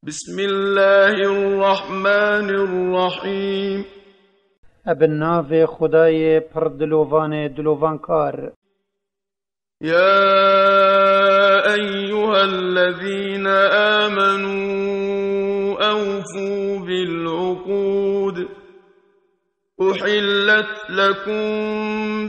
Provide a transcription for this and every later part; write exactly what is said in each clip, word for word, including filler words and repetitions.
بسم الله الرحمن الرحيم. Bi navê Xwedayê pir dilovanê dilovankar. يا أيها الذين آمنوا أوفوا بالعقود. أحلت لكم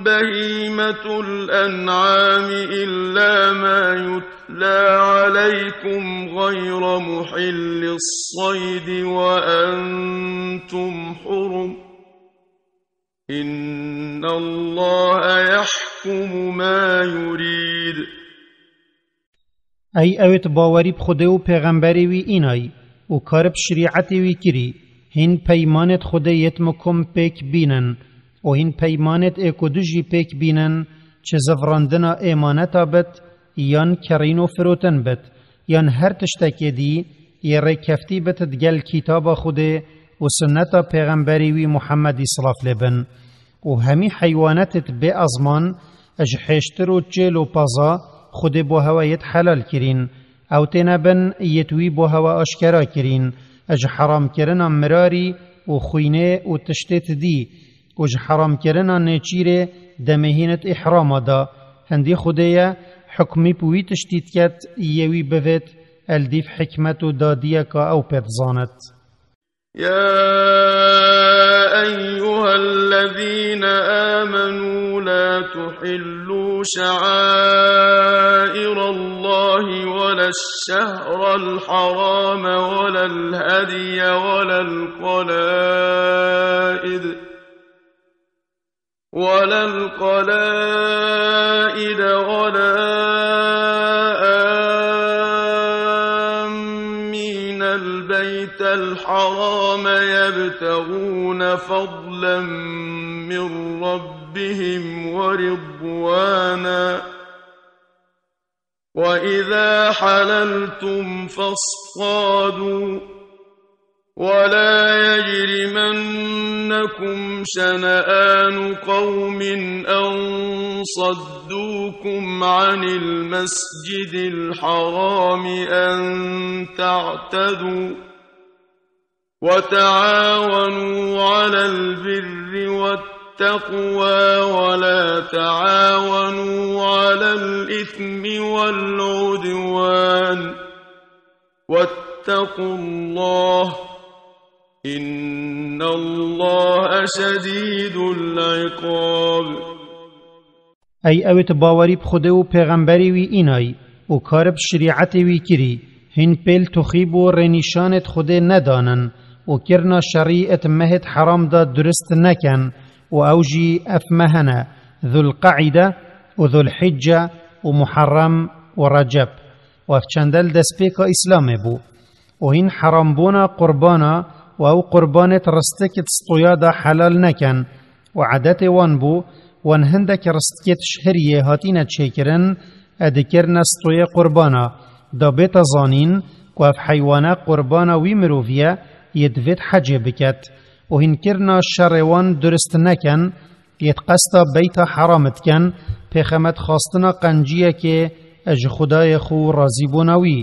بهيمة الأنعام إلا ما يتلى عليكم غير محل الصيد وأنتم حرم. إن الله يحكم ما يريد. Ey ewêt bawerî bi Xwedê û pêxemberê wî înay û kar bi şerîetê wî kirî, hîn peymanêt Xwedê yêt mikum pêk bînin û hîn peymanêt ê ku dijî pêk bînin, çi zivrandina êmaneta bit, yan kerîn û firotin bit, yan her tiştekê dî, yê rêkeftî bit digel kitaba Xwedê û sunneta pêxemberê wî Muhemmedî, silav lê bin. û hemî heywanetêt bê ezman ji hêştir û çêl û paza Xwedê bo hewe yêt helal kirîn. Ew têne bin yêt wî bo hewe aşkera kirîn, ji heramkirina mirarî û xwînê û tiştêt dî û ji heramkirina nêçîrê demê hînit îhrama da. Hindî Xwedê ye, hukmî bi wî tiştî diket, yê wî bivêt, el dîv hikmet û dadiyeka ew pê dizanit. يا أيها الذين آمنوا لا تحلوا شعائر الله ولا الشهر الحرام ولا الهدي ولا القلائد، ولا القلائد ولا آمين البيت الحرام يبتغون فضلا من ربهم ورضوانا، وإذا حللتم فاصطادوا، ولا يجرمنكم شنآن قوم أن صدوكم عن المسجد الحرام أن تعتدوا، وتعاونوا على البر والتقوى ولا تعاونوا على الإثم والعدوان، واتقوا الله، إن الله شديد العقاب. Ey ewêt bawerî bi Xwedê û pêxemberê wî înay û kar bi şerîetê wî kirî, hîn pêl tuxîb û rênîşanêt Xwedê nedanin û kirina şerî et mehêt heram da durist neken û ew jî ev meh hene, Zulqeîde û Zulhicce û Muherrem û Receb û ev çende li destpêka Îslamê bû. û hîn herambûna qurbana û ew qurbanêt ristik di stoya de helal neken û edetê wan bû, wan hindek ristikêt ji hiriyê hatîne çêkirin, e dikirine stoyê qurbana, da bête zanîn ku ev heywane qurbana wî mirovî ye, yê divêt hecê biket û hîn kirina şerê wan durist neken, yê di qesta beyta heram diken, pêxemet xwastina qenciyekê ji Xwedayê xwe û razîbûna wî.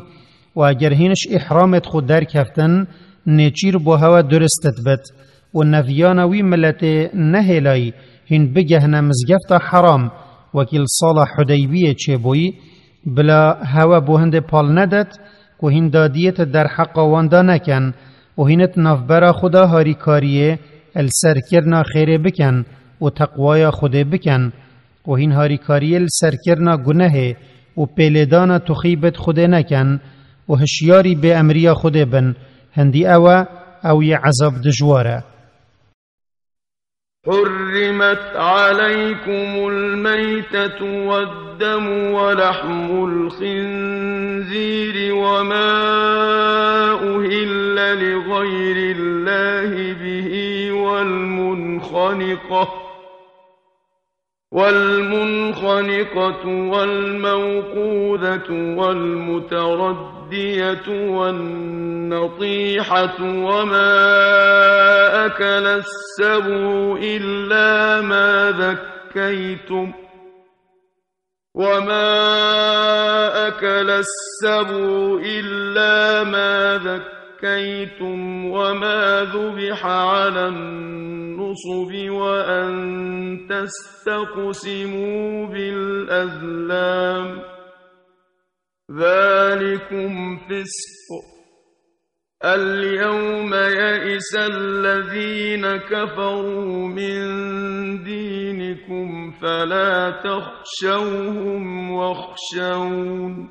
Û eger hîn ji îhramêt xwe derkeftin, nêçîr bo hewe durist dibit û neviyana wî miletê nehêlayî hîn bigehne mizgefta heram, wekî li sala Hudeybiyê çêbûyî, bila hewe bo hindê pal nedet ku hîn dadiyê te derheqa wan de neken û hîn di navbera xwe de harîkariyê li ser kirina xêrê biken û teqwaya Xwedê biken û hîn harîkariyê li ser kirina gunehê û pêlêdana tuxîbêt Xwedê neken û hişyarî bê emriya Xwedê bin, hindî ew e, ew yê ezab dijwar e. حرمت عليكم الميتة والدم ولحم الخنزير وما أهل لغير الله به والمنخنقة، والمنخنقة والموقوذة والمتردية والنطيحة وما أكل السبع إلا ما ذكيتم، وما أكل السبع إلا ما ذكيتم وما ذبح على النصب وأن تستقسموا بالأزلام، ذلكم فسق. اليوم يئس الذين كفروا من دينكم فلا تخشوهم واخشون.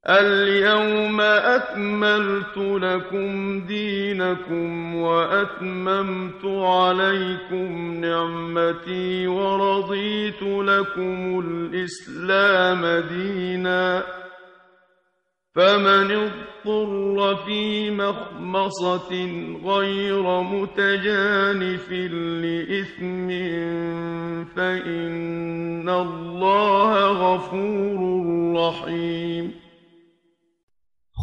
اليوم أكملت لكم دينكم وأتممت عليكم نعمتي ورضيت لكم الإسلام دينا، فمن اضطر في مخمصة غير متجانف لإثم فإن الله غفور رحيم.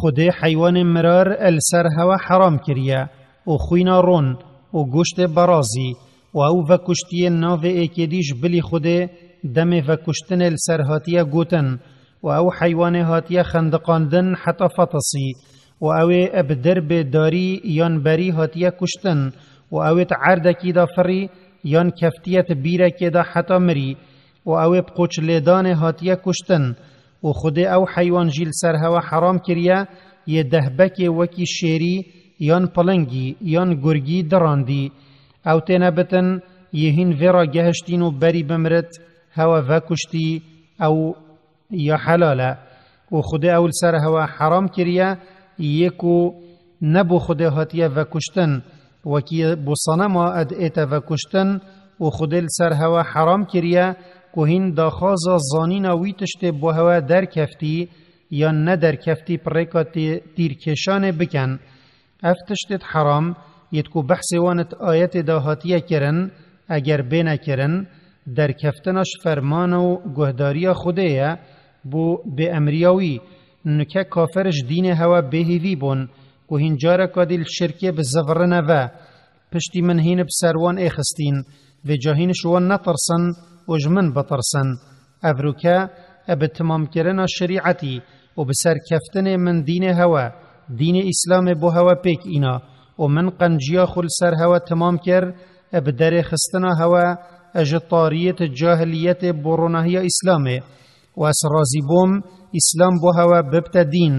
Xwedê heywanê mirar li ser hewa heram kiriye û xwîna ron û goştê berazî û ew vekuştiyê navê êkê dî ji bilî Xwedê demê vekuştinê li ser hatiye gotin û ew heywanê hatiye xendiqandin heta fetisî û ew ê bi derbê darî yan berî hatiye kuştin û ew ê di erdekî de firî yan keftiye di bîrekê de heta mirî û ew ê bi qoçlêdanê hatiye kuştin û Xwedê ew heywan jî li ser hewa heram kiriye, yê dehbekê wekî şêrî yan pilingî yan gurgî dirandî. Ew têne bitin, yê hîn vê re gehiştîn û berî bimirit, hewa vekuştî, ew ya helal e. Û Xwedê ew li ser hewa heram kiriye, yê ku ne bo Xwedê hatiye vekuştin, wekî bo senema ed ête vekuştin û Xwedê li ser hewa heram kiriye, ku hîn daxwaza zanîna wî tiştê bo hewa derkeftî yan nederkeftî bi rêka tê-, tîrkêşanê bikin. Ev tiştêt heram, yêt ku behsê wan it ayetê de hatiye kirin, eger bêne kirin, derkeftina ji ferman û guhdariya Xwedê ye, bo bêemriya wî. Nuke kafir ji dînê hewa bêhîvî bûn, ku hîn careka dî li şirkê bi zivirine ve. Piştî min hîn bi ser wan êxistîn, vêca hîn ji wan netirsin û ji min bitirsin. Evroke, e bi timamkirina şerîetî û bi serkeftinê min dînê hewe, dînê Îslamê bo hewe pêk îna û min qenciya xwe li ser hewe timam kir, e bi derêxistina hewe, e ji tariyê di cahiliyetê bo ronahiya Îslamê. Û ez razî bûm, Îslam bo hewe bibte dîn,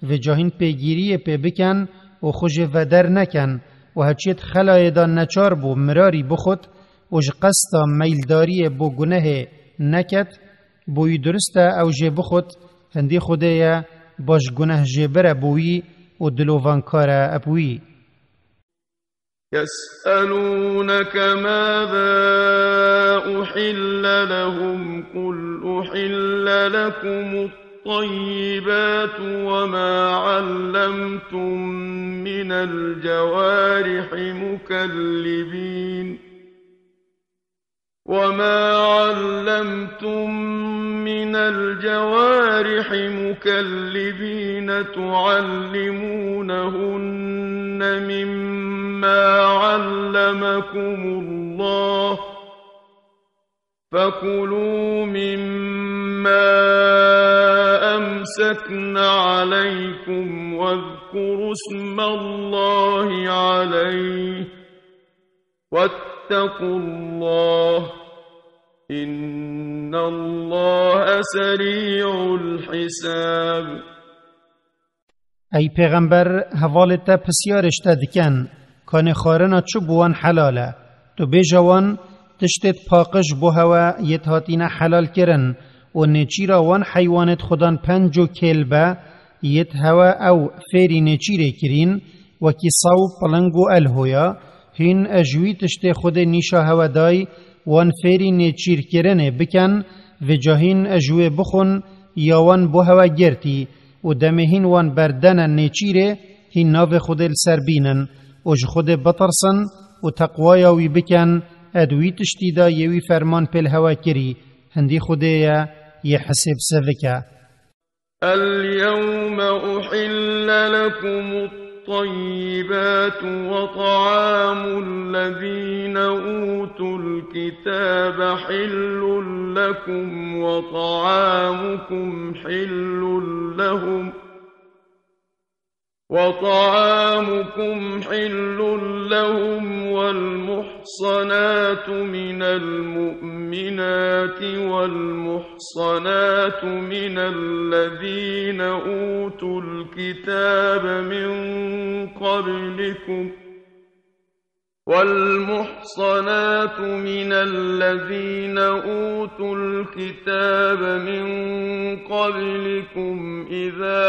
vêca hîn pêgîriyê pê bikin û xwe jê veder nekin û heçiyê di xelayê de neçar bû mirarî bixwit û ji qesta meyildariyê bo gunehê neket, bo wî durist e ew jê bixwit, hindî Xwedê ye, baş guneh jê bire bo wî û dilovankar e eb wî. يسألونك ماذا أحل لهم، قل أحل لكم الطيبات وما علمتم من الجوارح مكلبين، وما علمتم من الجوارح مكلبين تعلمونهن مما علمكم الله، فكلوا مما أمسكن عليكم واذكروا اسم الله عليه، واتقوا الله، إن الله سريع الحساب. Ey pêxember, hevalê te pisyarê ji te dikin, kanê xwarina çi bo wan helal e? Tu bêje wan, tiştêt paqij bo hewe yêt hatîne helal kirin û nêçîra wan heywanêt xudan penc û kêl be, yêt hewe ew fêrî nêçîrê kirîn, wekî sew, piling û elhoya, hîn e ji wî tiştê Xwedê nîşa hewe day, wan fêrî nêçîrkirinê bikin, vêca hîn e ji wê bixwin, ya wan bo hewe girtî û demê hîn wan berdene nêçîrê, hîn navê Xwedê li ser bînin û ji Xwedê bitirsin û teqwaya wî bikin, ed wî tiştî de yê wî ferman pê li hewe kirî, hindî Xwedê ye, yê hisêb sevik e. اليوم أحل لكم طيبات وطعام الذين أوتوا الكتاب حل لكم وطعامكم حل لهم، وطعامكم حل لهم، والمحصنات من المؤمنات والمحصنات من الذين أوتوا الكتاب من قبلكم، والمحصنات من الذين أوتوا الكتاب من قبلكم إذا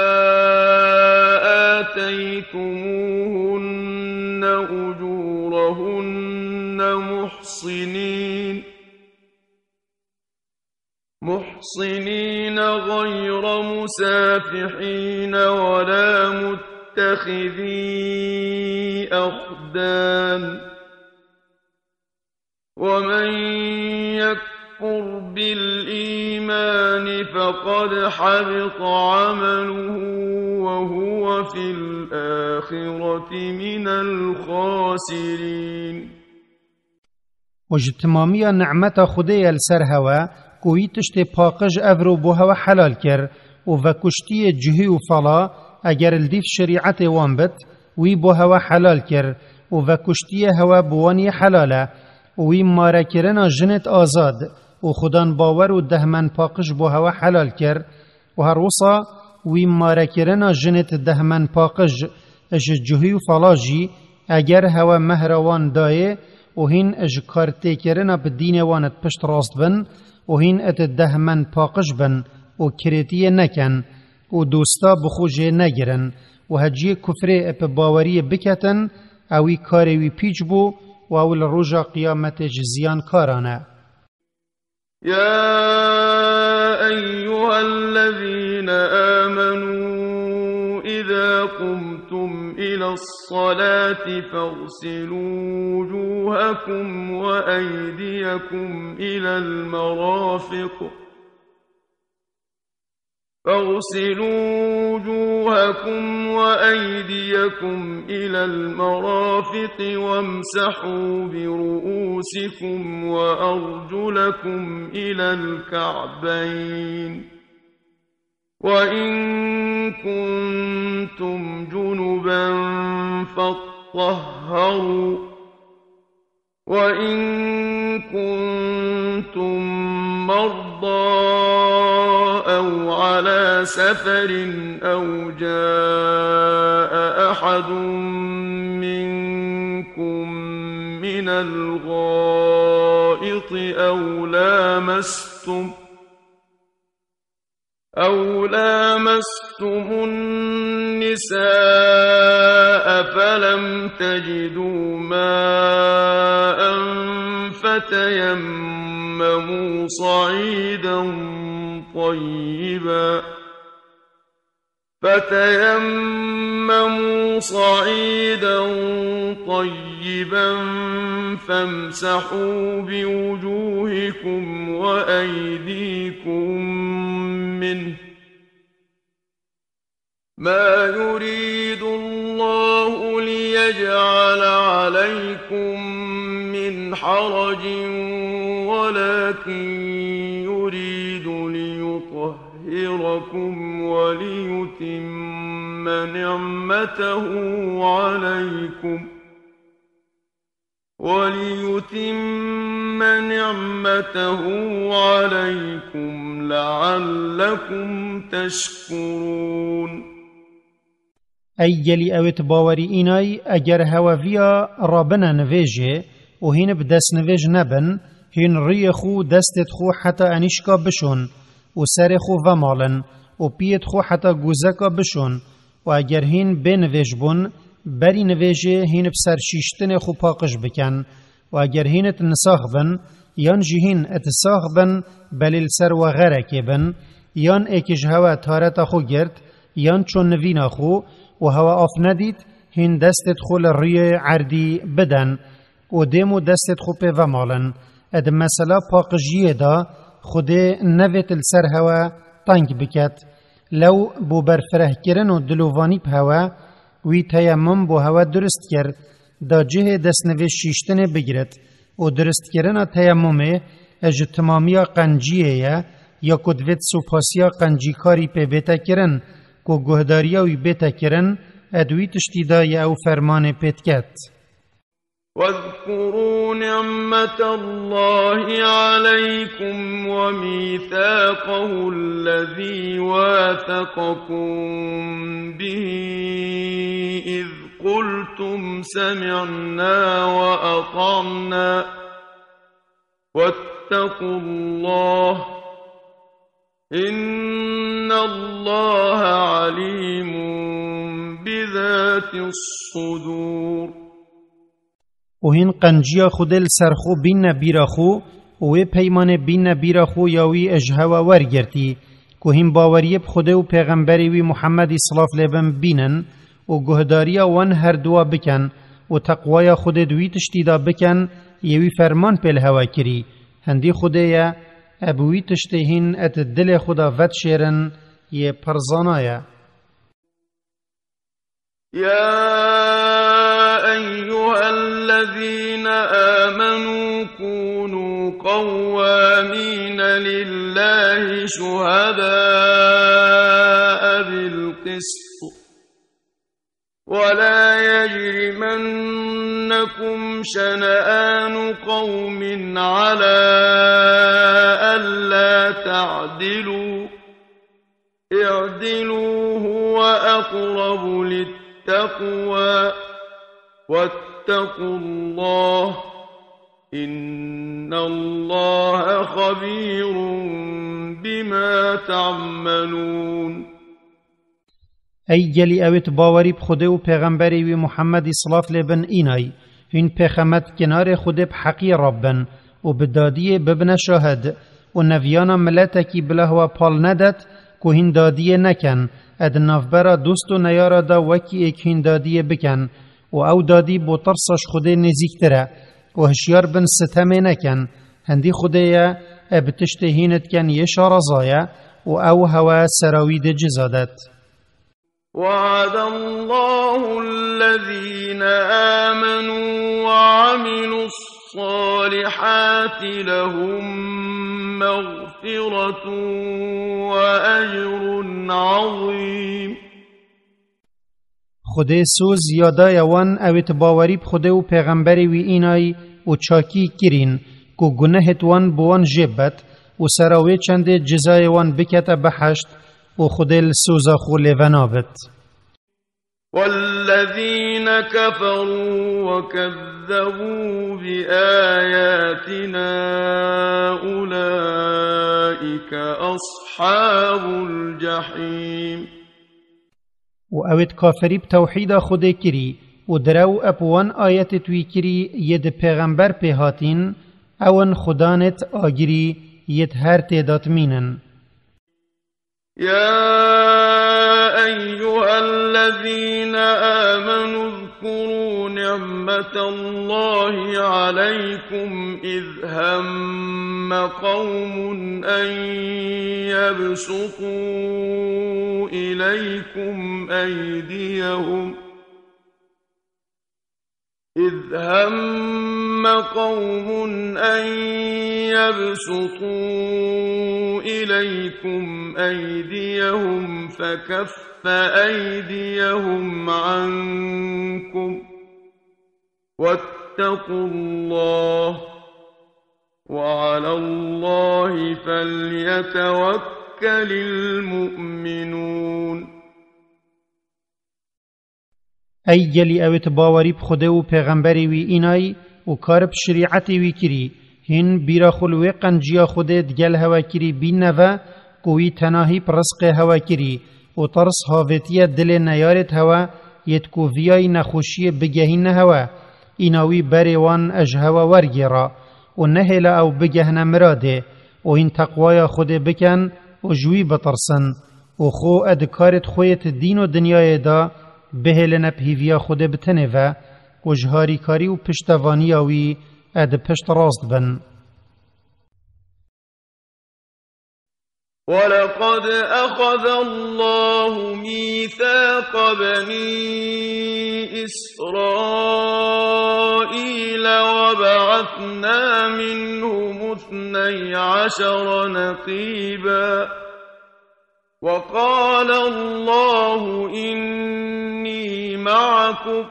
آتيتموهن أجورهن محصنين، محصنين غير مسافحين ولا متخذي أخدان، ومن يكفر بالإيمان فقد حبط عمله وهو في الآخرة من الخاسرين. Û ji timamiya nimeta Xwedê ye li ser hewe, ku wî tiştê paqij evro bo hewe helal kir, û vekuştiyê cihî û fala, eger li dîv şerîetê wan bit, wî bo hewe helal kir, û vekuştiyê hewe bo wan yê helal e, û wî marekirina jinêt azad, û xudan bawer û dehmenpaqij bo hewe helal kir, û her wisa wî marekirina jinêt dehmenpaqij ji cihî û fala jî, eger hewe mehra wan dayê û hîn ji kartêkirina bi dînê wan it pişt rast bin û hîn it dehmenpaqij bin û kirêtiyê nekin û dosta bi xwe jê negirin û heciyê kufrê it bi baweriyê biketin, ewî karê wî pîç bû û ew li roja qiyametê ji ziyankaran e. يا أيها الذين آمنوا إذا قمتم إلى الصلاة فاغسلوا وجوهكم وأيديكم إلى المرافق، فاغسلوا وجوهكم وأيديكم إلى المرافق وامسحوا برؤوسكم وأرجلكم إلى الكعبين، وإن كنتم جنبا فاطهروا، وإن كنتم مرضى أو على سفر أو جاء أحد منكم من الغائط أو لامستم أو لامستم النساء فلم تجدوا ماء فتيمموا صعيدا طيبا، فتيمموا صعيدا طيبا فامسحوا بوجوهكم وأيديكم منه، ما يريد الله ليجعل عليكم من حرج ولكن يريد ليطهركم وليتم نعمته عليكم، وليتم نعمته عليكم لعلكم تشكرون. Ey gelî ew ê tu bawerî înay, eger hewe viya rabine nivêjê û hîn bi destnivêj nebin, hîn rûyê xwe û destêt xwe heta enîşka bişon û serê xwe vemalin û piyêt xwe heta gozeka bişon û eger hîn bê nivêj bûn, berî nivêjê hîn bi ser şîştinê xwe paqij bikin û eger hîn it nisax bin, yan jî hîn it sax bin, belê li ser we xerekê bin, yan êkî ji hewe tareta xwe girt, yan çû nivîna xwe û hewe af nedît, hîn destêt xwe li rûyê erdî bidin û dêm û destêt xwe pê vemalin. Di mesela paqijiyê de Xwedê nevêt li ser hewe teng biket. Lew bo berfirehkirin û dilovanî bi hewe, Wî teyemmum bo hewe durist kir, da cihê destnivê şîştinê bigirit û duristkirina teyemmumê e ji timamiya qenciyê ye, ya ku divêt sopasiya qencîkarî pê bête kirin, ku guhdariya wî bête kirin, e di wî tiştî de ye ew fermanê pê diket. واذكروا نعمة الله عليكم وميثاقه الذي واثقكم به إذ قلتم سمعنا وأطعنا واتقوا الله إن الله عليم بذات الصدور. û hîn qenciya Xwedê li ser xwe bînne bîra xwe û wê peymanê bînne bîra xwe ya wî ji hewe wergirtî, ku hîn baweriyê bi Xwedê û Pêxemberê wî Muhemmedî silav lê bin bînin û guhdariya wan her duwa bikin û teqwaya Xwedê di wî tiştî de bikin, yê wî ferman pê li hewe kirî. Hindî Xwedê ye, e bi wî tiştê hîn e di dilê xwe de vedişêrin, yê pir zana ye. يا أيها الذين آمنوا كونوا قوامين لله شهداء بالقسط ولا يجرمنكم شنآن قوم على ألا تعدلوا اعدلوا هو أقرب للتقوى واتقوا الله إن الله خبير بما تعملون. Ey gelî ew ê tu bawerî bi Xwedê û Pêxemberê wî Muhemmedî silav lê bin înay, hûn pêxemet kinarê Xwedê bi heqî rabin û bi dadiyê bibine şahid û neviyana miletekî bila hewa pal nedet ku hîn dadiyê nekin, e di navbera dost û neyara de wekî êk hîn dadiyê bikin û ew dadî bo tirsa ji Xwedê nêzîktir e û hişyar bin sitemê nekin. Hindî Xwedê ye, e bi tiştê hîn dikin yê şaraza ye û ew hewe sera wî dê ciza det. وعد الله الذين آمنوا وعملوا الصالحات لهم مغفرة وأجر عظيم. Xwedê soz ya daye wan ew ê tu bawerî bi Xwedê û Pêxemberê wî înay û çakî kirîn, ku gunehêt wan bi wan jê bet û sera wê çendê cizayê wan bikete behişt û Xwedê li soza xwe lê venabit. والذين كفروا وكذبوا بآياتنا أولئك أصحاب الجحيم. û ew ê kafirî bi tewhîda Xwedê kirî û direw ep wan ayetêt wî kirî yê di pêxember pê hatîn, ew in xudanêt agirî yêt her tê de dimînin. يا أيها الذين آمنوا اذكروا نعمة الله عليكم إذ هم قوم أن يبسطوا إليكم أيديهم إذ هم قوم أن يبسطوا إليكم أيديهم فكف أيديهم عنكم واتقوا الله وعلى الله فليتوكل المؤمنون. Ey gelî ew ê tu bawerî bi Xwedê û Pêxemberê wî înay û kar bi şerîetê wî kirî, hîn bîra xwe li wê qenciya Xwedê digel hewe kirî bînne ve ku wî tenahî bi rizqê hewe kirî û tirs havêtiye dilê neyarêt hewe yêt ku viyayî nexweşiyê bigehîne hewe, îna wî berê wan e ji hewe wergêra û nehêle ew bigehne miradê û hîn teqwaya Xwedê bikin û ji wî bitirsin û xwe e di karêt xwe yêt dîn û dinyayê de bihêline bi hîviya Xwedê bi tenê ve û ji harîkarî û piştevaniya wî e di pişt rast bin. ولقد أخذ الله ميثاق بني إسرائيل وبعثنا منهم اثني عشر نقيبا وقال الله إني معكم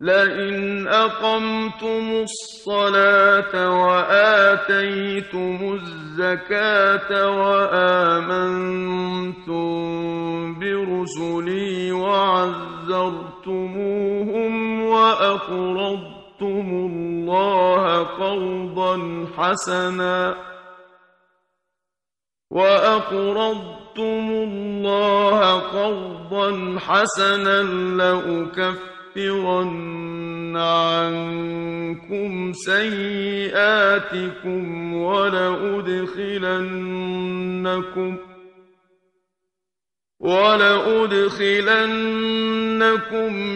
لئن أقمتم الصلاة وآتيتم الزكاة وآمنتم برسلي وعزرتموهم وأقرضتم الله قرضا حسنا وأقرضتم الله قرضا حسنا لأكفرن عنكم سيئاتكم ولأدخلنكم ولأدخلنكم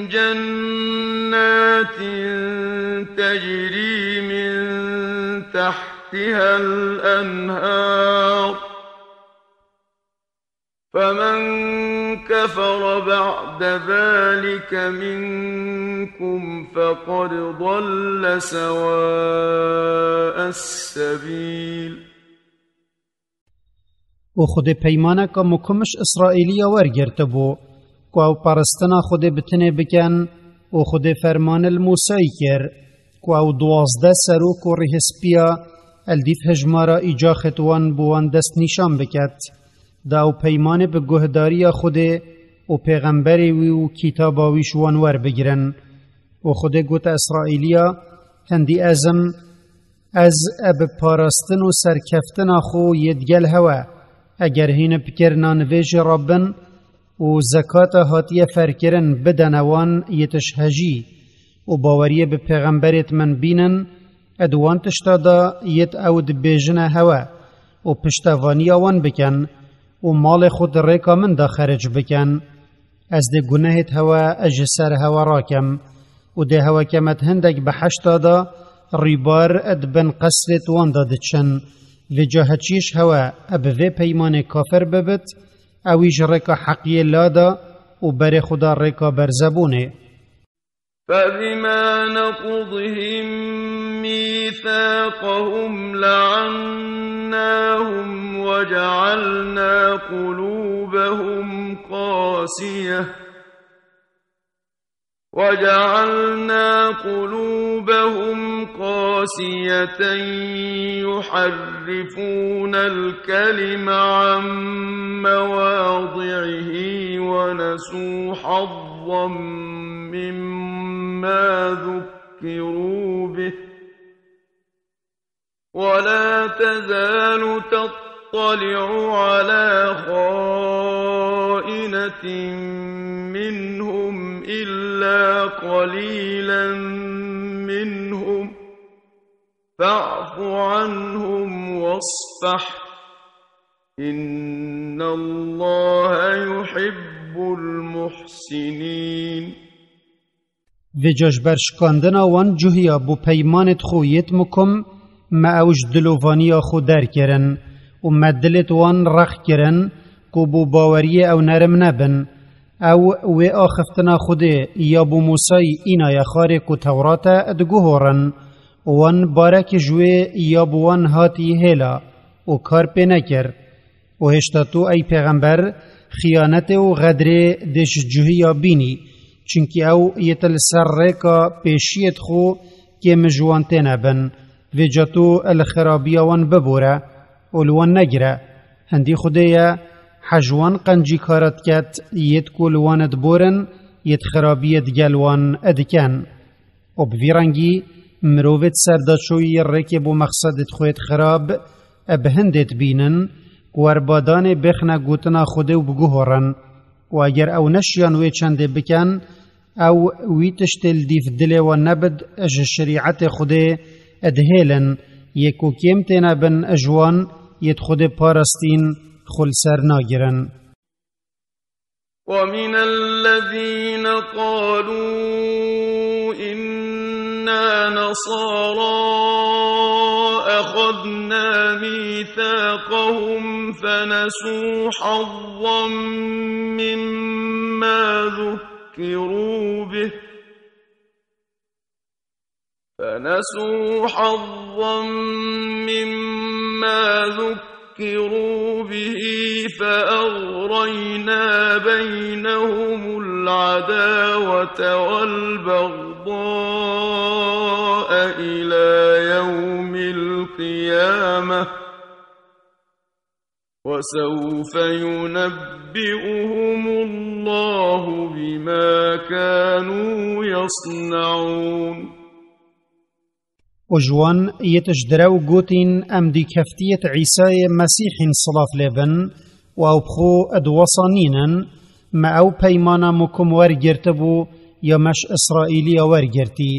جنات تجري من تحتها الأنهار فمن كفر بعد ذلك منكم فقد ضل سواء السبيل. û Xwedê peymaneka mukim ji Îsraîliya wergirtibû, ku ew peristina Xwedê bi tinê bikin, û Xwedê ferman li Mûsayî kir, ku ew duwazdeh serok û rîhispiya li dîv hejmara îcaxêt wan bo wan dest nîşan biket. Da ew peymanê bi guhdariya Xwedê û pêxemberê wî û kîtaba wî ji wan werbigirin. Û Xwedê gote Îsraîliya, Hindî ez im, ez e bi parastin û serkeftina xwe yê digel hewe, eger hîn bi kirina nivêjê re bin û zekata hatiye ferkirin bidene wan yê tişhejî û baweriyê bi pêxemberêt min bînin, e di wan tişta de yêt ew dibêjine hewe û piştevaniya wan bikin û malê xwe di rêka min de xeric bikin. Ez dê gunehêt hewe ez ji ser hewe rakim û dê hewe kemet hindek bi heşta de rîbar di bin qesrêt wan de diçin. Vêca heçiyê ji hewe e bi vê peymanê kafir bibit, ewî ji rêka heqiyê lada û berê xwe da rêka berzebûnê. فبما نقضهم ميثاقهم لعناهم وجعلنا قلوبهم قاسية وجعلنا قلوبهم قاسية يحرفون الكلم عن مواضعه ونسوا حظا مما ذكروا به ولا تزال تطلع على خائنة منهم إلا قليلا منهم فاعف عنهم واصفح إن الله يحب المحسنين. Vêca ji ber şikandina wan cuhiya bo peymanêt xwe yêt mukim, me ew ji dilovaniya xwe derkirin û me dilêt wan rex kirin ku bo baweriyê ew nerim nebin. Ew wê axiftina Xwedê ya bo Mûsayî înaye xarê ku Tewrat e diguhorin. Wan barek ji wê ya bi wan hatî hêla û kar pê nekir. Û hêşta tu, ey pêxember, xiyanetê û xedrê dê ji cuhiya bînî, çimkî ew yê te li ser rêka pêşiyê dixwe kêm ji wan têne bin. Vêca tu li xirabiya wan bibore û li wan negire. Hindî Xwedê ye, hej wan qencîkara diket, yêt ku li wan diborin, yêt xirabiyê digel wan diken. û bi vî rengî mirovêt serdaçoyî rêkê bo mexsedêt xwêt xirab e bi hindêt bînin ku werbadanê bêxne gotina Xwedê û biguhorin. Û eger ew neşiyan wê çendê biken, ew wî tiştê li dîv dilê wan nebid ji şerîetê Xwedê dihêlin, yê ku kêm têne bin ji wan yêt Xwedê parastîn xwe li ser nagirin. ومن الذين قالوا إنا نصارى أخذوا أخذنا ميثاقهم فنسوا حظا مما ذكروا به، فنسوا حظا مما ذكروا به فأغرينا بينهم العداوة والبغضاء إلى يوم القيامة، وسوف ينبئهم الله بما كانوا يصنعون. û ji wan yê tişt direw gotîn, Em dîkeftiyêt Îsayê Mesîhîn silav lê bin, û ew bi xwe di wesa nînin, me ew peymana me ku me wergirtibû ya me ji Îsraîliya wergirtî,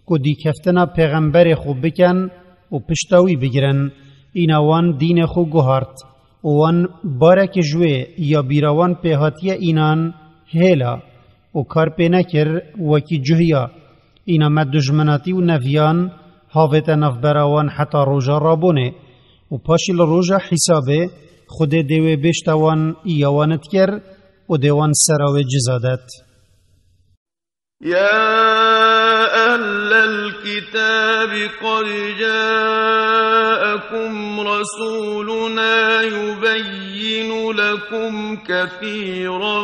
ku dîkeftina pêxemberê xwe bikin û pişta wî bigirin. Îna wan dînê xwe guhart û wan barekî ji wê ya bîra wan pê hatiye înan hêla û kar pê nekir wekî cuhiya. Îna me dujminatî û neviyan havête navbera wan heta roja rabûnê û paşî li roja hîsabê Xwedê dê wê bêşta wan ya wan dikir û dê wan sera wê ciza det. يا أهل الكتاب قد جاءكم رسولنا يبين لكم كثيرا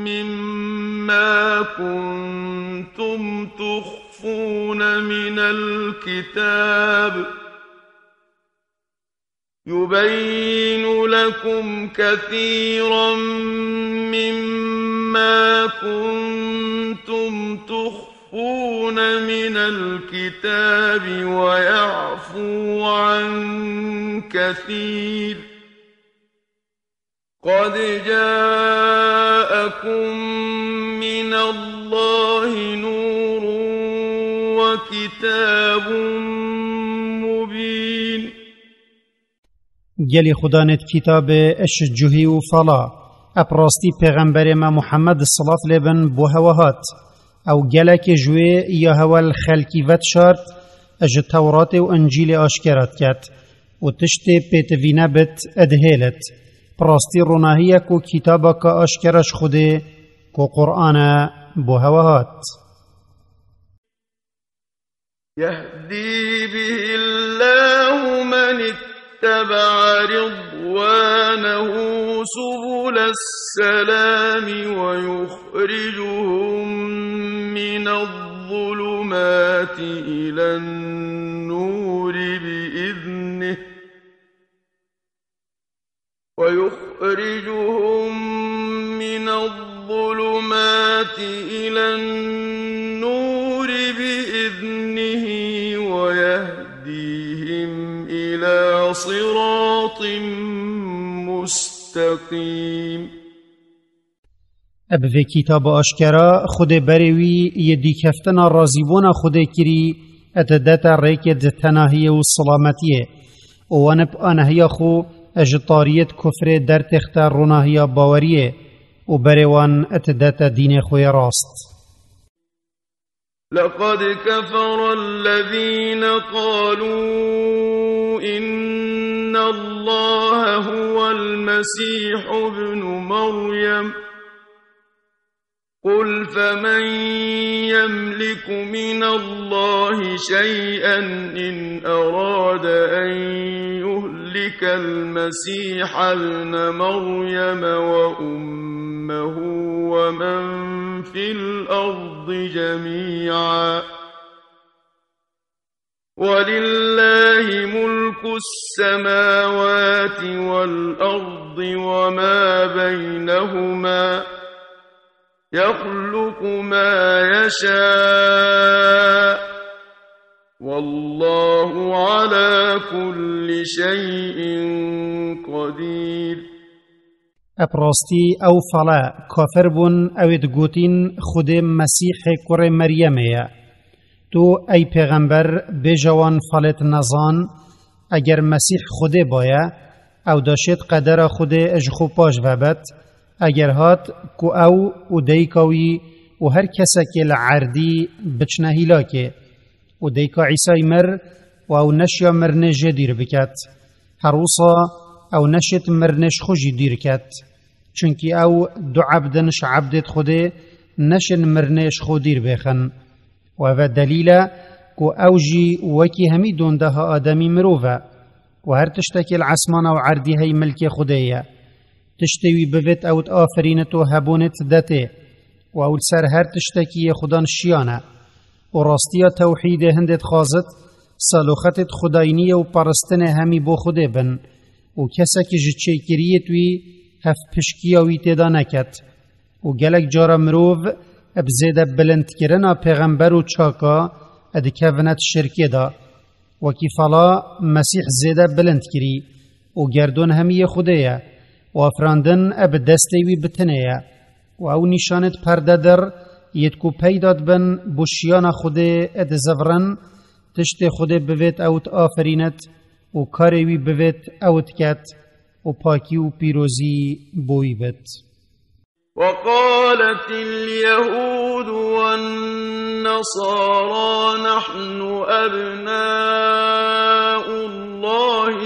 مما كنتم تخفون من الكتاب، يبين لكم كثيرا مما كنتم تخفون من الكتاب ويعفو عن كثير، قد جاءكم من الله نور وكتاب مبين. Gelî Xudanêt kitabê iş cuhî û fala. Ep rastî pêxemberê me Muhammed silav lê bin bo hewe hat. Ew gelekê ji wê ya hewe li xelkî vedişart, ji Tewratê û Încîlê aşkera diket û tiştê pêtivî nebit, dihêlit. Bi rastî ronahiyek û kitabaka aşkera ji Xwedê ku Qur'an e bo hewe hat. يهدي به الله من اتبع رضوانه سبل السلام ويخرجهم من الظلمات إلى النور بإذنه، ويخرجهم من الظلمات إلى النور بإذنه ويهديهم إلى صراط مستقيم. Bi vê kitaba aşkera Xwedê berê wî yê dîkeftina razîbûna Xwedê kirî, didete rêkê di tenahiyê û silametiyê û wan bi anahiya xwe ji tariyêt kufrê dertêxte ronahiya baweriyê û berê wan didete dînê xwe yê rast. لقد كفر الذين قالوا إن الله هو المسيح ابن مريم، قل فمن يملك من الله شيئا إن أراد أن يهلك المسيح ابن مريم وأمه ومن في الأرض جميعا، ولله ملك السماوات والأرض وما بينهما، يخلق ما يشاء، والله على كل شيء قدير. Bi rastî ew fele kafir bûn, ew ê digotîn Xwedê Mesîhê kurê Meryemê ye. Tu, ey pêxember, bêje wan felêt nezan, eger Mesîh Xwedê baye, ew daşêt qedera Xwedê ji xwe paş vebet, eger hat ku ew û dayika wî û her kesekê li erdî biçine hîlakê. Û dayika Îsay mir, û ew neşiya mirinê jê dûr biket. Her wisa ew neşêt mirinê ji xwe jî dûr ket. Çunkî ew du ebd in ji ebdêt Xwedê, neşin mirinê ji xwe dûr bêxin. Û ev e delîl e ku ew jî wekî hemî dondeha ademî mirov e. Û her tiştekî li esmana û erdî hey milkê Xwedê ye. Tiştê wî bivêt ew diafirînit û hebûnê didetê. Û ew li ser her tiştekî yê Xudan şiyan e. Û rastiya tewhîdê hindê dixwazit, saloxetê di xwedayîniyê û paristinê hemî bo Xwedê bin. Û kesekî ji çêkiriyêt wî hevpişkiya wî têda neket. Û gelek cara mirov bi zêde bilindkirina pêxember û çaka dikevine di şirkê de. Wekî fala Mesîh zêde bilind kirî û gerdon hemî yê Xwedê ye û afirandin bi destê wî bi tinê ye. Û ew nîşanêt perdedir yêt ku peyda dibin bo şiyana Xwedê dizivirin, tiştê Xwedê bivêt ew diafirînit û karê wî bivêt ew diket û pakî û pîrozî bo wî bit. وقالت اليهود والنصارى نحن أبناء الله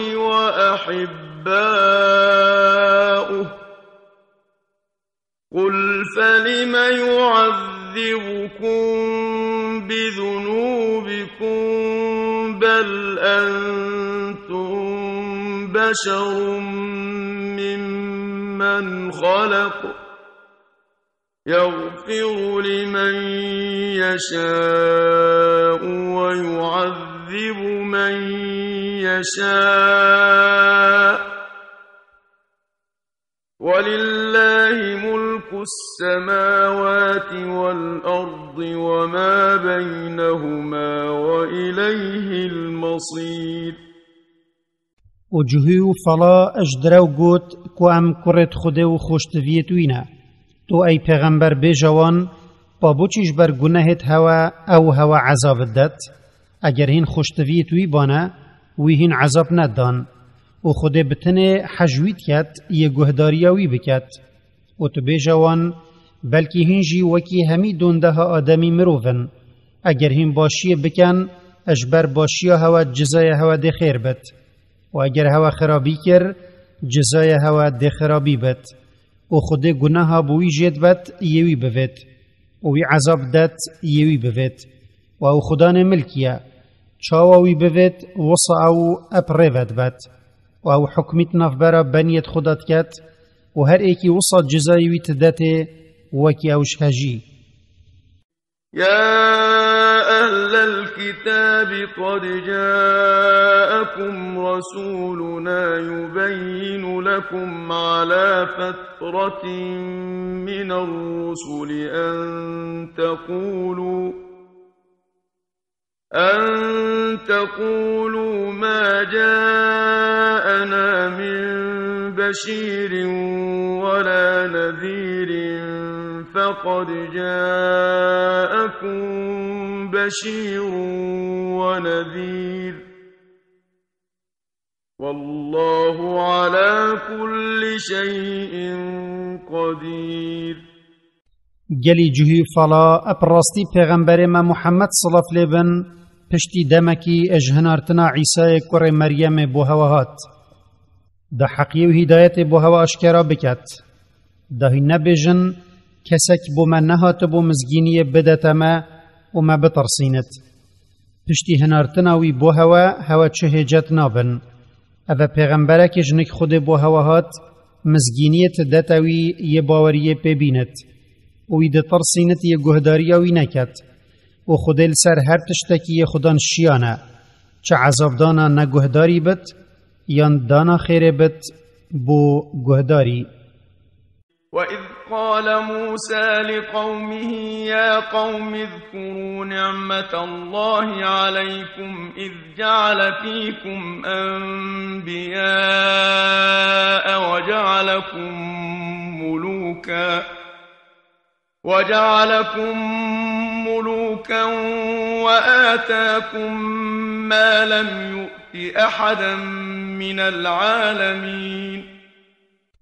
وأحباؤه، قل فلم يعذبكم بذنوبكم، بل أنتم بشر ممن خلق، يغفر لمن يشاء ويعذب من يشاء، ولله ملك السماوات والأرض وما بينهما وإليه المصير. û cihû û fala ji direw got ku em kurêt Xwedê û xweştiviyêt wî ne. Tu ey pêxember bêje wan, pa boçî ji ber gunehêt hewe ew hewe ezab didet? Eger hîn xweştiviyêt wî bane, wî hîn ezab nedan. Û Xwedê bi tinê hej wî diket, yê guhdariya wî biket. Û tu bêje wan, belkî hîn jî wekî hemî dondeha ademî mirov in. Eger hîn başiyê bikin, ji ber başiya hewe cizaya hewe dê xêr bit. Û eger hewe xirabî kir, cizaya hewe dê xirabî bit. Û Xwedê gunaha bi wî jê dibet, yê wî bivêt. Û wî ezab det, yê wî bivêt. Û ew Xudanê milkî ye. Çawa wî bivêt, wisa ew ep rê vedibet. Û ew hukmî di navbera beniyêt Xuda diket, û her êkî wisa cizayê wî didetê, wekî ew ji hejî. يا أهل الكتاب قد جاءكم رسولنا يبين لكم على فترة من الرسل أن تقولوا أن تقولوا ما جاءنا من بشير ولا نذير، فقد جاءكم بشير ونذير، والله على كل شيء قدير. Gelî cihî fala, bi rastî pêxemberê me Muhammed, silav lê bin, piştî demekî ji hinartina Îsayê kurê Meryemê bo hewe hat. Da heqiyê û hîdayetê bo hewe aşkera biket. Da hîn nebêjin, kesek bo me nehatibû mizgîniyê bidete me û me bitirsînit. Piştî hinartina wî bo hewe, hewe çi hêcet nabin. Ev e pêxemberekî ji nik Xwedê bo hewe hat, mizgîniyê didete wî, yê baweriyê pê bînit. Û wî ditirsînit, yê guhdariya wî neket. Û Xwedê li ser her tiştekî yê Xudan şiyan e. Çi ezabdana neguhdarî bit, yan dana xêrê bit bo guhdarî. وإذ قال موسى لقومه يا قوم اذكروا نعمة الله عليكم إذ جعل فيكم أنبياء وجعلكم ملوكا، وجعلكم ملوكا وآتاكم ما لم يؤت أحدا من العالمين.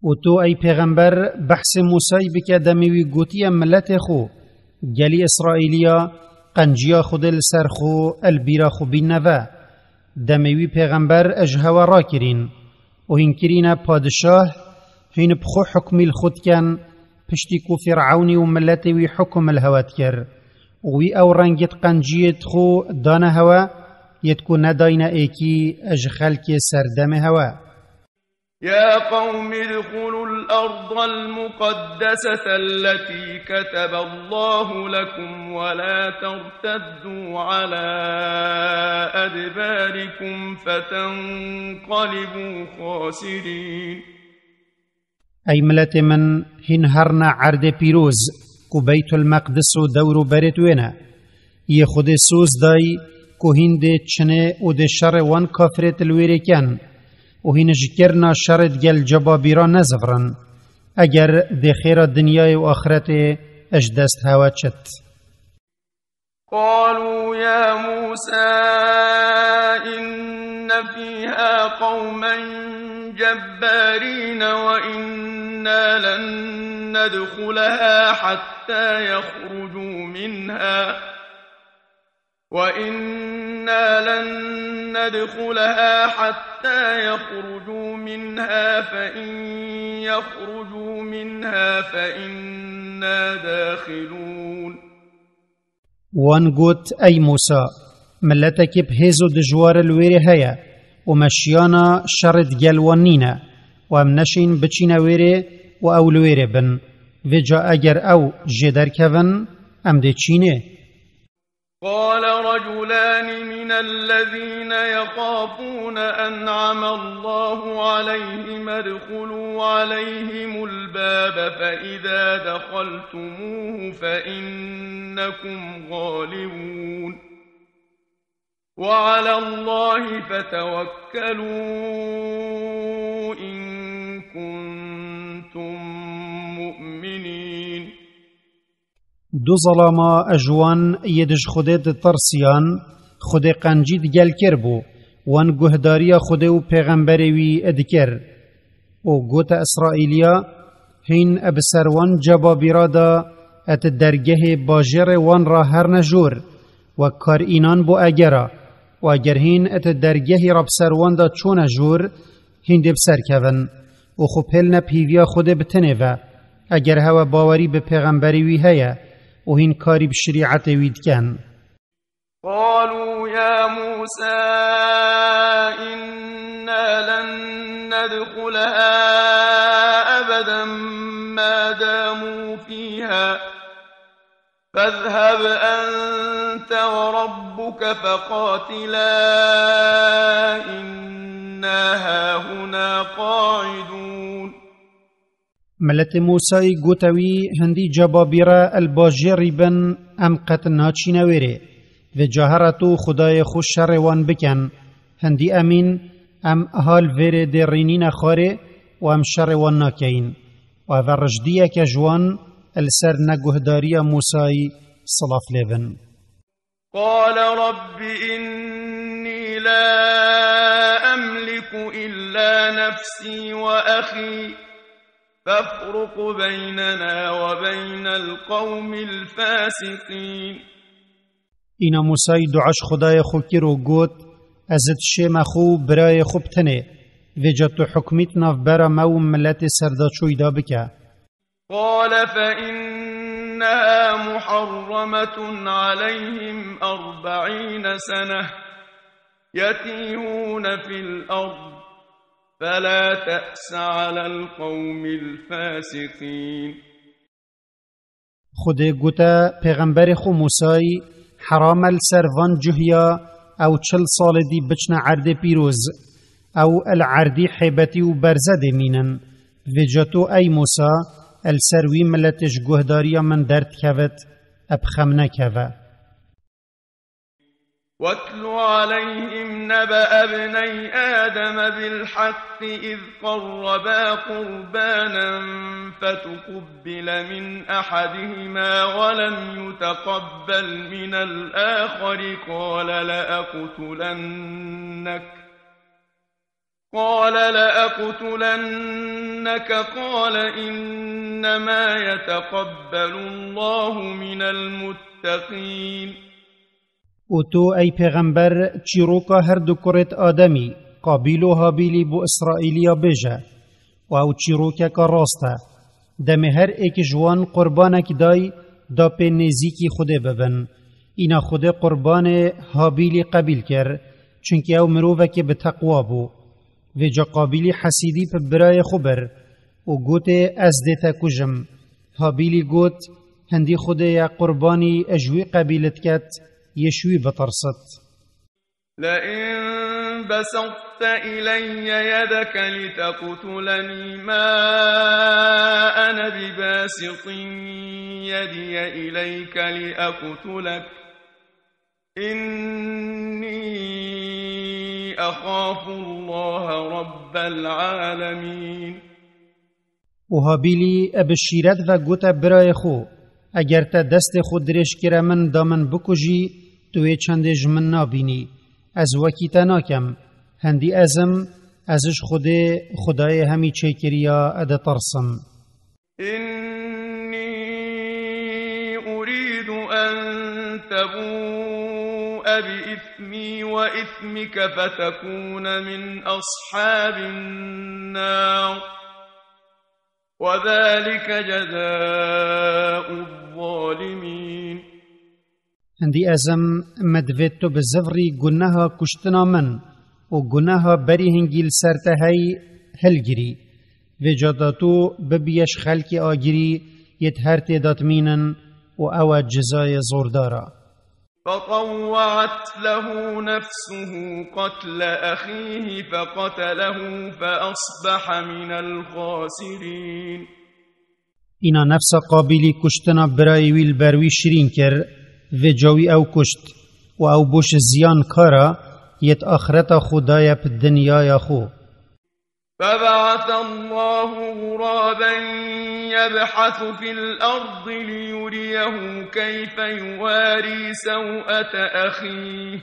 Û tu, ey pêxember, behsê Mûsayî bike, demê wî gotiye miletê xwe, gelî Îsraîliya, qenciya Xwedê li ser xwe, el bîra xwe bînne ve. Demê wî pêxember ji hewe rakirîn û hîn kirîne padişah, hîn bi xwe hukmî li xwe dikin, piştî ku Fîr'ewnî û miletê wî hukum li hewe dikir û wî ew rengê di qenciyê di xwe dane hewe, yêt ku nedayne êkî ji xelkê ser demê hewe. يا قوم ادخلوا الأرض المقدسة التي كتب الله لكم ولا ترتدوا على أدباركم فتنقلبوا خاسرين. Ey miletê min, hîn herne erdê pîroz, ku Beytul Meqdis û dewr û berêt wê ne. Yê Xwedê soz day, ku hîn dê çinê û dê şerê wan kafirêt li wêrê ken, û hîn ji kirina şerê digel cebabîra nezivrin, eger dê xêra dinyayê û axiretê ji dest hewe çit. قالوا يا موسى إن فيها قوما جبارين وإنا لن ندخلها حتى يخرجوا منها وإنا لن ندخلها حتى يخرجوا منها فإن يخرجوا منها فإنا داخلون. Wan got, Ey Mûsa, miletekî bi hêz û dijwar li wêrê heye û me şiyana şerê digel wan nîne û em neşîn biçîne wêrê û ew li wêrê bin. Vêca eger ew jê derkevin, em dê çînê. قال رجلان من الذين يخافون أنعم الله عليهم ادخلوا عليهم الباب فإذا دخلتموه فإنكم غالبون. وعلى الله فتوكلوا إن كنتم مؤمنين. Du zalama ji wan yê di ji Xwedê ditirsiyan, Xwedê qencî digel kiribû, wan guhdariya Xwedê û pêxemberê wî dikir. Û gote Îsraîliya, hîn bi ser wan cebabîra da, et dergehê bajêrê wan ra herne jor, wek kar înan bo egera, û eger hîn et dergehî ra bi ser wan da çûne jor, hîn dê bi ser kevin û xwe pêlne pîviya Xwedê bi tinê ve, eger hewe bawerî bi pêxemberî wî heye û hîn karî bi şerîetê wî dikin. قالوا يا موسى إنا لن ندخلها أبدا ما داموا فيها فاذهب أنت وربك فقاتلا إنا هاهنا قاعدون. Miletê Mûsayî gote wî, hindî cebabî re el bajêrî bin, em qet naçîne wêrê. Vê cahera tu Xwedayê xwe şerê wan bikin. Hindî emîn, em hal vêrê dê rînîne xwarê û em şerê wan nakeyin. Û eve rijdiyeke ji wan li ser neguhdariya Mûsayî silav lê bin. قال رب إني لا أملك إلا نفسي وأخي فافرق بيننا وبين القوم الفاسقين. Îna Mûsayî dua ji Xwedayê xwe kir û got, Ez ê dişême xwe û birayê xwe bi tenê. Vêca tu hukmît navbera me û miletê serdaçoyî da bike. قال فإنها محرمة عليهم أربعين سنة يتيهون في الأرض فلا تأس على القوم الفاسقين. Xwedê gote pêxemberê xwe Mûsayî, heram e li ser van cuhiya ew çil salê dî biçine erdê pîroz. Ew li erdî hêbetî û berze dê mînin. Vêca tu ey Mûsa, li ser wî miletê ji guhdariya min derdikevit, bi xem nekeve. واتل عليهم نبأ ابني آدم بالحق إذ قربا قربانا فتقبل من أحدهما ولم يتقبل من الآخر قال لأقتلنك قال لأقتلنك قال إنما يتقبل الله من المتقين. Û tu, ey pêxember, çîroka her du kurêt Ademî, Qabîl û Habîlî bo Îsraîliya bêje, û ew çîrokeka rast e. Demê her êk ji wan qurbanek day, da pê nêzîkî Xwedê bibin. Îna Xwedê qurbanê Habîlî qebîl kir, çunkî ew mirovekê bi teqwa bû. Vêca Qabîlî hesîdî bi birayê xwe bir û gotê, Ez dê te kujim. Habîlî got, Hindî Xwedê ye qurbanî ji wî qebîl diket, yê ji wî bitirsit. لئن بسطت إلي يدك لتقتلني ما أنا بباسط يدي إليك لأقتلك إني أخاف الله رب العالمين. Û Habîlî bi şîret ve gote birayê xwe, Eger te destê xwe dirêj kire min da min bikujî, tu wê çendê ji min nabînî. Ez wekî te nakem. Hindî ez im, ez ji Xwedê, Xwedayê hemî çêkiriya, ditirsim. إني أريد أن تبوء بإثمي وإثمك فتكون من أصحاب النار. وذلك جزاء الظالمين. Hindî ez im me divê tu bi zivrî guneha kuştina min û guneha berî hingî li ser te hey hilgirî. Vêca da tu bibiyê ji xelkê agirî yê di her tê de dimînin û ew e cizayê zordar a. فطوعت له نفسه قتل أخيه فقتله فأصبح من الخاسرين. Îna nefsa Qabîlî kuştina birayê wî li ber wî şirîn kir, vêca wî ew kuşt û ew bû ji ziyankara yê di axireta xwe daye bi dinyaya xwe. فبعث الله غرابا يبحث في الأرض ليريه كيف يواري سوءة أخيه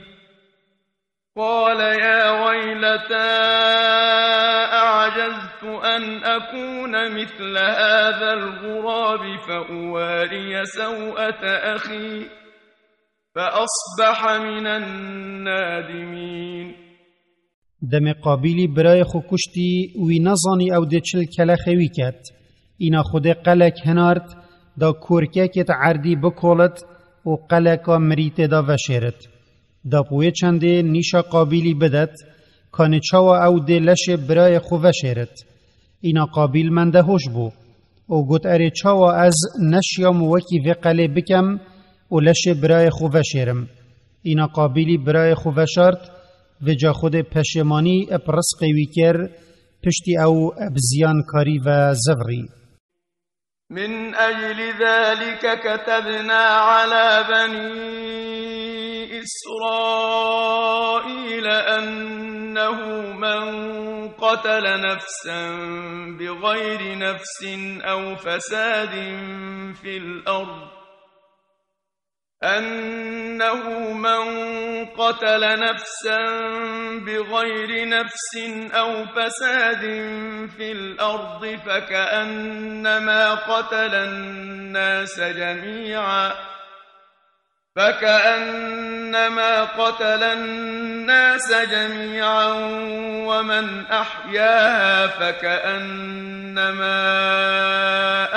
قال يا ويلتى أعجزت أن أكون مثل هذا الغراب فأواري سوءة أخي فأصبح من النادمين. Demê Qabîlî birayê xwe kuştî, wî nezanî ew dê çi li kelexê wî ket. Îna Xwedê qelek hinart, da korkekê di erdî bikolit û qeleka mirî tê de veşêrit. Da bi wê çendê nîşa Qabîlî bidet, kanê çawa ew dê leşê birayê xwe veşêrit. Îna Qabîl mendehoş bû û got, Erê, çawa ez neşiyam wekî vê qelê bikem û leşê birayê xwe veşêrim? Îna Qabîlî birayê xwe veşart, vêca Xwedê peşêmanî bi rizqê wî kir, piştî ew bi ziyankarî ve zivrî. من أجل ذلك كتبنا على بني إسرائيل أنه من قتل نفسا بغير نفس أو فساد في الأرض، أنه من قتل نفسا بغير نفس أو فساد في الأرض فكأنما قتل الناس جميعا، فكأنما قتل الناس جميعا ومن أحياها فكأنما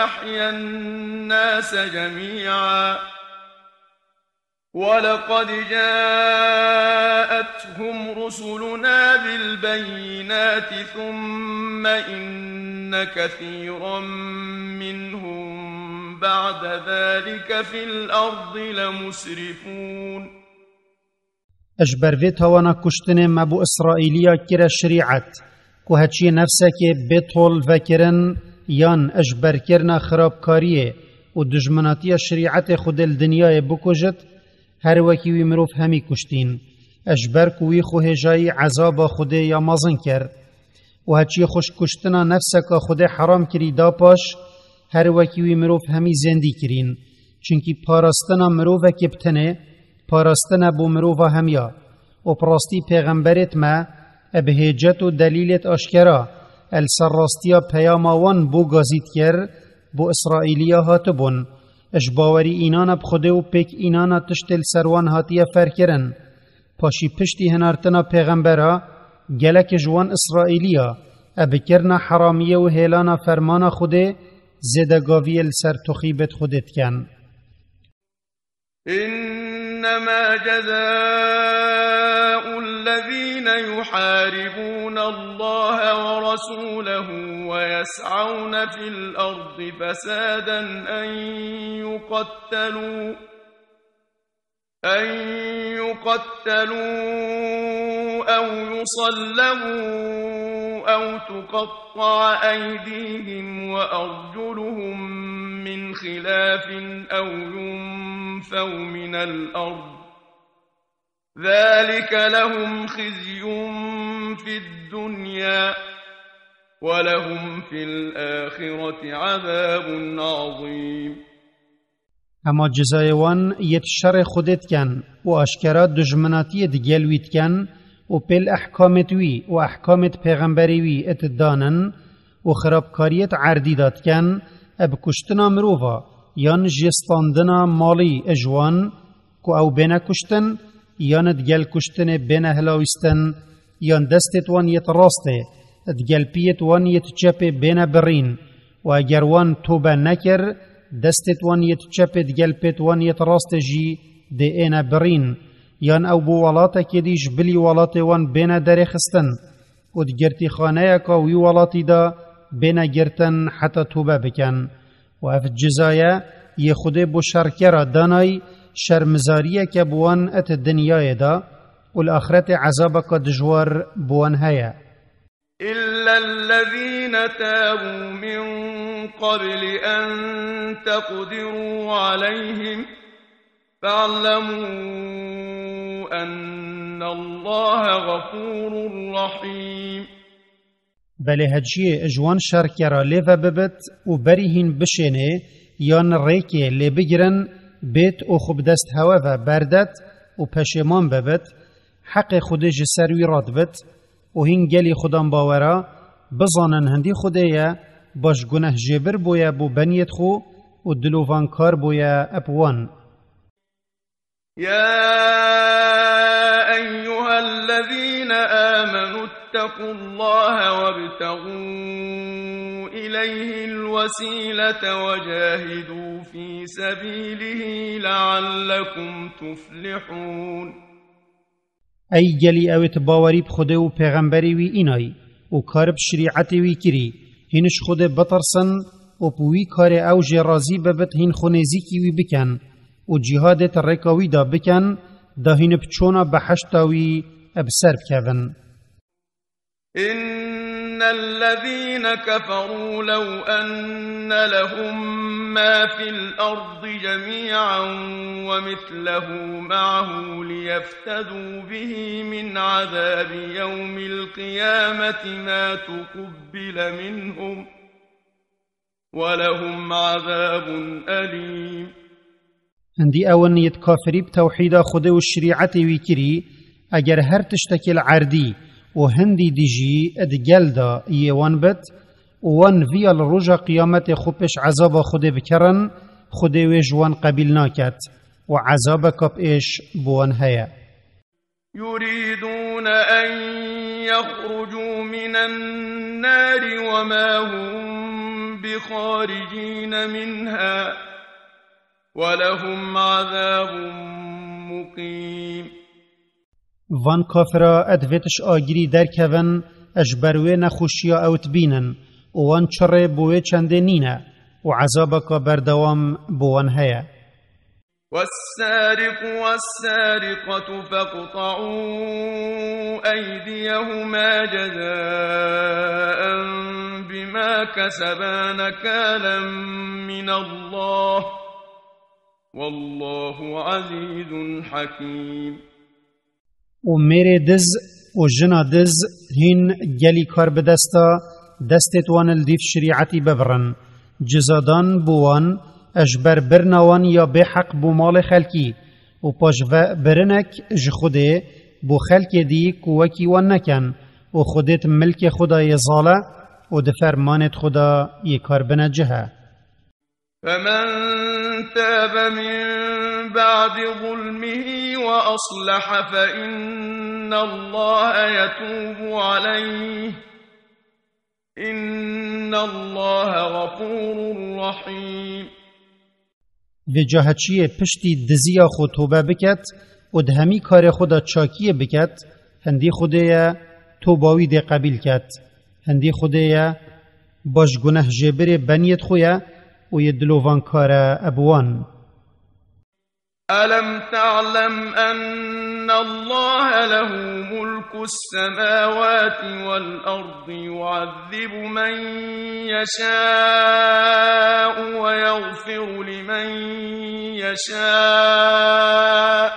أحيا الناس جميعا، ولقد جاءتهم رسلنا بالبينات ثم إن كثيرا منهم بعد ذلك في الأرض لمسرفون. Ji ber vê tawana kuştinê me bo Îsraîliya kire şerîet, ku heçiyê nefsekê bê tol vekirin yan ji ber kirina xirabkariyê û dijminatiya şerîetê Xwedê li dinyayê bikujit, her wekî wî mirov hemî kuştîn, ji ber ku wî xwe hêjayî ezaba Xwedê ya mezin kir. Û heçiyê xwe ji kuştina nefseka Xwedê heram kirî da paş, her wekî wî mirov hemî zêndî kirîn. Çunkî parastina mirovekê bi tenê, parastin e bo mirova hemiya. Û bi rastî pêxemberêt me, e bi hêcet û delîlêt aşkera, e li ser rastiya peyama wan bo gazî dikir, bo Îsraîliya hatibûn. Ji bawerî înana bi Xwedê û pêk înana tiştê li ser wan hatiye ferkirin. Paşî piştî hinartina pêxembera, gelek ji wan Îsraîliya, e bi kirina heramiyê û hêlana fermana Xwedê, zêdegaviyê li ser toxîbêt Xwedê dikin. إنما جزاء الذين يحاربون الله ورسوله ويسعون في الأرض فسادا أن يقتلوا، أن يقتلوا أو يصلبوا أو تقطع أيديهم وأرجلهم من خلاف أو ينفوا من الأرض، ذلك لهم خزي في الدنيا، ولهم في الآخرة عذاب عظيم. Hema cezayê wan yêt şerê Xwedê dikin û aşkera dijminatiyê digel wî dikin û pêl ehkamêt wî û ehkamêt pêxemberê wî it danin û xirabkariyêt erdî da dikin, e bi kuştina mirova yan jê standina malî ji wan, ku ew bêne kuştin, yan digel kuştinê bêne hilawîstin, yan destêt wan yêt rastê digel piyêt wan yêt çepê bêne birîn, û eger wan tobe nekir, destêt wan yêt çepê digel pêt wan yêt rastê jî dê êne birîn, yan ew bo welatekê dî ji bilî welatê wan bêne derêxistin û di girtîxaneyeka wî welatî de bêne girtin heta tobe bikin. Û ev cizaye yê Xwedê bo şerkera danay şermizariyeke bi wan et dinyayê de û li axretê ezabeka dijwar bi wan heye. إلا الذين تابوا من قبل أن تقدروا عليهم فاعلموا أن الله غفور رحيم. Belê heciyê ji wan şerkera lê ve bibit û berî hîn bişênê yan rêkê lê bigirin, bêt û xwe bi dest hewe ve berdet û peşêman bibit, heqê Xwedê ji ser wî radibit û hîn gelî Xudan bawera bizanin hindî Xwedê ye, baş guneh jêbir boye bo beniyêt xwe û dilovankar boye eb wan. يا أيها الذين آمنوا اتقوا الله وابتغوا إليه الوسيلة وجاهدوا في سبيله لعلكم تفلحون. Ey gelî ew ê tu bawerî bi Xwedê û pêxemberê wî înay û kar bi şirîetê wî kirî, hîn ji Xwedê bitirsin û bi wî karê ew jê razî bibit, hîn xwe nêzîkî wî bikin û cîhadê di rêka wî de bikin, da hîn bi çona behişta wî bi ser bikevin. إن الذين كفروا لو أن لهم ما في الأرض جميعا ومثله معه ليفتدوا به من عذاب يوم القيامة ما تقبل منهم ولهم عذاب أليم. Hindî ew in yêt kafirî bi tewhîda Xwedê û şirîetê wî kirî, eger her tiştekê li erdî û hindî dî jî di gel de yê wan bit û wan viya li roja qiyametê xwe pêş ezaba Xwedê bikerin, Xwedê wê ji wan qebîl naket û ezabeka bi êş bi wan heye. يريدون أن يخرجوا من النار وما هم بخارجين منها ولهم عذاب مقيم. Van kafira divêt ji agirî derkevin, ji ber wê nexweşiya ew dibînin û wan çirê bo wê çendê nîne û ezabeka berdewam bo wan heye. والسارق والسارقة فاقطعوا أيديهما جزاء بما كسبا نكالا من الله والله عزيز حكيم. û mêrê diz û jina diz hîn gelî kar bi desta destêt wan li dîv şirîetî bibirin. Cizadan bo wan ji ber birina wan ya bêheq bo malê xelkî û paşve birinek ji Xwedê bo xelkê dî ku wekî wan nekin û Xwedêt milkê xwe da yê zal e û di fermanêt xwe da yê kar bine cih e. فمن تاب من بعد ظلمه وأصلح فإن الله يتوب عليه، إن الله غفور رحيم. Vêca heçiyê piştî diziya xwe tobe biket û di hemî karê xwe de çakiyê biket, hindî Xwedê ye toba wî dê qebîl ket. Hindî Xwedê ye baş guneh jêbirê beniyêt xwe ye û yê dilovankar e bi wan. ألم تعلم أن الله له ملك السماوات والأرض يعذب من يشاء ويغفر لمن يشاء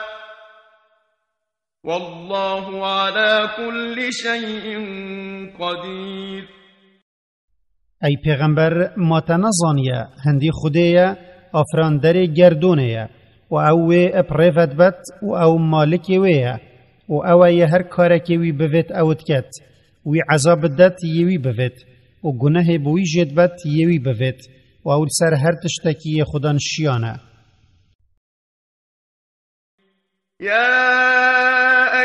والله على كل شيء قدير. Ey pêxember, ma te nezaniye hindî Xwedê ye, afranderê gerdonê ye û ew wê bi rê ve dibet û ew malikê wê ye û ew e yê her karekê wî bivêt ew diket. Wî ezab bidet yê wî bivêt û gunehê bi wî jê dibet yê wî bivêt û ew li ser her tiştekî yê Xwedan şiyan e. يا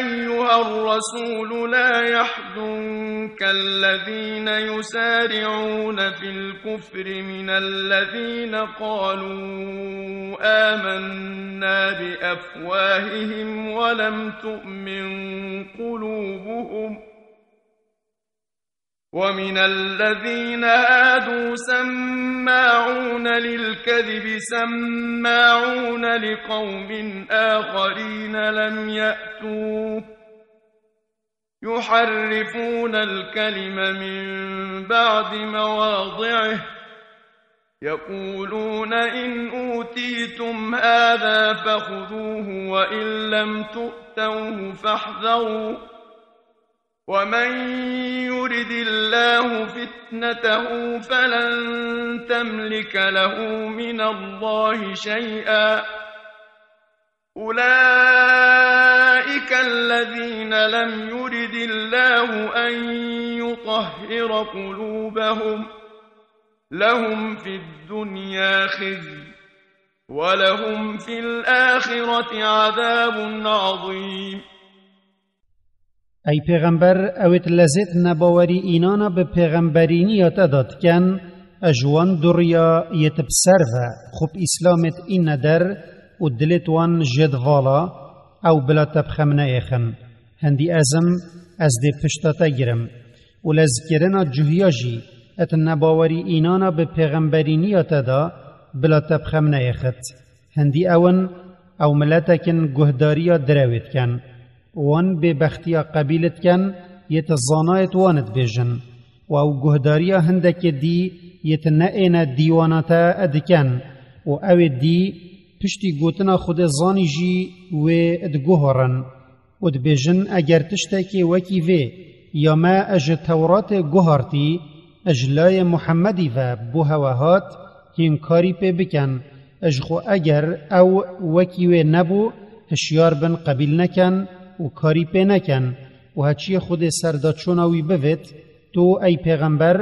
أيها الرسول لا يحزنك الذين يسارعون في الكفر من الذين قالوا آمنا بأفواههم ولم تؤمن قلوبهم ومن الذين هادوا سماعون للكذب سماعون لقوم آخرين لم يأتوك يحرفون الكلم من بعد مواضعه يقولون إن أوتيتم هذا فخذوه وإن لم تؤتوه فاحذروا ومن يرد الله فتنته فلن تملك له من الله شيئا أولئك الذين لم يرد الله أن يطهر قلوبهم لهم في الدنيا خزي ولهم في الآخرة عذاب عظيم. Ey pêxember, ewêt lezêt nebawerî înana bi pêxemberîniya te de diken, ez ji wan duriya yêt bi ser ve xwe bi Îslamêt îne der û dilêt wan jêt vala, ew bila te bi xem neêxin. Hindî ez im, ez dê pişta te girim. Û lezkirina cuhiya jî et nebawerî înana bi pêxemberîniya te de bila te bi xem neêxit. Hindî ew in, ew miletek in guhdariya direwê diken. Wan bêbextiya qebîl diken, yê ti zanayê ti wan dibêjin. Û ew guhdariya hindekê dî yê ti neêne dîwana te diken. Û ew ê dî piştî gotina Xwedê zanî jî wê diguhorin. Û dibêjin, eger tiştekê wekî vê ya me ez ji Tewratê guhartî, ez ji layê Muhemmedî ve bo hewe hat, hîn karî pê biken. Ji xwe eger ew wekî wê nebû, hişyar bin qebîl neken û karî pê neken û heçiyê Xwedê serdaçona wî bivêt, tu ey pêxember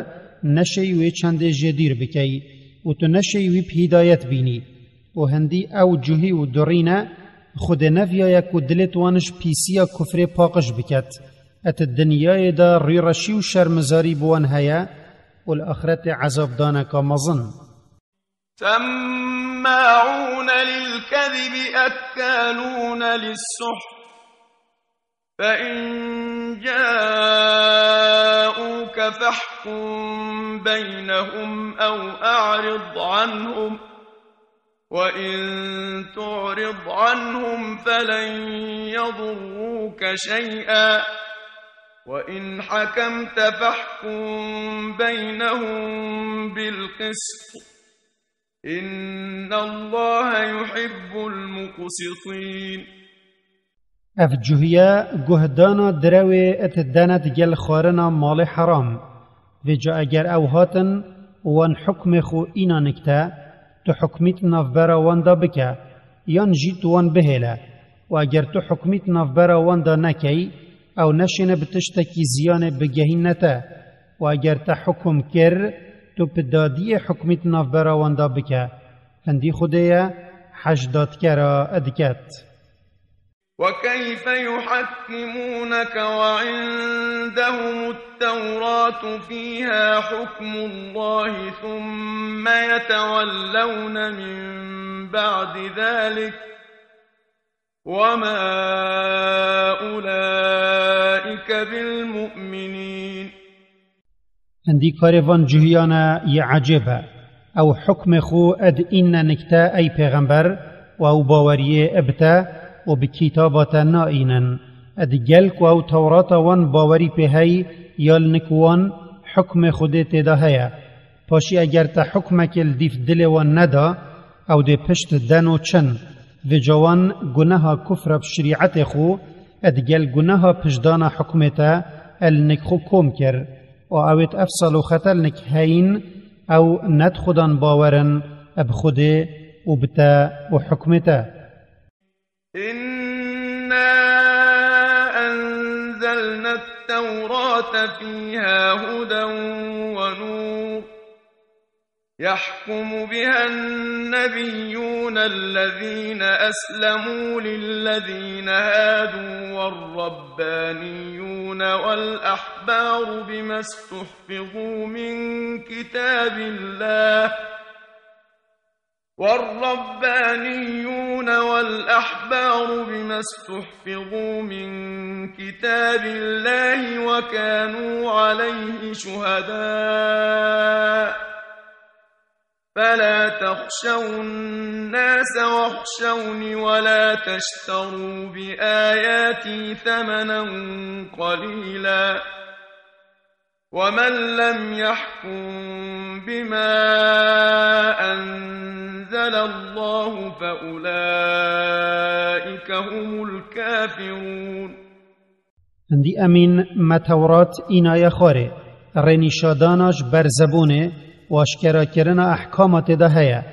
neşeyî wê çendê jêdîr bikey û tu neşeyî wî bi hîdayet bînî. Û hindî ew cuhî û durî ne, Xwedê neviyaye ku dilêt wan ji pîsiya kufrê paqij biket. Et di dinyayê de rîreşî û şermizarî bi wan heye û li axretê ezabdaneka mezin. سماعون للكذب أكالون للسحت فإن جاءوك فاحكم بينهم أو أعرض عنهم وإن تعرض عنهم فلن يضروك شيئا وإن حكمت فاحكم بينهم بالقسط إن الله يحب المقسطين. Ev cuhiye guhdana direwê et denet gel xwarina malê heram. Vêca eger ew hatin û wan hukmê xwe îna nikte, tu hukmît navbera wan de bike, yan jî tu wan bihêle. Û eger tu hukmît navbera wan de nekey, ew neşêne bi tiştekî ziyanê bigehîne te. Û eger te hukum kir, tu bi dadiyê hukmît navbera wan de bike. Hindî Xwedê ye, hej dadkera diket. وكيف يحكمونك وعندهم التوراة فيها حكم الله ثم يتولون من بعد ذلك وما أولئك بالمؤمنين. Hindî karê van cihiyane yê ecêb e. Ew hukmê xwe ed îne nik te ey pêxember û ew baweriyê eb te û bi kitaba te naînin. Ed gel ku ew Tewrata wan bawerî pê hey ya li nik wan hukmê Xwedê tê de heye. Paşî eger te hukmekê li dîf dilê wan neda, ew dê pişt den û çin. Vêca wan guneha kufra bi şerîetê xwe, ed gel guneha piştdana hukmê te el nik xwe kom kir. Û ewêt ev sal û xetelnik heyîn, ew ne di Xudan bawer in, eb Xwedê û bi te û hukmê te. إنا أنزلنا التوراة فيها هدى ونور يحكم بها النبيون الذين أسلموا للذين هادوا والربانيون والأحبار بما استحفظوا من كتاب الله والربانيون والأحبار بما استحفظوا من كتاب الله وكانوا عليه شهداء فلا تخشوا الناس واخشوني ولا تشتروا بآياتي ثمنا قليلا ومن لم يحكم بما أنزل الله فأولئك هم الكافرون. Hindî emîn me Tewrat înaye xwarê, rênîşadana ji ber zebûnê û aşkerakirina ehkama tê de heye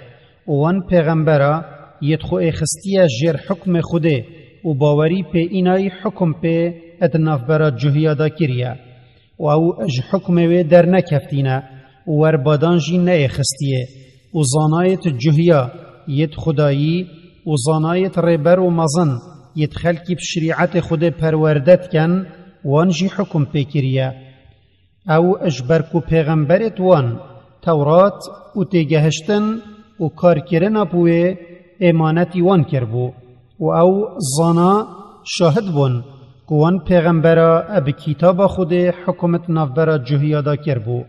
û wan pêxembera yêt xwe êxistiye jêr hukmê Xwedê û bawerî pê înayî hukum pê ed navbera cuhiya de kiriye. û ew ji hukmê wê dernekeftîne û werbadan jî neyê xistiyê û zanayêt cuhiya yêt xudayî û zanayêt rêber û mezin yêt xelkî bi şerîetê Xwedê perwerde diken, wan jî hukum pê kiriye. Ew ji ber ku pêxemberêt wan Tewrat û têgehiştin û karkirina bi wê êmanetî wan kiribû û ew zana şahid bûn ku wan pêxembera bi kitaba Xwedê hukum di navbera cuhiya de kiribû.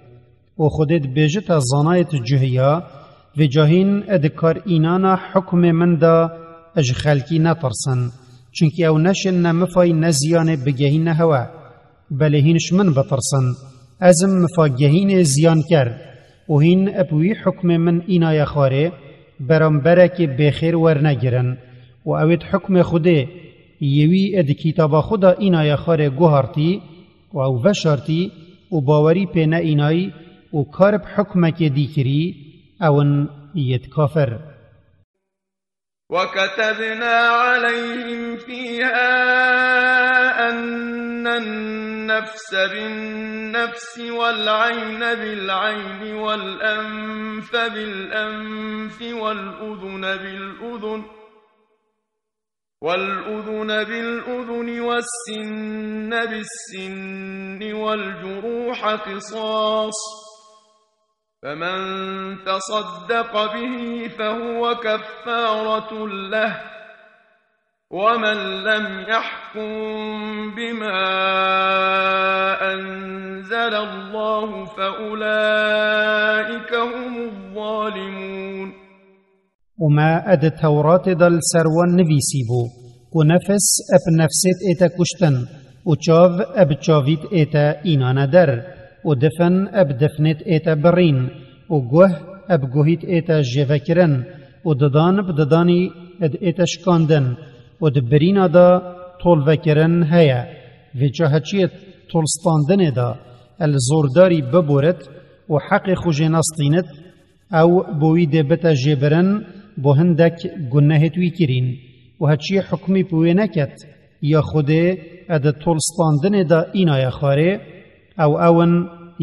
Û Xwedê dibêjit, ez zanayê tu cuhiya, vêca hîn di kar înana hukmê min de ji xelkî netirsin. Çunkî ew neşên ne mifayî ne ziyanê bigehîne hewe. Belê hîn ji min bitirsin. Ez im mifagehînê ziyanker û hîn eb wî hukmê min înaye xwarê, beramberekê bêxêr wernegirin û ewêt hukmê Xwedê yê wî ê di kitaba xwe de înaye xwarê guhartî û ew veşartî û bawerî pê neînayî û kar bi hukmekê dî kirî, ew in yêt kafir. وكتبنا عليهم فيها أن النفس بالنفس والعين بالعين والأنف بالأنف والأذن بالأذن والأذن بالأذن والسن بالسن والجروح قصاص فمن تصدق به فهو كفارة له ومن لم يحكم بما أنزل الله فأولئك هم الظالمون. Û me ed Tewratê de li ser wan nivîsîbû, ku nefis eb nefsêt ête kuştin, û çav eb çavît ête înane der, û difin eb difnêt ête birîn, û guh eb guhît ête jêvekirin, û didan bi didanî ed ête şikandin, û di birîna de tolvekirin heye. Vêca heçiyê tolstandinê de el zordarî biborit û heqê xwe jê nestînit, ew bo wî dê bite jêbirin, bo hindek gunehêt wî kirîn. Û heçiyê hukmî bi wê neket, ya Xwedê ed tolstandinê de înaye xwarê, ew ew in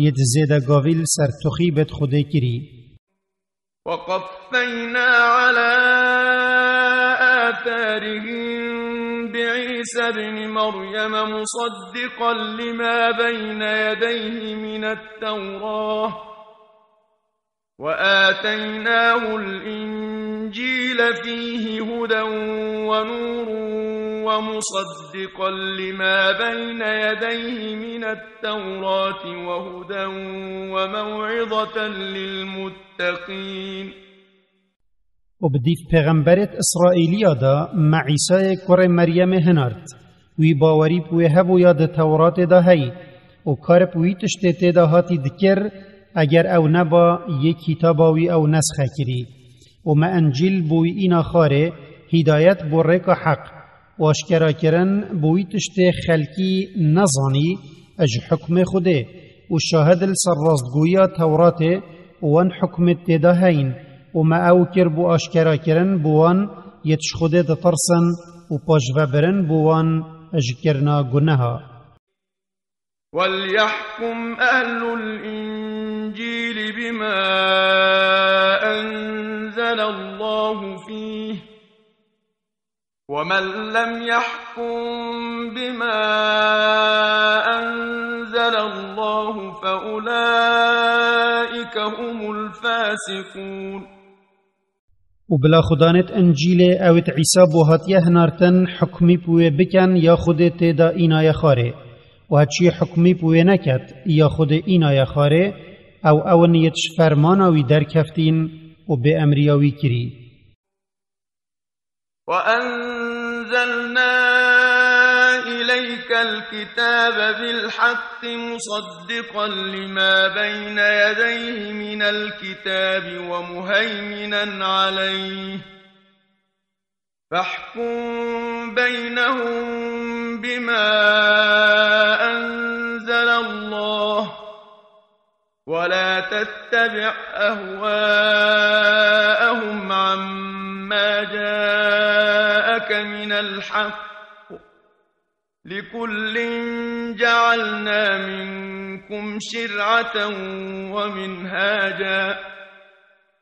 yêt zêdegavî li ser tuxîbêt Xwedê kirî. وقفينا على آثارهم بعيسى ابن مريم مصدقا لما بين يديه من التوراة وآتيناه الإنجيل فيه هدى ونور ومصدقا لما بين يديه من التوراة وهدى وموعظة للمتقين. û bi dîv pêxemberêt Îsraîliya de me Îsayê kurê Meryemê hinart. Wî bawerî bi wê hebûya di Tewratê de heyî û kar bi wî tiştê tê de hatî dikir, eger ew neba yê kîtaba wî ew nesxe kirî. Û me Encîl bo wî îna xwarê, hîdayet bo rêka heq, û aşkerakirin bo wî tiştê xelkî nezanî ji hukmê Xwedê û şahid li ser rastgoyiya Tewratê û wan hukmê tê de heyîn û me ew kir bo aşkerakirin bo wan yê ji Xwedê ditirsin û paşvebirin bo wan ji kirina guneha. وليحكم أهل الإنجيل بما أنزل الله فيه، ومن لم يحكم بما أنزل الله فأولئك هم الفاسقون. û bila xudanêt Encîlê ewêt Îsa bo hatiye hinartin, hukmî bi wê bikin ya Xwedê tê de înaye xwarê. Û heçiyê hukmî bi wê neket ya Xwedê înaye xwarê, ew ew in yêt ji fermana wî derkeftîn û bêemriya wî kirî. وأنزلنا إليك الكتاب بالحق مصدقا لما بين يديه من الكتاب ومهيمنا عليه، فاحكم بينهم بما أنزل الله، ولا تتبع أهواءهم عما جاءك من الحق، لكل جعلنا منكم شرعة ومنهاجا،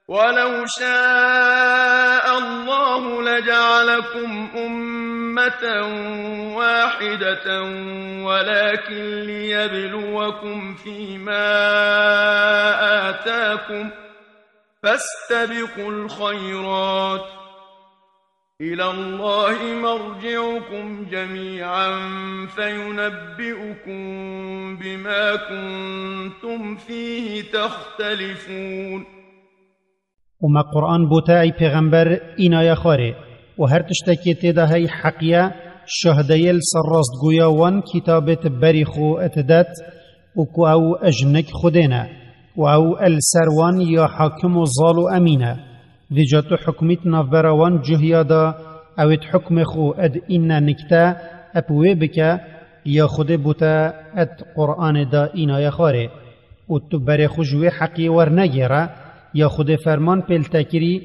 ولو شاء الله لجعلكم أمة واحدة، ولكن ليبلوكم فيما آتاكم، فاستبقوا الخيرات، إلى الله مرجعكم جميعا فينبئكم بما كنتم فيه تختلفون. û me Quran bo te ey pêxember înaye xwarê û her tiştekê tê de hey heqiye, şahdeyê li ser rastgoya wan kitabêt berî xwe et det û ku ew ji nik Xwedê ne û ew li ser wan ya hakim û zal û emîn e. Vêca tu hukmît navbera wan cuhiya da, ewêt hukmê xwe ed înne nikte, ep wê bike, ya Xwedê bo te ed Quranê da înaye xwarê. Û tu berê xwe ji wê heqiyê wernegêre, ya Xwedê ferman pê li te kirî,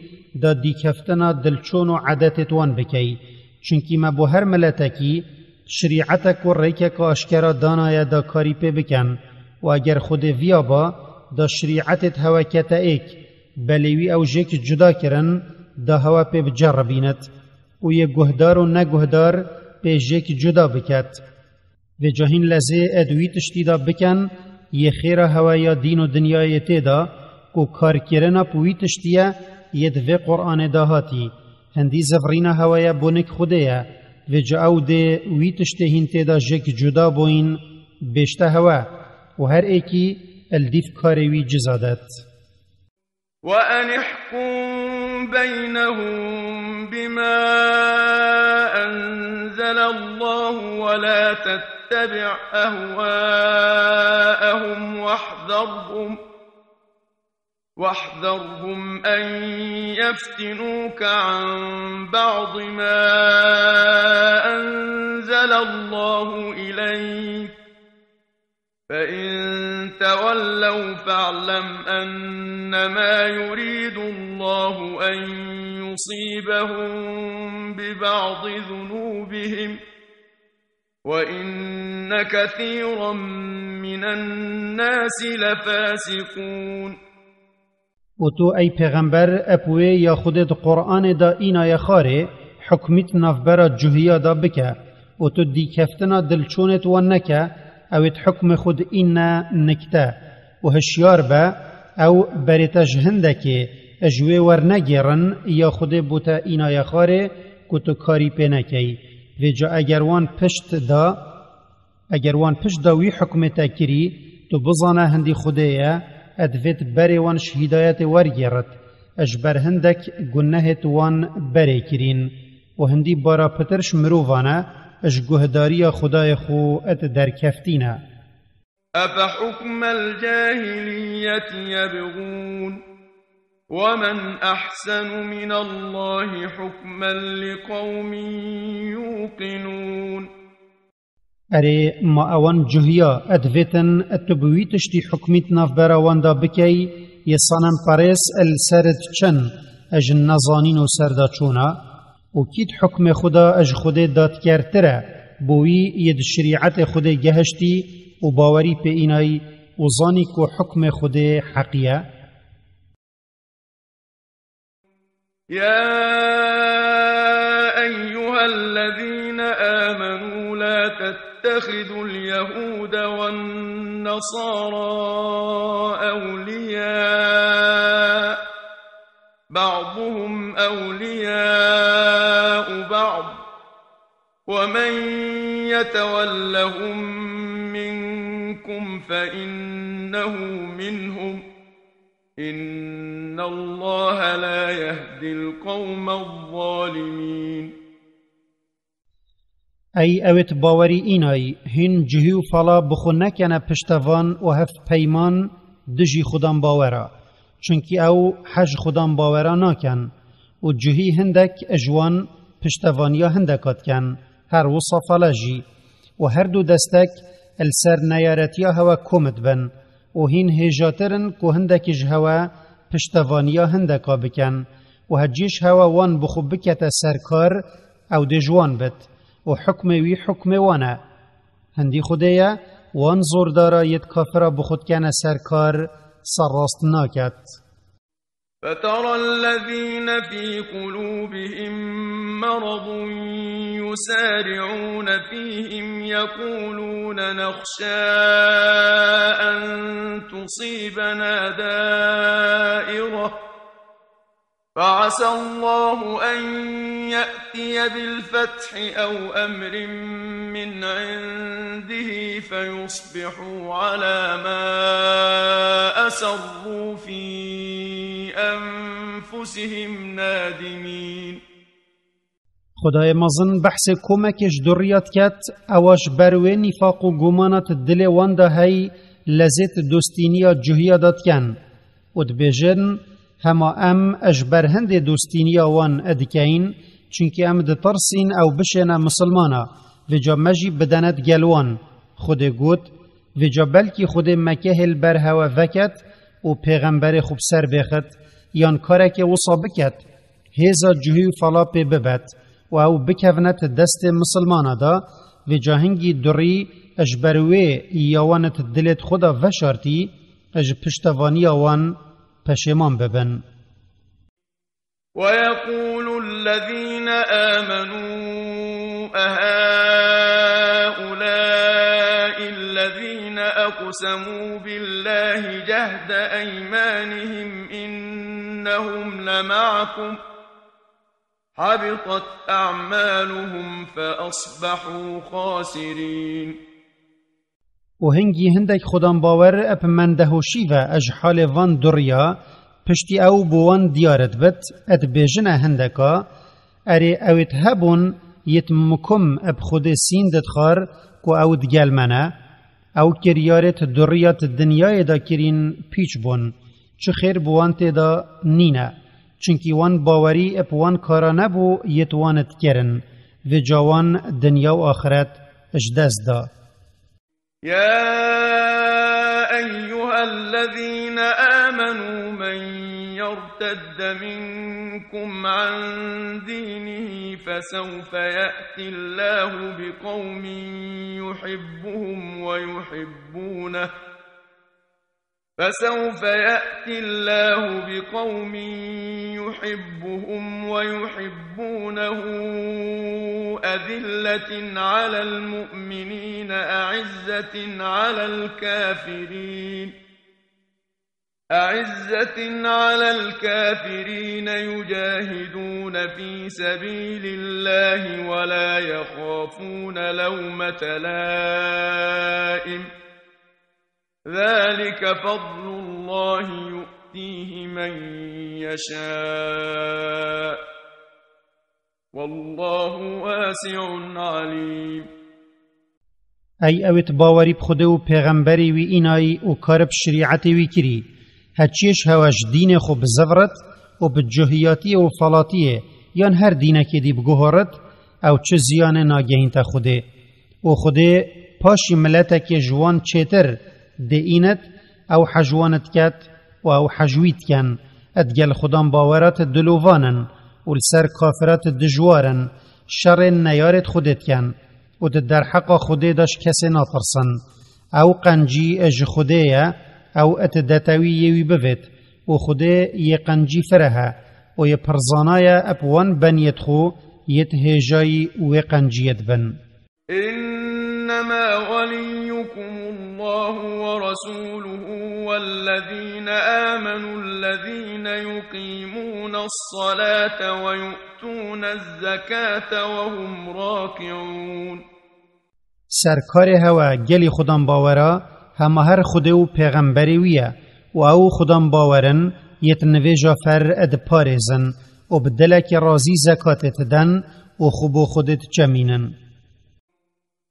da dîkeftina dilçon û edetêt wan bikey. Çunkî me bo her miletekî şirîetek û rêkeka aşkera danaye da karî pê bikin. Û eger Xwedê viya ba, da şirîetêt hewe kete êk, belê wî ew jêk cuda kirin, da hewe pê biceribînit. Û yê guhdar û neguhdar pê jêk cuda biket. Vêca hîn lezê ed wî tiştî da biken, yê xêra hewe ya dîn û dinyayê tê da, ku karkirina bi wî tiştî ye, yê di vê Quranê da hatî. Hindî zivrîna hewe ye bo nik Xwedê ye. Vêca ew dê wî tiştê hîn tê da jêk cuda boyîn, bêşte hewe û her êkî li dîv karê wî ciza det. وأن احكم بينهم بما أنزل الله ولا تتبع أهواءهم واحذرهم، واحذرهم أن يفتنوك عن بعض ما أنزل الله إليك، فإن تولوا فاعلم أنما يريد الله أن يصيبهم ببعض ذنوبهم، وإن كثيرا من الناس لفاسقون. Û tu, ey pêxember, ep wê ya Xwedê di Qur'anê de înaye xarê, hukmît navbera cuhiya de bike, û tu dîkeftina dilçûnêt wan neke, ewêt hukmê xwe diîne nikte, û hişyar be, ew berê te ji hindekê, ji wê wernegêrin ya Xwedê bo te înaye xarê, ku tu karî pê nekey. Vêca eger wan pişt da, Eger wan pişt da wî hukmê te kirî, tu bizane hindî Xwedê ye, e divêt berê wan ji hîdayetê wergêrit, e ji ber hindek gunehêt wan berê kirîn. Û hindî bara pitir ji mirovan e, e ji guhdariya Xwedayê xwe e di derkeftî ne. أفحكم الجاهلية يبغون ومن أحسن من الله حكما لقوم يوقنون. Erê, ma ewan cuhiya, e divêtin tu bi wî tiştî hukmît navbera wan de bikey, yê sanemperêz li ser diçin, e ji nezanîn û serdaçûna? Û kî di hukmê xwe de e ji Xwedê dadkertir e, bo wî yê di şerîetê Xwedê gehiştî û bawerî pê înayî û zanî ku hukmê Xwedê heqî ye? يا أيها الذين آمنوا لا تتخذوا اليهود والنصارى أولياء، بعضهم أولياء بعض، ومن يتولهم منكم فإنه منهم، إن الله لا يهدي القوم الظالمين. Ey ewêt bawerî înayî, hîn cihî û fala bi xwe nekene piştevan û hevpeyman dijî xudan bawera, çunkî ew hej xudan bawera naken û cihî hindek ji wan piştevaniya hindeka diken, her wisa fala jî. Û her du destek li ser neyaretiya hewe kom dibin û hîn hêjatir in ku hindekî ji hewe piştevaniya hindeka bikin û hecî ji hewe wan bi xwe bikete ser kar, ew dê ji wan bit û hukmê wî hukmê wan e. Hindî Xwedê ye, wan zordara yêt kafira bi xwe dikene ser kar, serrast naket. فترى الذين في قلوبهم مرض يسارعون فيهم يقولون نخشى أن تصيبنا دائرة، فعسى الله أن يأتي بالفتح أو أمر من عنده فيصبحوا على ما أسروا في أنفسهم نادمين. Xwedayê mezin behsê komekê ji duriya diket, ewa ji ber wê nîfaq û gumanat dilê wan de hey, lezêt dostîniya cuhiya de diken û dibêjin, hema em ji ber hindê dostîniya wan dikeyin, çunkî em ditirsîn ew bişêne misilmana, vêca me jî bidene digel wan. Xwedê got, vêca belkî Xwedê Mekehê li ber hewe veket û pêxemberê xwe bi ser bêxit, yan karekê wisa biket, hêza cihî û fala pê bibet û ew bikevnet destê misilmana de, vêca hingî durî ji ber wê ya wan di dilêt xwe de veşartî, ji piştevaniya wan peşêman bibin. ويقول الذين آمنوا أهؤلاء الذين أقسموا بالله جهد أيمانهم إنهم لمعكم حبطت أعمالهم فأصبحوا خاسرين. Û hingî hindek xudan bawer ep mendehoşî ve e ji halê van duriya, piştî ew bi wan diyar dibit, e dibêjine hindeka, erê ewêt hebûn yêt mikum ep Xwedê sîn didxar ku ew digel me ne, ew kiryarêt duriyat dinyayê de kirîn pîç bûn, çi xêr bi wan tê de nîne, çunkî wan bawerî ep wan kara nebû yêt wan dikirin, vêca wan dinya û axiret ji dest da. يا أيها الذين آمنوا من يرتد منكم عن دينه فسوف يأتي الله بقوم يحبهم ويحبونه فسوف يأتي الله بقوم يحبهم ويحبونه، أذلة على المؤمنين، أعزة على الكافرين، أعزة على الكافرين، يجاهدون في سبيل الله ولا يخافون لومة لائم، ذلك فضل الله يؤتيه من يشاء، والله واسع عليم. Ey ewêt bawerî bi Xwedê û pêxemberê wî înayî û kar bi şerîetê wî kirî, heçiyê ji hewe ji dînê xwe bizivirit û bi cuhiyatiyê û falatiyê yan her dînekê dî biguhorit, ew çi ziyanê nagehînte Xwedê. Û Xwedê paşî miletekê ji wan çêtir dê înit, ew hej wan diket û ew hej wî dikin. Digel xudan bawera ti dilovanin û li ser kafira ti dijwar in, şerên neyarêt Xwedê dikin û di derheqa Xwedê de ji kesê natirsin. Ew qencî ji Xwedê ye, ew ti detewî yê wî bivêt û Xwedê yê qencî fireh e û yê pirzana ye eb wan beniyêt xwe yêt hêjayî wê qenciyê dibin. إنما وليكم الله ورسوله والذين آمنوا الذين يقيمون الصلاة ويؤتون الزكاة وهم راكعون. Serkarê hewe gelî xudan bawera hema her Xwedê û pêxemberê wî ye û ew xudan bawerin yêt nivêja fer diparêzin û bi dilekî razî zekatê diden û xwe bo Xwedê diçemînin.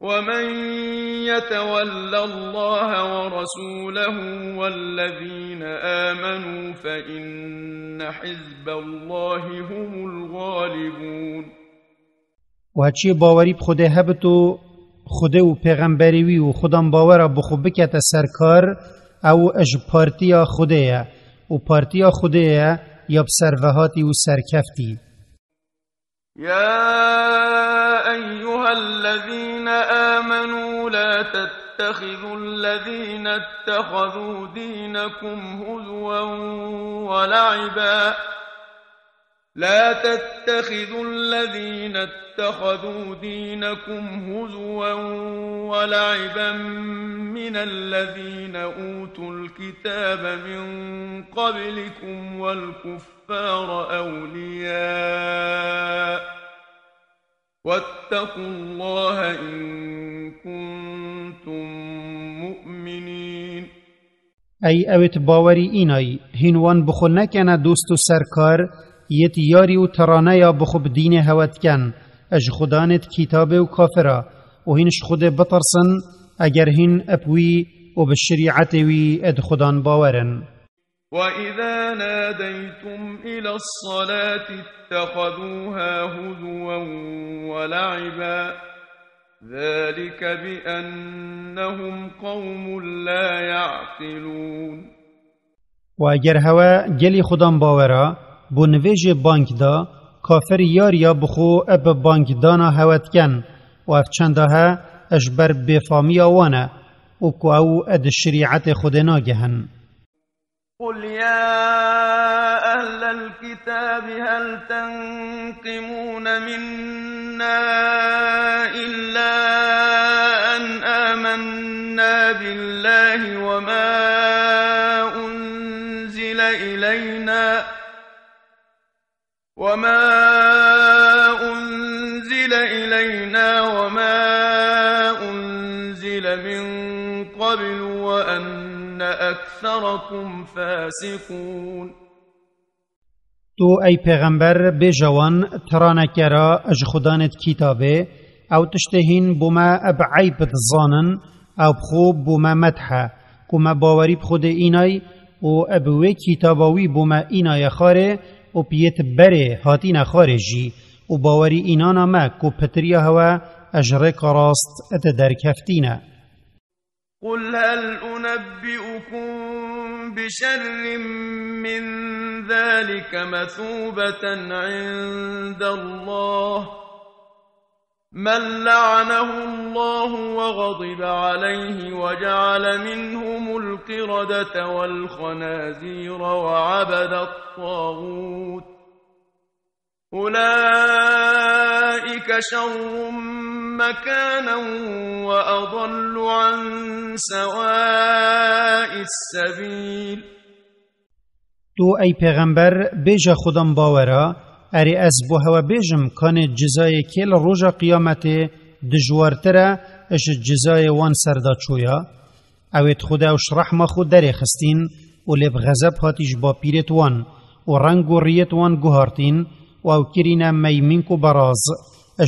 ومن يتول الله ورسوله والذين آمنوا فإن حزب الله هم الغالبون. Û heçiyê bawerî bi Xwedê hebit û Xwedê û pêxemberê wî û xudan bawera bi xwe bikete ser kar, ew ji partiya Xwedê ye û partiya Xwedê ye ya bi servehatî û serkeftî. يا أيها الذين آمنوا لا تتخذوا الذين اتخذوا دينكم هزوا ولعبا، لا تتخذوا الذين اتخذوا دينكم هزوا ولعبا من الذين أوتوا الكتاب من قبلكم والكفار أولياء، واتقوا الله إن كنتم مؤمنين. Ey ewêt bawerî înayî, hîn wan bi xwe nekene dost û serkar, yêt yarî û tiraneya bi xwe bi dînê hewe diken, ji xudanêt kitabê û kafira, û hîn ji Xwedê bitirsin, eger hîn bi wî û bi şerîetê wî di xudan bawer in. وإذا ناديتم إلى الصلاة اتخذوها هزوا ولعبا، ذلك بأنهم قوم لا يعقلون. û eger hewe gelî xudan bawera bo nivêjê bang da, kafir yariya bi xwe bi bangdana hewe diken û ev çenda he ji ber bêfamiya wan e û ku ew di şerîetê Xwedê nagehin. قل يا أهل الكتاب هل تنقمون منا إلا أن آمنا بالله وما أنزل إلينا، وما أنزل إلينا وما أنزل من قبل وأن أكثركم فاسقون. Tu, ey pêxember, bêje wan, tiranekera ji xudanêt kitabê, ew tiştê hîn bo me bi eyb dizanin, ew bi xwe bo me medh e, ku me bawerî bi Xwedê înay û bi wê kitaba wî bo me înaye xwarê û bi yêt berê hatîne xwarê jî, û bawerî înana me ku pitiriya hewe ji rêka rast di derkeftîne. قل هل أنبئكم بشر من ذلك مثوبة عند الله؟ من لعنه الله وغضب عليه وجعل منهم القردة والخنازير وعبد الطاغوت أولئك شر مكانا وأضل عن سواء السبيل. Tu ey pêxember bêje xudan bawera, erê ez bo hewe bêjim, kanê cizayê kê li roja qiyametê dijwartir e ji cizayê wan serda çûya? Ew ê di Xuda û ji rehma xwe derê xistîn û lê bi xezeb hatî ji bapîrêt wan û reng û riyêt wan guhartîn û ew kirîne meymînk û beraz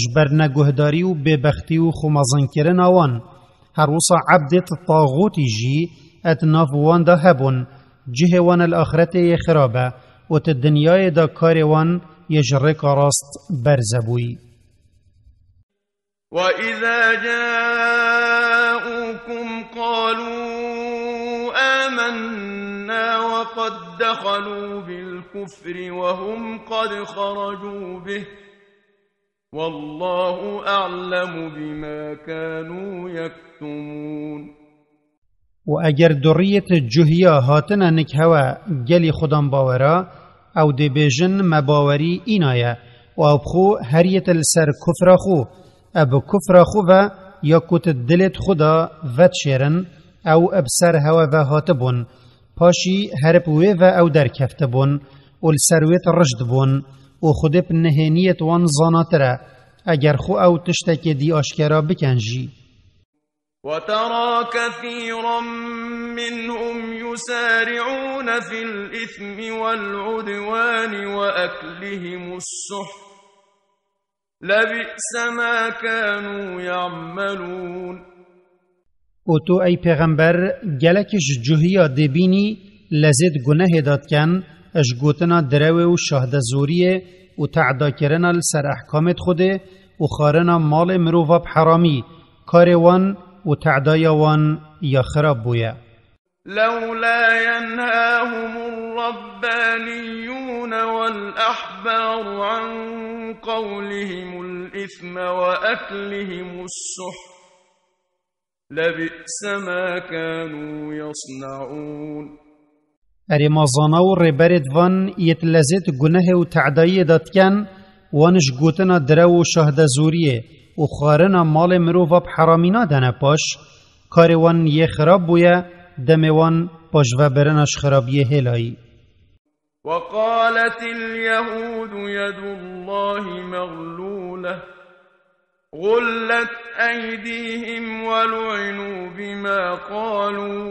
ji ber neguhdarî û bêbextî û xwemezinkirina wan. Her wisa ebdêt taxûtî jî et nav wan de hebûn, cihê wan el axretê yê xirab e û ti dinyayê de karê wan yê ji rêka rast berze bûyî. وإذا جاءوكم قالوا آمنا وقد دخلوا بالكفر وهم قد خرجوا به والله أعلم بما كانوا يكتمون. û eger duriyêt cuhiya hatine nik hewe gelî xudan bawera, ew dê bêjin me bawerî îna ye, û ew bi xwe heriyêt li ser kufra xwe, e bi kufra xwe ve ya ku ti dilêt xwe de vedişêrin, ew bi ser hewe ve hatibûn, paşî her bi wê ve ew derkeftibûn û li ser wê tiriştibûn û Xwedê bi nihêniyêt wan zanatir e, eger xwe ew tiştekê dî aşkera bikin jî. وترى كثيرا منهم يسارعون في الإثم والعدوان وأكلهم السحت لبئس ما كانوا يعملون. û tu ey pêxember gelekî ji cuhiya dê bînî lezêt gunehê de dikin, ji gotina direwê û şahdezoriyê û te'dakirina li ser ehkamêt Xwedê û xwarina malê mirova bi heramî, karê wan û te'daya wan ya xirab bûye. لولا ينهاهم الربانيون والأحبار عن قولهم الإثم وأكلهم السحت لبئس ما كانوا يصنعون. Erê ma zana û rêberêt van yêt lezêt gunehê û te'dayiyê de dikin, wan ji gotina direw û şahdezoriyê û xwarina malê mirova bi heramî nadene paş, karê wan yê xirab bûye, demê wan paşvebirina ji xirabiyê hêlayî. وقالت اليهود يد الله مغلولة غلت أيديهم ولعنوا بما قالوا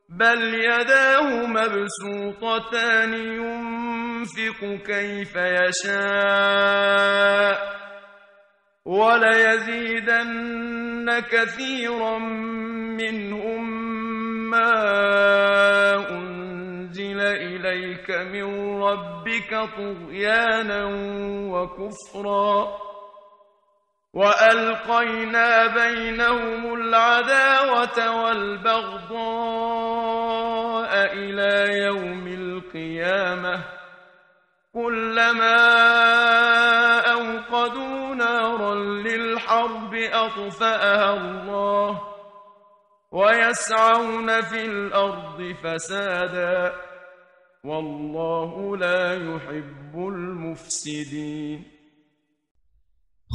بل يداه مبسوطتان ينفق كيف يشاء وليزيدن كثيرا منهم ما أنزل إليك من ربك طغيانا وكفرا وألقينا بينهم العداوة والبغضاء إلى يوم القيامة كلما أوقدوا نارا للحرب أطفأها الله ويسعون في الأرض فسادا والله لا يحب المفسدين.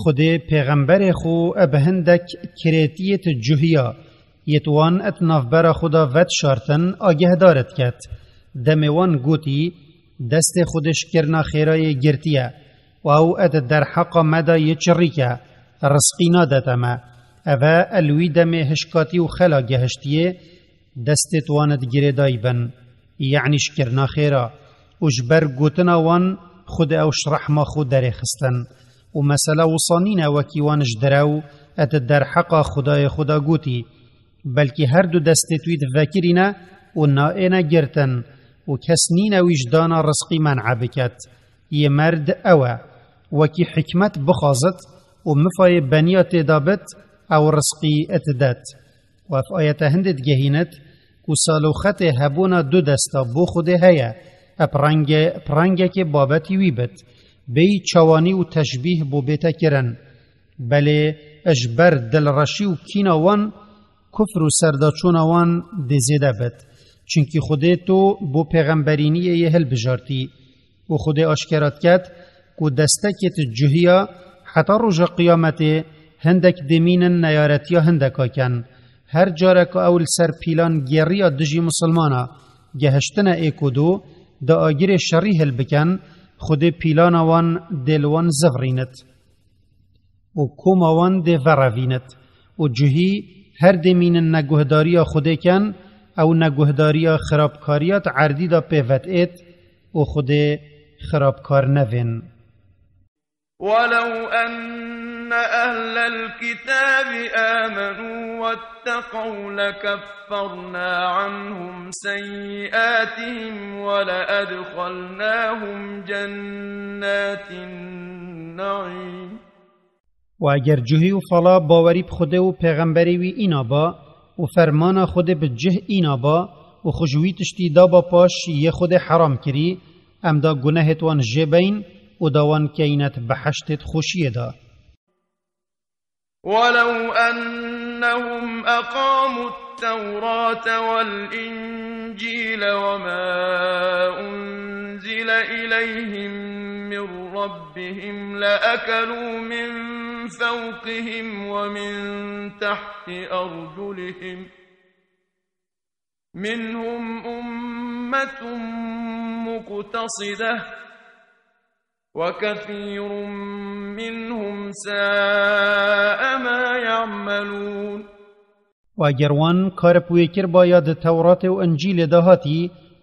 Xwedê pêxemberê xwe bi hindek kirêtiyêt cuhiya, yêt wan et navbera xwe de vedişartin, agehdarit ket. Demê wan gotî, destê Xwedê ji kirina xêrayê girtiye û ew et derheqa me de yê çirrîk e, rizqî nadete me. Ev e el wî demê hişkatî û xela gehiştiyê, destêt wan di girêdayî bin, yanî ji kirina xêra, û ji ber gotina wan Xwedê ew ji rehma xwe derê xistin. Û mesele wisa nîne wekî wan ji direw et derheqa Xwedayê xwe de gotî, belkî her du destêt wî di vekirî ne û naêne girtin û kes nîne wî ji dana rizqî men'e biket. Yê merd ew e, wekî hikmet bixwazit û mifayê beniya tê de bit, ew rizqî et det. Û ev ayete hindê digehînit ku saloxetê hebûna du desta bo Xwedê heye, ep renge, ep rengekê babetî wî bit, bêyî çawanî û teşbîh bo bête kirin. Belê, ji ber dilreşî û kîna wan, kufr û serdaçûna wan dê zêde bit. Çimkî Xwedê to bo pêxemberîniyê yê hilbijartî. Û Xwedê aşkera diket ku destekêt cuhiya heta roja qiyametê hindek dê mînin neyaretiya hindeka ken. Her careka ew li ser pîlan gêriya dijî misilmana gehiştine êk û du, da agirê şerî hilbiken, Xwedê pîlana wan dê li wan zivrînit. Û koma wan dê verevînit. Û cuhî her dê mînin neguhdariya Xwedê ken, ew neguhdariya xirabkariya di erdî de pê vetêt û Xwedê xirabkar nevên. ولو أن أهل الكتاب آمنوا واتقوا لكفرنا عنهم سيئاتهم ولأدخلناهم جنات النعيم. Û eger cuhî û fala bawerî bi Xwedê û pêxemberê wî îna ba û fermana Xwedê bi cih îna ba û xwe ji wî tiştî da ba paş yê Xwedê heram kirî, em da gunehêt wan jê beyin û da wan keynet beheştêt xweşiyê de. ولو أنهم أقاموا التوراة والإنجيل وما أنزل إليهم من ربهم لأكلوا من فوقهم ومن تحت أرجلهم منهم أمة مقتصدة وكثير منهم ساء ما يعملون. Û eger wan kar bi wê kirba ya di Tewratê û Încîlê de hatî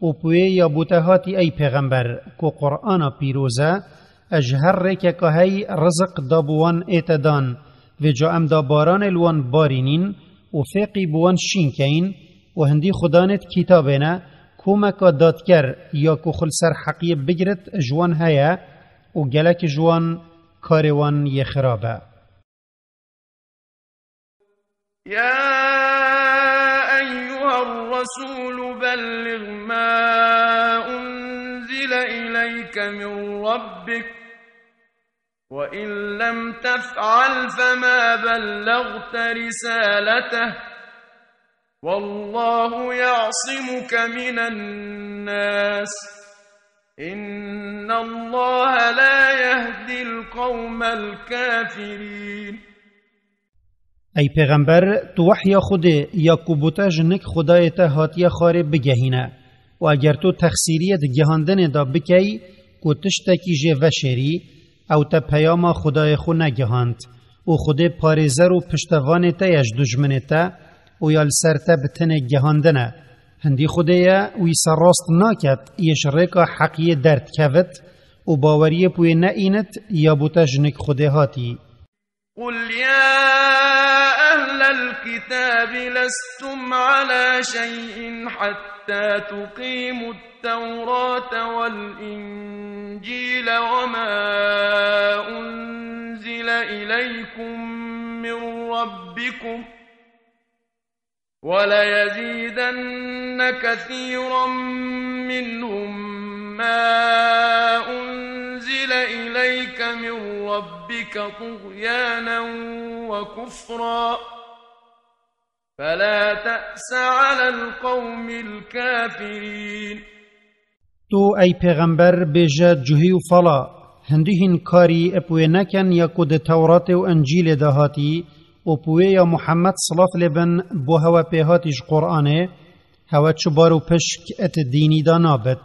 û bi wê ya bo te hatî ey pêxember, ku Qur'ana pîroz e, ji her rêkeka hey riziq da bi wan ête dan, vêca em da baranê li wan barînîn û fêqî bi wan şîn keyin, û hindî xudanêt kîtabê ne, komeka dadker ya ku xwe li ser heqiyê bigirit ji wan heye û gelek ji wan karê wan yê xirab e. يا أيها الرسول بلغ ما أنزل إليك من ربك وإن لم تفعل فما بلغت رسالته والله يعصمك من الناس إن الله لا يهدي القوم الكافرين. Ey pêxember, tu wehya Xwedê ya ku bo te ji nik Xwedayê te hatiye xwarê bigehîne. Û eger tu texsîriyê di gihandinê de bikey ku tiştekî jê veşêrî, ew te peyama Xwedayê xwe negihand. Û Xwedê parêzer û piştevanê te ye ji dujminê te û ya li ser te bi tenê gihandin e. Hindî Xwedê ye, wî serrast naket, yê ji rêka heqiyê derdikevit û baweriyê bi wê neînit ya bo te ji nik Xwedê hatî. قل يا أهل الكتاب لستم على شيء حتى تقيموا التوراة والإنجيل وما أنزل إليكم من ربكم وليزيدن كثيرا منهم ما أنزل إليك من ربك طغيانا وكفرا فلا تأس على القوم الكافرين. Tu, ey pêxember, bêje, cuhî û fala, hindî hîn karî bi wê neken ya ku di Tewratê û Încîlê de hatî û bi wê ya Muhammed, silav lê bin, bo hewe pê hatî ji Quranê, hewe çi bar û pişk it dînî de nabit.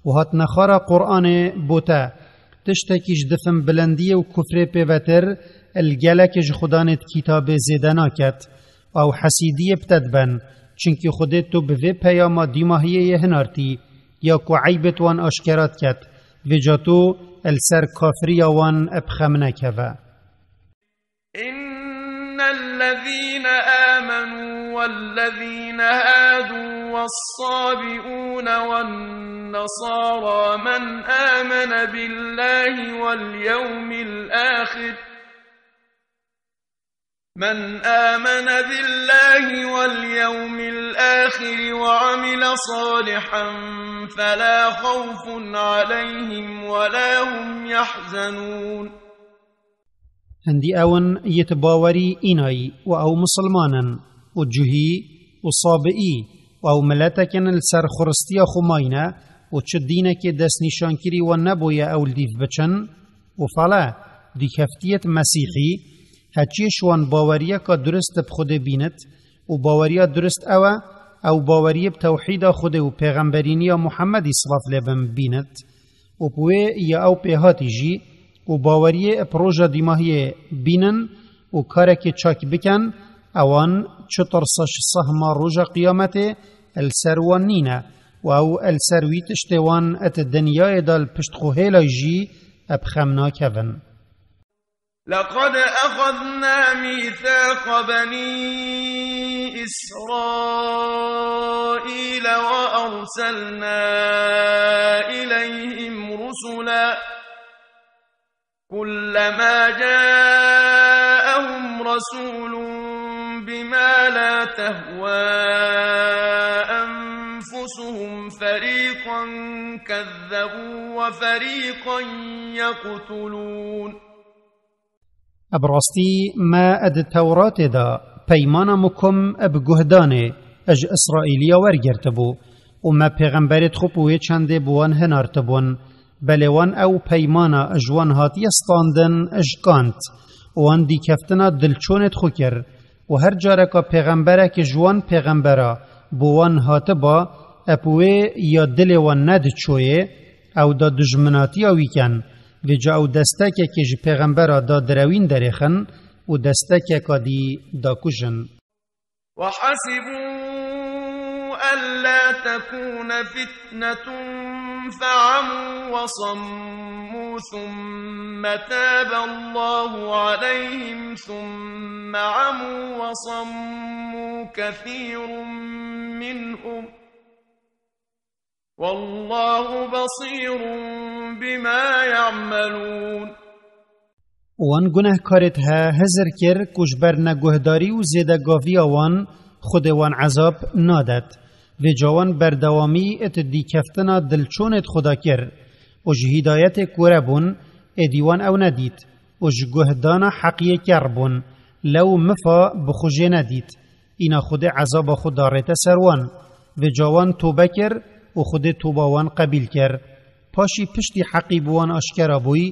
Û hatine xara Quranê bo te, tiştekî ji difin bilendiyê û kufrê pêvetir, li gelekê ji xudanê di kitabê zêde naket. Ew hesîdiyê bi te diben, çimkî Xwedê tu bi vê peyama dîmahiyê yê hinartî, ya ku eybêt wan aşkera diket, vêca tu li ser kafiriya wan bi xem nekeve. إن الذين آمنوا والذين هادوا والصابئون والنصارى من آمن بالله واليوم الآخر من آمن بالله واليوم الآخر وعمل صالحا فلا خوف عليهم ولا هم يحزنون. Hindî ew in yê ti bawerî înayî û ew misilman in, û cuhî û sabiî û ew miletek in li ser xuristiya xwe mayîne û çi dînekê destnîşankirî wan nebûye ew li dîv biçin, û fele, dîkeftiyêt Mesîhî, heçiyê ji wan baweriyeka durist bi Xwedê bînit, û baweriya durist ew e, ew baweriyê bi tewhîda Xwedê û pêxemberîniya Muhemmedî, silav lê bin, bînit, û bi wê ya ew pê hatî jî, û baweriyê bi roja dîmahiyê bînin û karekê çak bikin, ewan çi tirsa ji sehma roja qiyametê li ser wan nîne, û ew li ser wî tiştê wan di dinyayê de li pişt xwe hêlay jî bi xem nakevin. لقد أخذنا ميثاق بني إسرائيل وأرسلنا إليهم رسلا كلما جاءهم رسول بما لا تهوى أنفسهم فريقا كذبوا وفريقا يقتلون. Bi rastî me di Tewratê de peymana mukum bi guhdanê ji Îsraîliya wergirtibû û me pêxemberêt xwe bi wê çendê bi wan hinartibûn. Belê wan ew peymana ji wan hatiye standin ji kand û wan dîkeftina dilçonêt xwe kir û her careka pêxemberek ji wan pêxembera bo wan hatiba, ep wê ya dilê wan nediçoyê, ew da dijminatiya wî ken. Vêca ew destekekê ji pêxembera da direwîn derêxin û destekeka dî da kujin. وحسبوا ألا تكون فتنة فعموا وصموا ثم تاب الله عليهم ثم عموا وصموا كثير منهم والله بصير بما يعملون. Wan gunehkarêt he hizir kir ku ji ber neguhdarî û zêdegaviya wan Xwedê wan ezab nadet. Vêca wan berdewamî it dîkeftina dilçonêt xwe da kir û ji hîdayetê kore bûn, êdî wan ew nedît û ji guhdana heqiyê ker bûn, lew mifa bi xwe jê nedît. Îna Xwedê ezaba xwe darête ser wan. Vêca wan tobe kir û Xwedê toba wan qebîl kir. Paşî piştî heqî bi wan aşkera bûyî,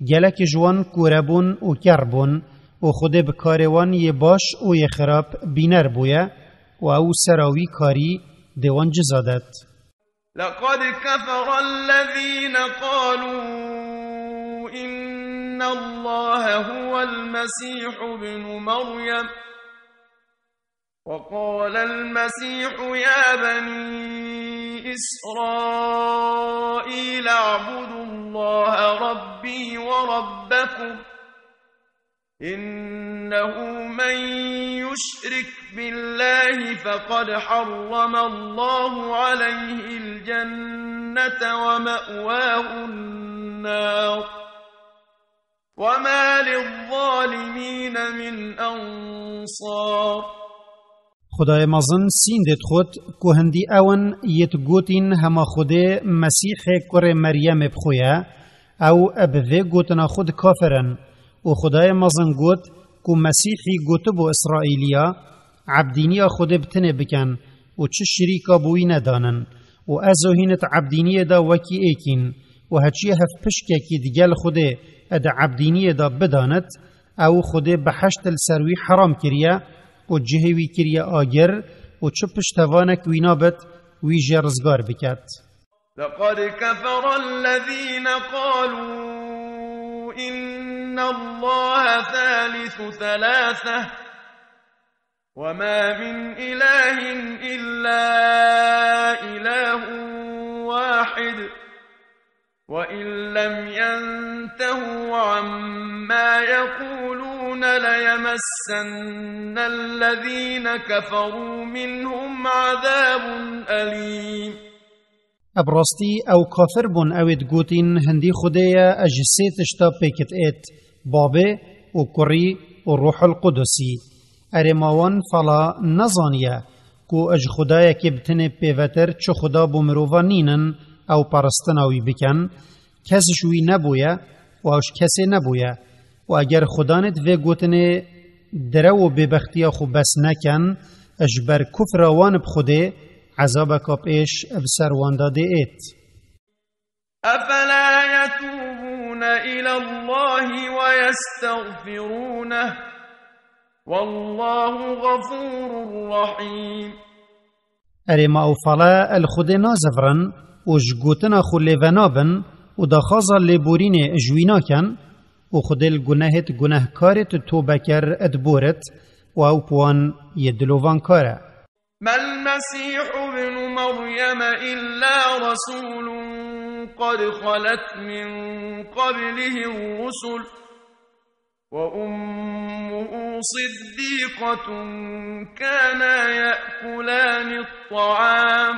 gelekî ji wan kûre bûn û ker bûn û Xwedê bi karê wan yê baş û yê xirab bîner bûye û ew sera wî karî dê wan ciza det. لقد كفر الذين قالوا إن الله هو المسيح ابن مريم وقال المسيح يا بني إسرائيل اعبدوا الله ربي وربكم إنه من يشرك بالله فقد حرم الله عليه الجنة ومأواه النار وما للظالمين من أنصار. Xwedayê mezin sîndê dixwit ku hindî ew in yê digotîn hema Xwedê Mesîhê kurê Meryemê bi xwe ye, ew bi vê gotina xwe dikafirin. Û Xwedayê mezin got ku Mesîhî gotibû Îsraîliya, Ebdîniya Xwedê bi tinê bikin û çi şirîka bi wî nedanin. Û ez û hîn di ebdîniyê de wekî êkîn. Û heçiyê hevpişkekî digel Xwedê di ebdîniyê de bidanit, ew Xwedê behişt li ser wî heram kiriye û cihê wî kiriye agir û çi piştevanek wî nabit, wî jê rizgar biket. لقد كفر الذين قالوا إن الله ثالث ثلاثة وما من إله إلا إله واحد وإن لم ينتهوا عما يقولون ليمسن الذين كفروا منهم عذاب أليم. Bi rastî ew kafir bûn, ew ê digotîn hindî Xwedê ye, ji sê tişta pêkit êt, Babê û Kurî û Ruhul Qudusî. Erê ma wan fala nezaniye ku ji Xwedayekê bi tinê pêvetir çi Xweda bo mirovan nînin ew peristina wî bikin, kes ji wî nebûye û ew ji kesê nebûye. Û eger xudanêt vê gotinê direw û bêbextiya xwe bes neken, ji ber kufra wan bi Xwedê, ezabeka pêş bi ser wan de dê êt. أفلا يتوبون إلى الله ويستغفرونه والله غفور رحيم. Erê ma ew fala li Xwedê nazivirin û ji gotina xwe lê venabin û daxwaza lêborînê ji wî nakin û Xwedê li gunehêt gunehkarêt tobeker diborit û ew bi wan yê dilovankar e. ما المسيح ابن مريم إلا رسول قد خلت من قبله الرسل وأمه صديقة كانا يأكلان الطعام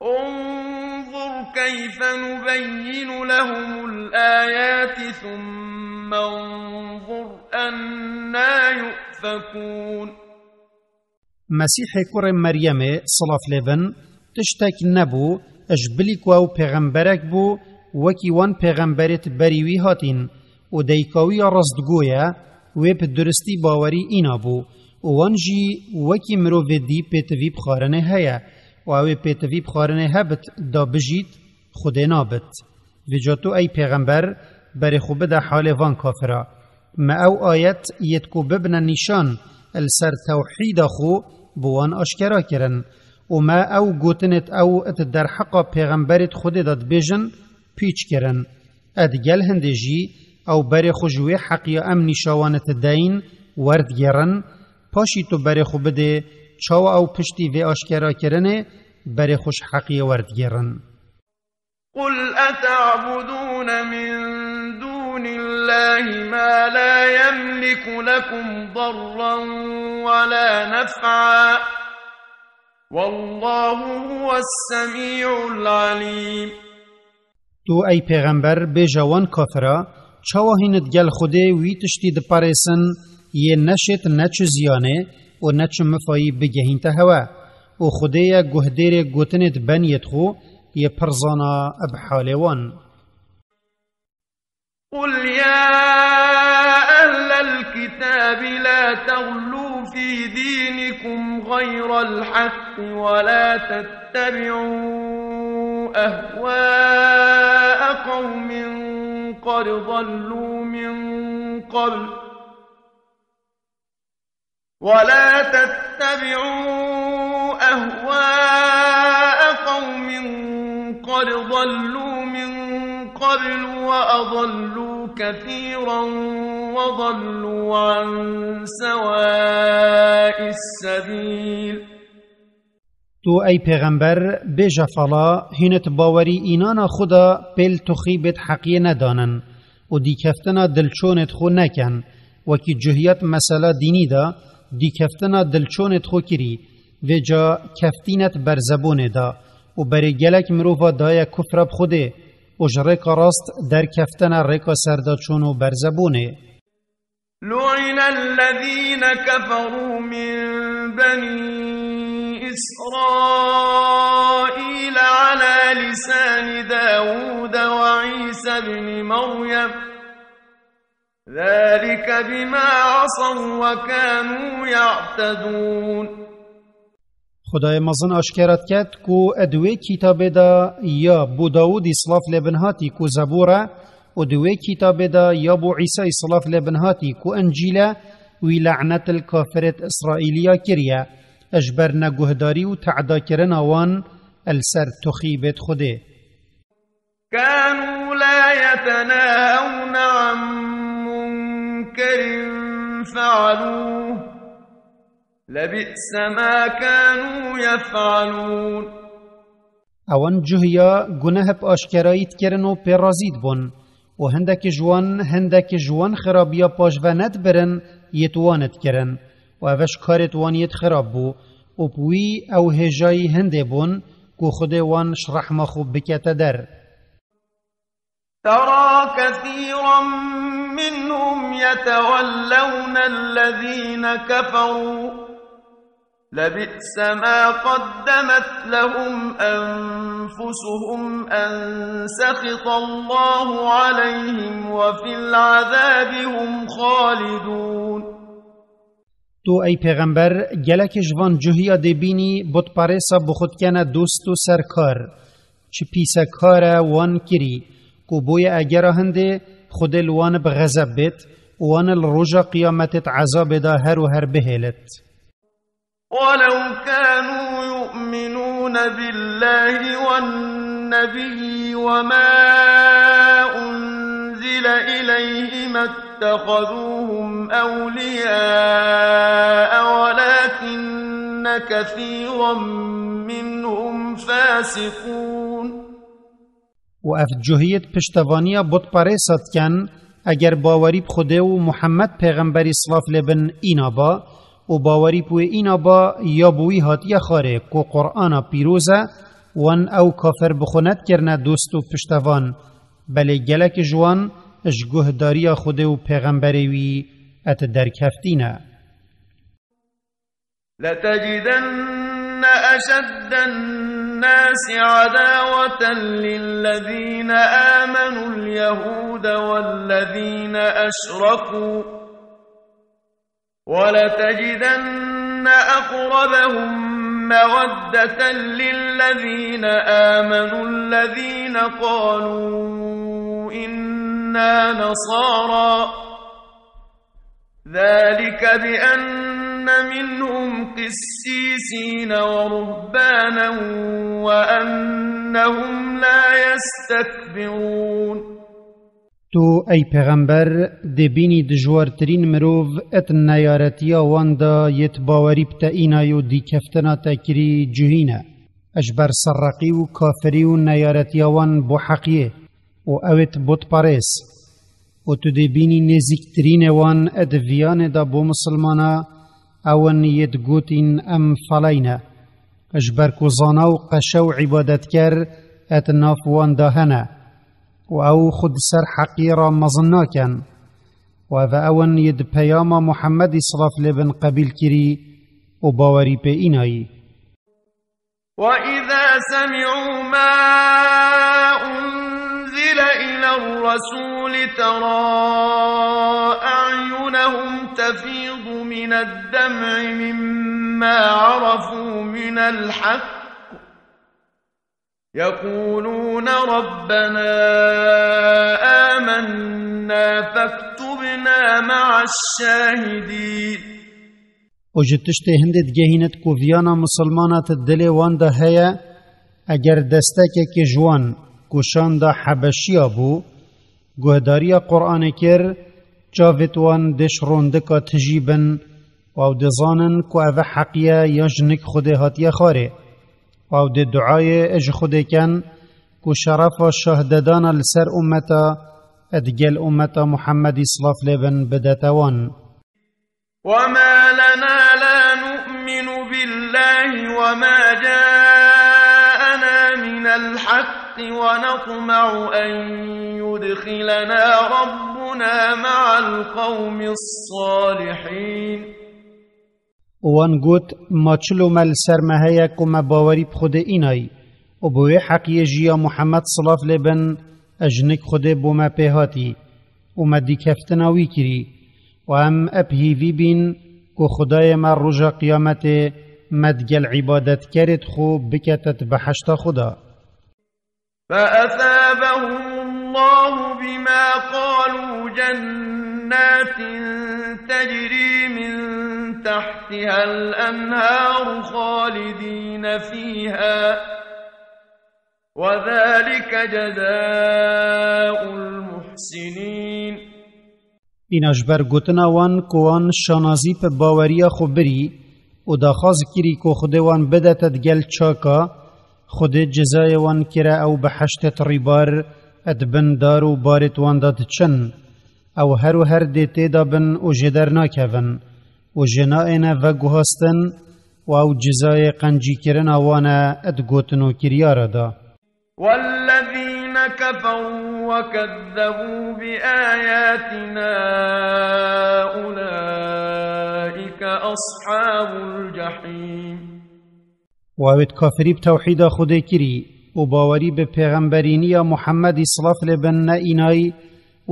انظر كيف نبين لهم الآيات ثم انظر أنا يؤفكون. Mesîhê kurê Meryemê, silav lê bin, tiştek nebû, ji bilî ku ew pêxemberek bû, wekî wan pêxemberêt berî wî hatîn, û dayika wî ya rastgo ye, wê bi duristî bawerî îna bû, û wan jî wekî mirovê dî pêtivî bi xwarinê heye, û ew ê pêtivî bi xwarinê hebit da bijît, Xwedê nabit. Vêca tu ey pêxember, berê xwe bide halê van kafira. Me ew ayet yêt ku bibine nîşan li ser tewhîda xwe bi wan aşkera kirin. Û me ew gotinêt ew di derheqa pêxemberêt Xwedê de dibêjin, pîç kirin. Ed gel hindê jî ew berê xwe ji wê heqiya em nîşawanêt deyin werdigêrin, paşî tu berê xwe bidê çawa ew piştî vê aşkera kirinê berê xwe ji heqiyê werdigêrin. قل أتعبدون من دون الله ما لا يملك لكم ضرا ولا نفعا والله هو السميع العليم. Tu ey pêxember bêje wan kafira, çawa hîn digel Xwedê wî tiştî diparêsin, yê neşêt ne çi ziyanê û ne çi mifayî bigehînte hewe. Û Xwedê ye guhdêrê gotinêt beniyêt xwe, yê pir zana bi halê wan. قل يا أهل الكتاب لا تغلوا في دينكم غير الحق ولا تتبعوا أهواء قوم قد ضلوا من قبل ولا تتبعوا أهواء قوم قد ضلوا من قبل وأضلوا كثيرا وضلوا عن سواء السبيل. Tu ey pêxember, bêje fala, hînêt bawerî înana xwe de pêl tuxîbêt heqiyê nedanin û dîkeftina dilçonêt xwe nekin, wekî cuhiyat mesela dînî de dîkeftina dilçonêt xwe kirî, vêca keftînet berzebonê de û berê gelek mirova daye kufra bi Xwedê û ji rêka rast derkeftine rêka serdaçon û berzebonê. لعن الذين كفروا من بني إسرائيل على لسان داود وعيسى ابن مريم ذلك بما عصوا وكانوا يعتدون. Xwedayê mezin aşkera diket ku di wê kitabê de ya bo Dawûdî silav lê bin hatî ku Zebûr e û di wê kitabê de ya bo Îsayî silav lê bin hatî ku Încîl e, wî le'net li kafirêt Îsraîliya kiriye, ji ber neguhdarî û te'dakirina wan li ser tuxîbêt Xwedê. كانوا لا يتناهون عن منكر فعلوه لبئس ما كانوا يفعلون. Ewan cuhiya guneh bi aşkerayî dikirin û pê razî dibûn. Û hindek ji wan, hindek ji wan xirabiya paş ve nedibirin, yêt wan dikirin. Û ev ji karêt wan yêt xirab bû. Û bi wî ew hêjayî hindê bûn, ku Xwedê wan ji rehma xwe bikete der. ترى كثيرا منهم يتولون الذين كفروا لبئس ما قدمت لهم أنفسهم أن سخط الله عليهم وفي العذاب هم خالدون. Tu ey pêxember, gelekê ji van cuhiya dê bînî butparêsa bi xwe dikene dost û serkar. Çi pîse kar e wan kirî, ku boye egera hindê Xwedê li wan bi xezeb bêt û wan li roja qiyametê di ezabê de her û her bihêlit. ولو كانوا يؤمنون بالله والنبي وما أنزل إليه ما اتخذوهم أولياء ولكن كثيرا منهم فاسقون. û ev cuhiyê di piştevaniya butperêsa dikin, eger bawerî bi Xwedê û Muhammed pêxemberî silav lê bin îna ba, û bawerî bi wê îna ba ya bi wî hatiye xwarê ku Qur'ana pîroz e, wan ew kafir bi xwe nedikirine dost û piştevan, belê gelek ji wan ji guhdariya Xwedê û pêxemberê wî et derkeftî ne. لتجدن أشد الناس عداوة للذين آمنوا اليهود والذين أشركوا، ولتجدن أقربهم مودة للذين آمنوا الذين قالوا إنا نصارى، ذلك بأن منهم قسيسين ورهبانا وأنهم لا يستكبرون. Tu, ey pêxember, dê bînî dijwartirîn mirov et neyaretiya wan de yêt bawerî bi te înayo dîkeftina te kirî cuhîne. Ji ber serreqî û kafirî û neyaretiya wan bo heqiyê û ewêt botparêz. Û tu dê bînî nêzîktirînê wan et viyanê de bo misilmana, ew in yêt gotîn em feleyne. Ji ber ku zana û qeşe û îbadetker et nav wan de hene. û ew xwe di ser heqiyê re mezin nakin. Û ev e ew in yê di peyama Muhemmedî silav lê bin qebîl kirî û bawerî pê înayî. وإذا سمعوا ما أنزل إلى الرسول ترى أعينهم تفيض من الدمع مما عرفوا من الحق يقولون ربنا آمنا فاكتبنا مع الشاهدين. Û ji tiştê hindê digehînit ku viyana misilmana di dilê wan de heye, eger destekekê ji wan ku şanda Hebeşiya bû, guhdariya Qur'anê kir, çavêt wan dê ji rondika tijî bin, û ew dizanin ku ev e heqiye ya ji nik Xwedê hatiye xwarê. Û ew dê duayê ji Xwedê ken ku şerefa şahdedana li ser ummeta, digel ummeta Muhemmedî silav lê bin bidete wan. وما لنا لا نؤمن بالله وما جاءنا من الحق ونطمع أن يدخلنا ربنا مع القوم الصالحين. Û wan got, ma çilo me li ser me heye ku me bawerî bi Xwedê înayî û bi wê heqiyê jî ya Muhammed silav lê bin, ji nik Xwedê bo me pê hatî û me dîkeftina wî kirî û em ep hîvî bîn ku Xwedayê me roja qiyametê me digel îbadetkerêt xwe bikete di behişta xwe de. فأثابهم الله بما قالوا جنات تجري من تحتها الأنهار خالدين فيها وذلك جزاء المحسنين. Îna ji ber gotina wan ku wan şanazî bi baweriya xwe birî û daxwaz kirî ku Xwedê wan bidete digel çaka, Xwedê cezayê wan kire ew behiştêt rîbar, di bin dar û barêt wan de diçin. Ew her û her dê tê de bin û jê dernakevin û jê naêne veguhastin û ew cezayê qencîkirina wan e di gotin û kiryara de. والذين كفروا وكذبوا بآياتنا أولئك أصحاب الجحيم. Û ew ê kafirî bi tewhîda Xwedê kirî û bawerî bi pêxemberîniya Muhemmedî, silav lê bin, neînayî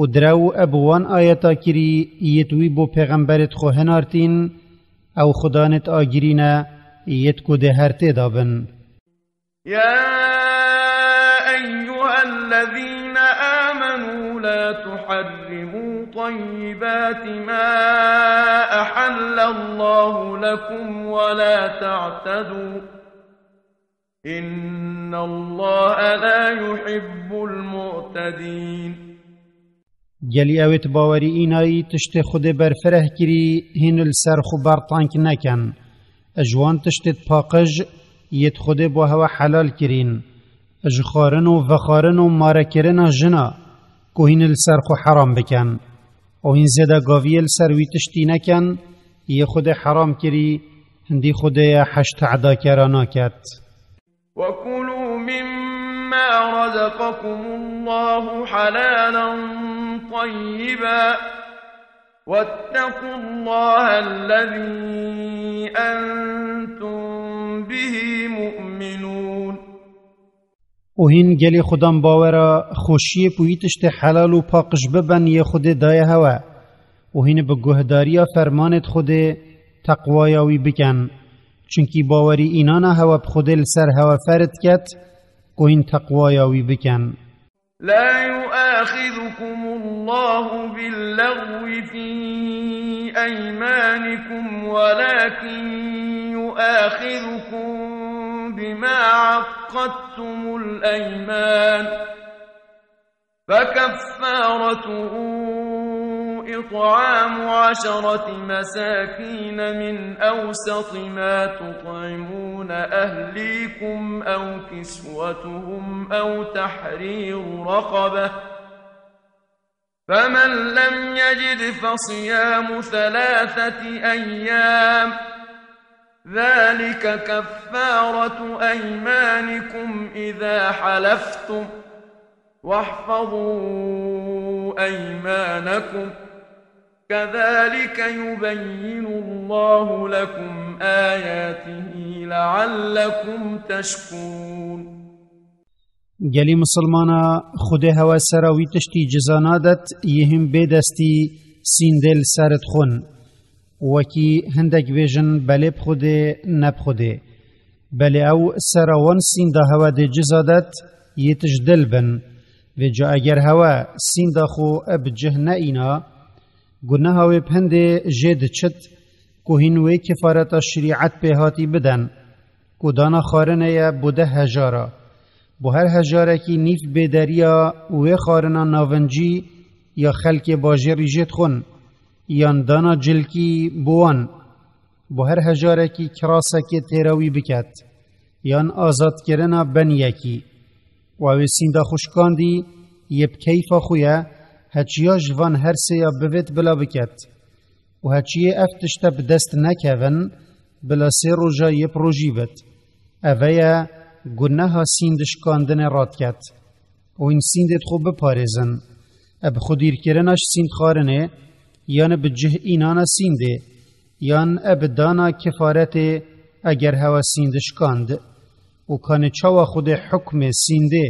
û direw bi wan ayeta kirî yêt wî bo pêxemberêt xwe hinartîn, ew xudanêt agirî ne yêt ku dê her tê de bin. يا أيها الذين آمنوا لا تحرموا طيبات ما أحل الله لكم ولا تعتدوا إن الله لا يحب المعتدين. Gelî ew ê bawerî înayî tiştê Xwedê berfireh kirî hîn li ser xwe bertank nekin. Ji wan tiştêt paqij yêt Xwedê bo hewe helal kirîn. Ji xwarin û vexwarin û marekirina jina ku hîn li ser xwe heram bikin. Û hîn zêde gaviyê li ser wî tiştî nekin, yê Xwedê heram kirî, hindî Xwedê ye heş tedakera naket. وكلوا مما رزقكم الله حلالا طيبا واتقوا الله الذي أنتم به مؤمنون. Û hîn gelê xudan bawera xweşiyê bi wî tiştê helal û paqij bibin yê Xwedê daye hewe. Û hîn bi guhdariya fermanêt Xwedê teqwaya wî bikin. Çunkî bawerî înana hewe bi Xwedê li ser hewe ferz ket, ku hîn teqwaya wî bikin. لا يؤاخذكم الله باللغو في أيمانكم ولكن يؤاخذكم بما عقدتم الأيمان فكفارته إطعام عشرة مساكين من أوسط ما تطعمون أهليكم أو كسوتهم أو تحرير رقبة، فمن لم يجد فصيام ثلاثة أيام، ذلك كفارة أيمانكم إذا حلفتم، واحفظوا أيمانكم، كذلك يبين الله لكم آياته لعلكم تشكرون. Gelî misilmana Xwedê hewe sera wî tiştî ciza nadet, yê hîn bê destî sîndê li ser dixwin. Wekî hindek bêjin belê bi Xwedê, ne bi Xwedê. Belê ew sera wan sînda hewe dê ciza det, yê tij dil bin. Vêca eger hewe sînda xwe bi cih neîna, guneha wê bi hindê jê diçit, ku hîn wê kefareta şerîet pê hatî biden, ku dana xwarinê ye bo deh hejara. Bo her hejarekî nîv bêderiya wê xwarina navincî ya xelkê bajêrî jê dixwin, yan dana cilkî bo wan. Bo her hejarekî kirasekê têra wî biket, yan azadkirina beniyekî. Û ew ê sînda xwe şikandî, yê bi keyfa xwe ye, heçiya ji van her sêya bivêt bila biket. Û heçiyê ev tişte bi dest nekevin, bila sê roja yê bi rojî bit. Eve ye guneha sînd şikandinê radiket. Û hîn sîndêt xwe biparêzin. E bi xwedîrkirina ji sînd xwarinê, yan e bi cih înana sîndê, yan e bi dana kefaretê eger hewe sînd şikand. Û kanê çawa Xwedê hukmê sîndê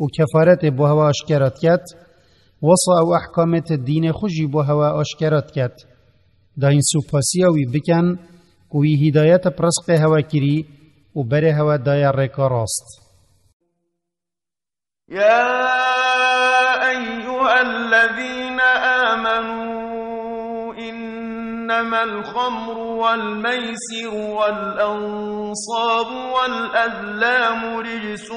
û kefaretê bo hewe aşkera diket, wesa ew ehkamêt dînê xwe jî bo hewe aşkera diket. Da hîn supasiya wî bikin ku wî hîdayeta bi rizqê hewe kirî û berê hewe daye rêka rast. يا أيها الذين آمنوا إنما الخمر والميسر والأنصاب والأزلام رجس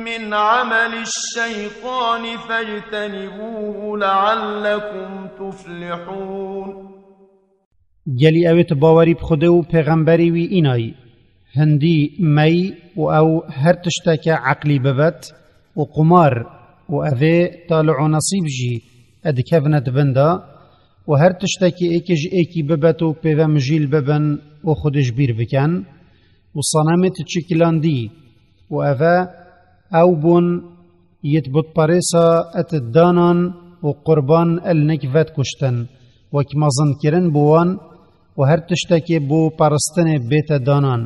من عمل الشيطان فاجتنبوه لعلكم تفلحون. Gelî ew ê tu bawerî bi Xwedê û pêxemberî wî înayî. Hindî mey û ew her tişteke eqlî bibet û qumar û evê talû û nesîb jî e dikevine di bin de û her tiştekî êkê ji êkî bibet û pêve mijîl bibin û Xwedê ji bîr bikin û sanemê tu çikilandî û eve ew bûn yêt butperêsa et danan û qurban el nek vedikuştin, wek mezinkirin bo wan, û her tiştekê bo peristinê bête danan.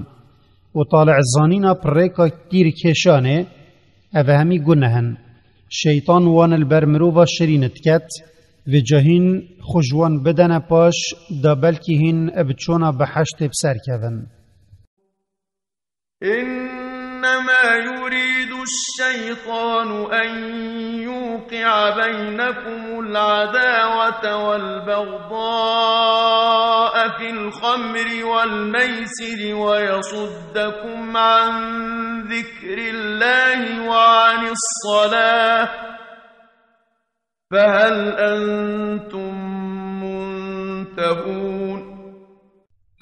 Û tali'zanîna bi rêka tîrkêşanê, ev hemî guneh in. Şeytan wan li ber mirova şirîn diket, vêca hîn xwe ji wan bidene paş, da belkî hîn bi çona biheştê bi ser kevin. إنما يريد الشيطان أن يوقع بينكم العداوة والبغضاء في الخمر والميسر ويصدكم عن ذكر الله وعن الصلاة، فهل أنتم منتهون؟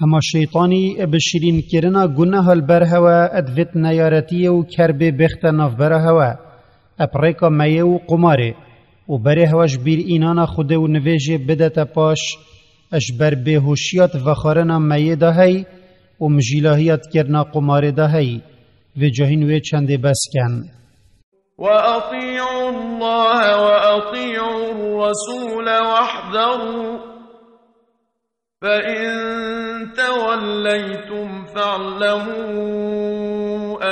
Hema şeytanî bi şirînkirina guneha li ber hewe divêt neyaretiyê û kerbê bêxte navbera hewe, eb rêka meyê û qumarê, û berê hewe ji bîr înana Xwedê û nivêjê bidete paş, ji ber bêhoşiya di vexwarina meyê de hey û mijîlahiya dikirina qumarê de hey, vêca hîn wê çendê bes ken. وأطيعوا الله وأطيعوا الرسول واحذروا، فإن توليتم فاعلموا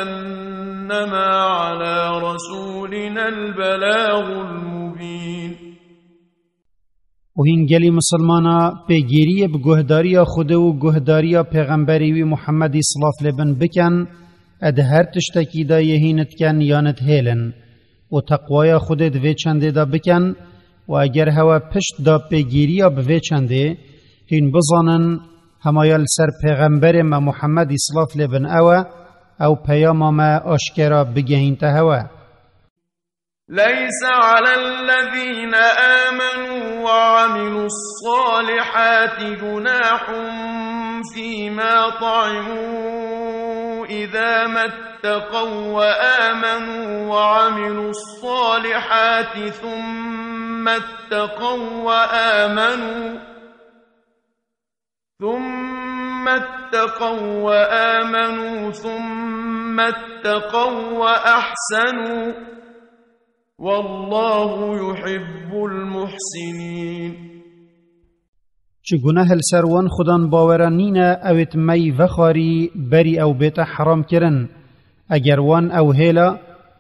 أنما على رسولنا البلاغ المبين. û hîn gelî misilmana pêgêriyê bi guhdariya Xwedê û guhdariya Pêxemberê wî Muhemmedî silav lê bin bikin, ed her tiştekî de yê hîn dikin yan dihêlin. Û teqwaya Xwedê di vê çendê de bikin, û eger hewe pişt da pêgêriya bi vê çendê, hîn bizanin, hema ya li ser Pêxemberê me Muhemmedî silav lê bin ew e, ew peyama me aşkera bigehînte hewe. ليس على الذين آمنوا وعملوا الصالحات جناح فيما طعموا إذا ما اتقوا وآمنوا وعملوا الصالحات ثم اتقوا وآمنوا ثم اتقوا وآمنوا ثم اتقوا وأحسنوا والله يحب المحسنين. Çi guneh li ser wan xudan bawera nîne, ew ê mey vexwarî berî ew bête heram kirin. Eger wan ew hêla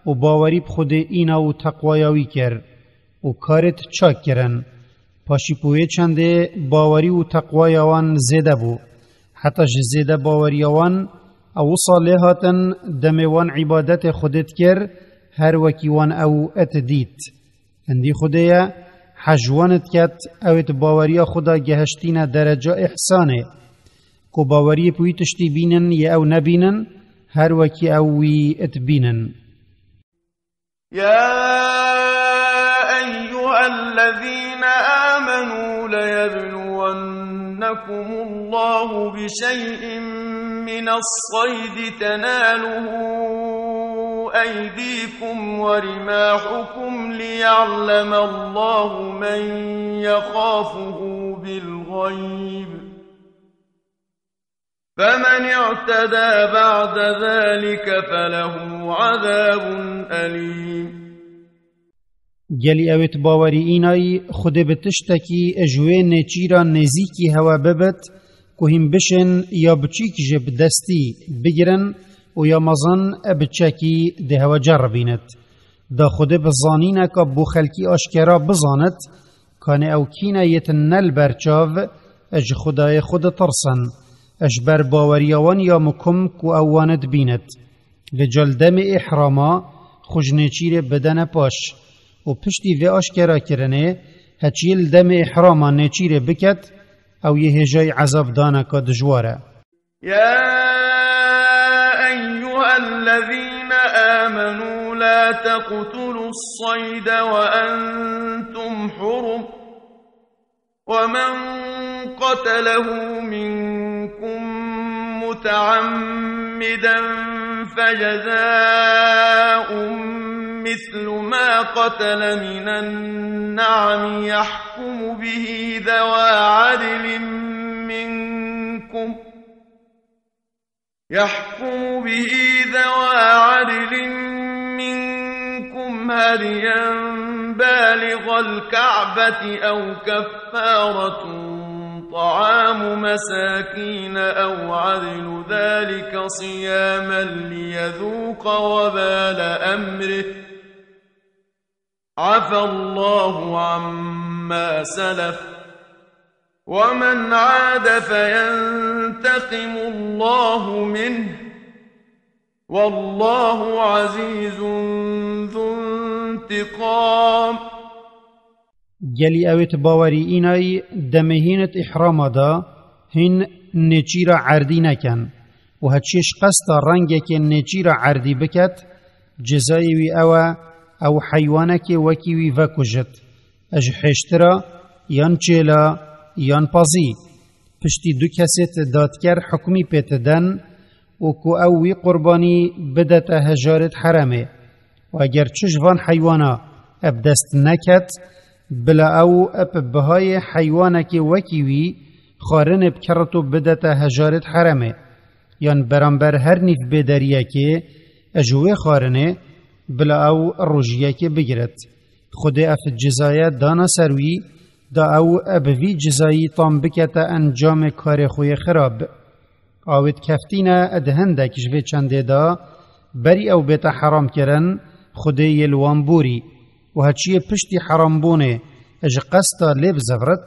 û bawerî bi Xwedê îna û teqwaya wî kir û karêt çak kirin. Paşî ku wê çendê bawerî û teqwaya wan zêde bû. Heta ji zêde baweriya wan, ew wisa lê hatin, demê wan îbadetê Xwedê dikir, her wekî wan ew et dît. Hindî Xwedê ye, hej wan diket, ew ê di baweriya xwe de gehiştîne dereca îhsanê. Ku baweriyê bi wî tiştî bînin yê ew nebînin, her wekî ew wî dibînin. يا أيها الذين آمنوا ليبلونكم الله بشيء من الصيد تناله أيديكم ورماحكم ليعلم الله من يخافه بالغيب، فمن اعتدى بعد ذلك فله عذاب أليم. Gelî ew ê di bawerî înayî, Xwedê bi tiştekî ji wê nêçîra nêzîkî hewe bibit, ku hîn bişên ya biçîk ji bi destî bigirin û ya mezin bi çekî dê hewe ceribînit. Da Xwedê bi zanîneka bo xelkî aşkera bizanit, kanê ew kî ne yêtin ne li ber çav, ji Xwedayê xwe ditirsin, ji ber baweriya wan ya mikum ku ew wan dibînit. Vêca li demê îhrama xwe ji nêçîrê bidene paş û piştî vê aşkerakirinê heçiyê li demê îhrama nêçîrê biket, ew yê hêjayî ezabdaneka dijwar e. يا أيها الذين آمنوا لا تقتلوا الصيد وأنتم حرم، ومن قتله منكم متعمدا فجزاء مثل ما قتل من النعم يحكم به ذوى عدل منكم، يحكم به ذوى عدل منكم هديا بالغ الكعبة أو كفارة طعام مساكين أو عدل ذلك صياما ليذوق وبال أمره، عفا الله عما سلف، ومن عاد فينتقم الله منه، والله عزيز ذو انتقام. Gelî ew ê tu bawerî înayî demê hîn it îhrama da hîn nêçîra erdî neken û heçiyê ji qesta rengekê nêçîra erdî biket, cezayê wî ew e, ew heywanekê wekî wî vekujit, ji hêştira, yan çêla, yan pazî. Piştî du kesê ti dadker hukmî pê ti den û ku ew wî qurbanî bidete hejarêt heremê. Û eger çi ji van heywana eb dest neket, bila ew eb bihayê heywanekê wekî wî xwarinê bikerit û bidete hejarêt heremê, yan beramber her nîv bêderiyekê ji wê xwarinê, bila ew rojiyekê bigirit. Xwedê ev cizaye dana ser wî, da ew bi vî cizayî tam bikete encamê karê xwe yê xirab. Awêt keftîne di hindek ji vê çendê de, berî ew bête heram kirin, Xwedê yê li wan borî. Û heçiyê piştî herambûnê ji qesta lê bizevrit,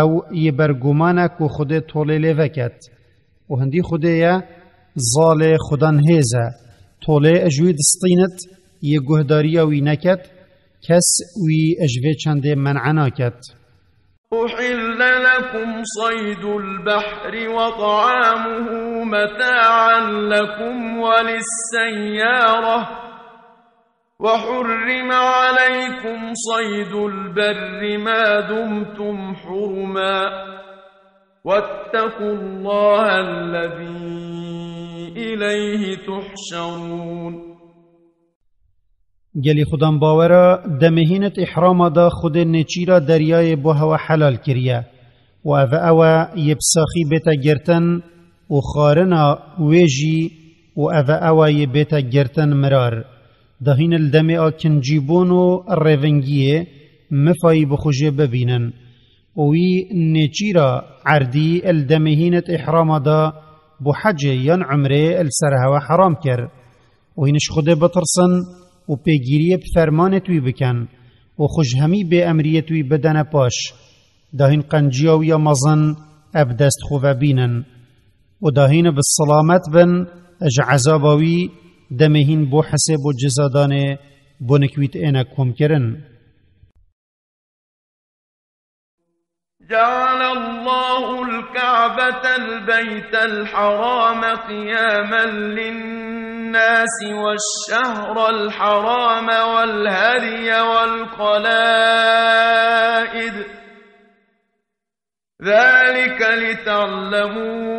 ew yê berguman e ku Xwedê tolê lê veket. Û hindî Xwedê ye, zalê Xudan hêz e. Tolê ji wî distînit, yê guhdariya wî neket, kes wî ji vê çendê men'a naket. أحل لكم صيد البحر وطعامه متاعا لكم وللسيارة، وحرم عليكم صيد البر ما دمتم حرما، واتقوا الله الذي إليه تحشرون. Gelî Xudan bawera demê hîn it îhrama da Xwedê nêçîra deryayê bo hewa helal kiriye. Û ev ew e yê bi saxî bête girtin û xwarina wê jî, û ev ew e yê bête girtin mirar. Da hîn li demê a kincîbûn û rêvingiyê mifayî bi xwe jê bibînin. Û wî nêçîra erdî li demê hîn it îhrama da bo hecê yan umrê li ser hewa heram kir. Û hîn ji Xwedê bitirsin û pêgîriyê bi fermanêt wî bikin û xwe ji hemî bêemriyêt wî bidene paş. Da hîn qenciya wî ya mezin eb dest xwe ve bînin. Û da hîn bi silamet bin ji ezaba wî, demê hîn bo hisêb û cizadanê bo nikwît êne komkirin. جعل الله الكعبة البيت الحرام قياما للناس والشهر الحرام والهدي والقلائد، ذلك لتعلموا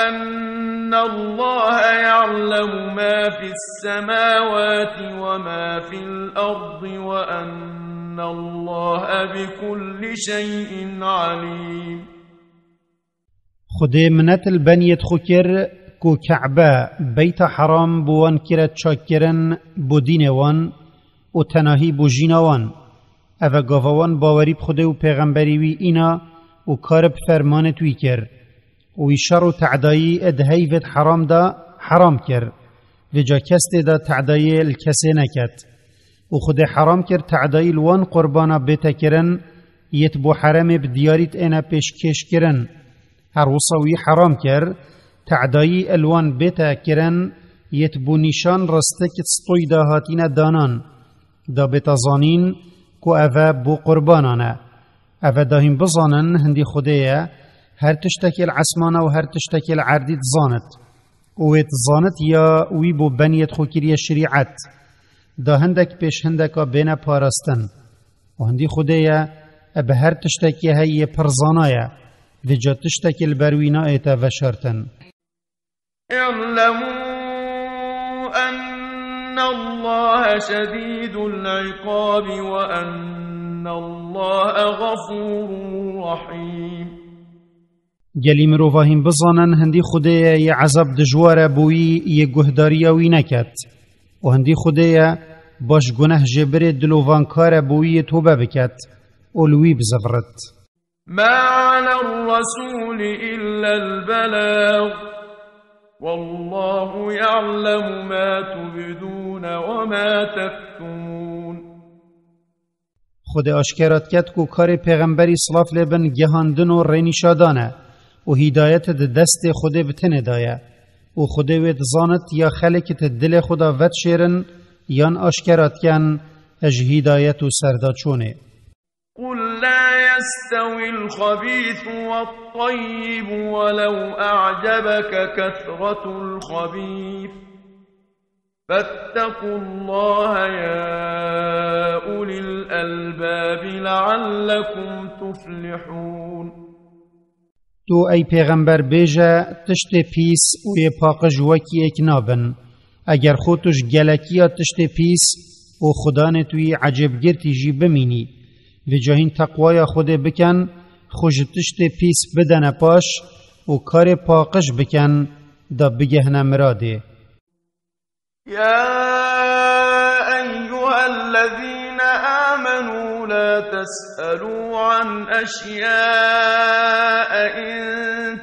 أن الله يعلم ما في السماوات وما في الأرض وأن الله بكل شيء عليم. Xwedê minet li beniyêt xwe kir ku Ke'be, Beyta Heram, bi wan kire çakkirin bo dînê wan û tenahî bo jîna wan. Ev e gava wan bawerî bi Xwedê û pêxemberî wî îna û kar bi fermanêt wî kir. Û wî şer û te'dayî di heyvêt heram de heram kir. Vêca kes tê de te'dayê li kesê neket. Û Xwedê heram kir te'dayî li wan qurbana bête kirin, yêt bo heremê bi diyarî têne pêşkêş kirin. Her wisa wî heram kir, te'dayî li wan bête kirin, yêt bo nîşan ristik stoyî de hatîne danan, da bête zanîn ku ev e bo qurbanan e. Ev e da hîn bizanin hindî Xwedê ye, her tiştekê li esmana û her tiştekê li erdî dizanit. Û wê dizanit ya wî bo beniyêt xwe kiriye şerîet. Da hindek pêş hindeka bêne parastin. Û hindî Xwedê ye, e bi her tiştekê heyê pir zana ye. Vêca tiştekê li ber wî naête veşartin. اعلموا أن الله شديد العقاب وأن الله غفور رحيم. Gelî mirova hîn bizanin hindî Xwedê ye yê ezab dijwar e bo wî yê guhdariya wî neket. Û hindî Xwedê ye baş guneh jêbirê dilovankar e bo wî yê tobe biket û li wî bizivrit. ما على الرسول إلا البلاغ، والله يعلم ما تبدون وما تكتمون. Xwedê aşkera diket ku karê pêxemberî silav lê bin gihandin û rênîşadan e û hîdayet di destê Xwedê bi tenê de ye. Û Xwedê wê dizanit ya xelek di dilê xwe de vedişêrin yan aşkera diken ji hîdayet û serdaçûnê. قل لا يستوي الخبيث والطيب ولو أعجبك كثرة الخبيث، فاتقوا الله يا أولي الألباب لعلكم تفلحون. Tu ey pêxember bêje, tiştê pîs û yê paqij wekî yek nabin. Eger xwe tu ji gelekiya tiştê pîs û xudanê tu yî ecêbgirtî jî bimînî, vêca hîn teqwaya Xwedê bikin, xwe ji tiştê pîs bidene paş û karê paqij bikin, da bigehne miradê. يا أيها الذين آمنوا لا تسألوا عن أشياء إن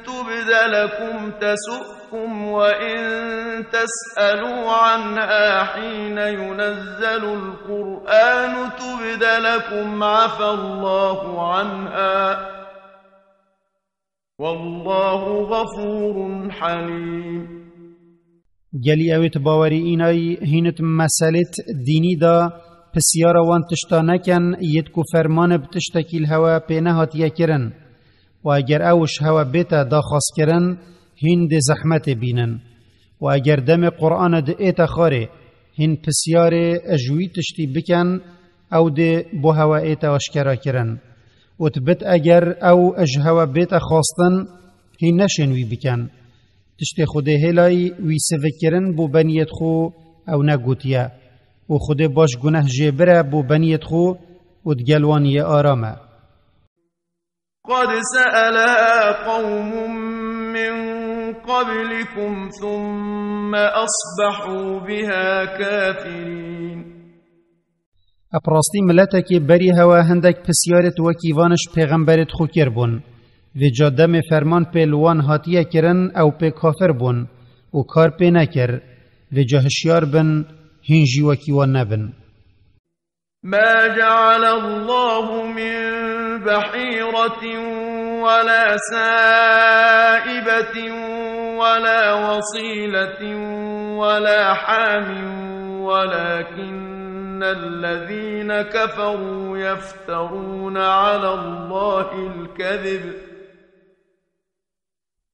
تبد لكم تسؤكم وإن تسألوا عنها حين ينزل القرآن تبد لكم عفا الله عنها، والله غفور حليم. Gelî ew ê tu bawerî înayî hîn it meselêt dînî da pisyara wan tişta nekin, yêt ku fermane bi tiştekî li hewe pê nehatiye kirin. Û eger ew ji hewe bête daxwazkirin, hîn dê zehmetê bînin. Û eger demê Qur'anê di ête xwarê, hîn pisyarê ji wî tiştî bikin, ew dê bo hewe ête aşkera kirin. Û dibit eger ew ji hewe bête xwastin, hîn neşên wî bikin. Tiştê Xwedê hêlayî wî sivik kirin bo beniyêt xwe ew negotiye. Û Xwedê baş guneh jê bire bo beniyêt xwe û digel wan yê aram e. قد سألها قوم من قبلكم ثم أصبحوا بها كافرين. Bi rastî miletekê berî hewe hindek pisyarêt wekî van ji pêxemberêt xwe kirbûn. Vêca demê ferman pê li wan hatiye kirin, ew pê kafir bûn û kar pê nekir. Vêca hişyar bin, hîn jî wekî wan nebin. ما جعل الله من بحيرة ولا سائبة ولا وصيلة ولا حام ولكن الذين كفروا يفترون على الله الكذب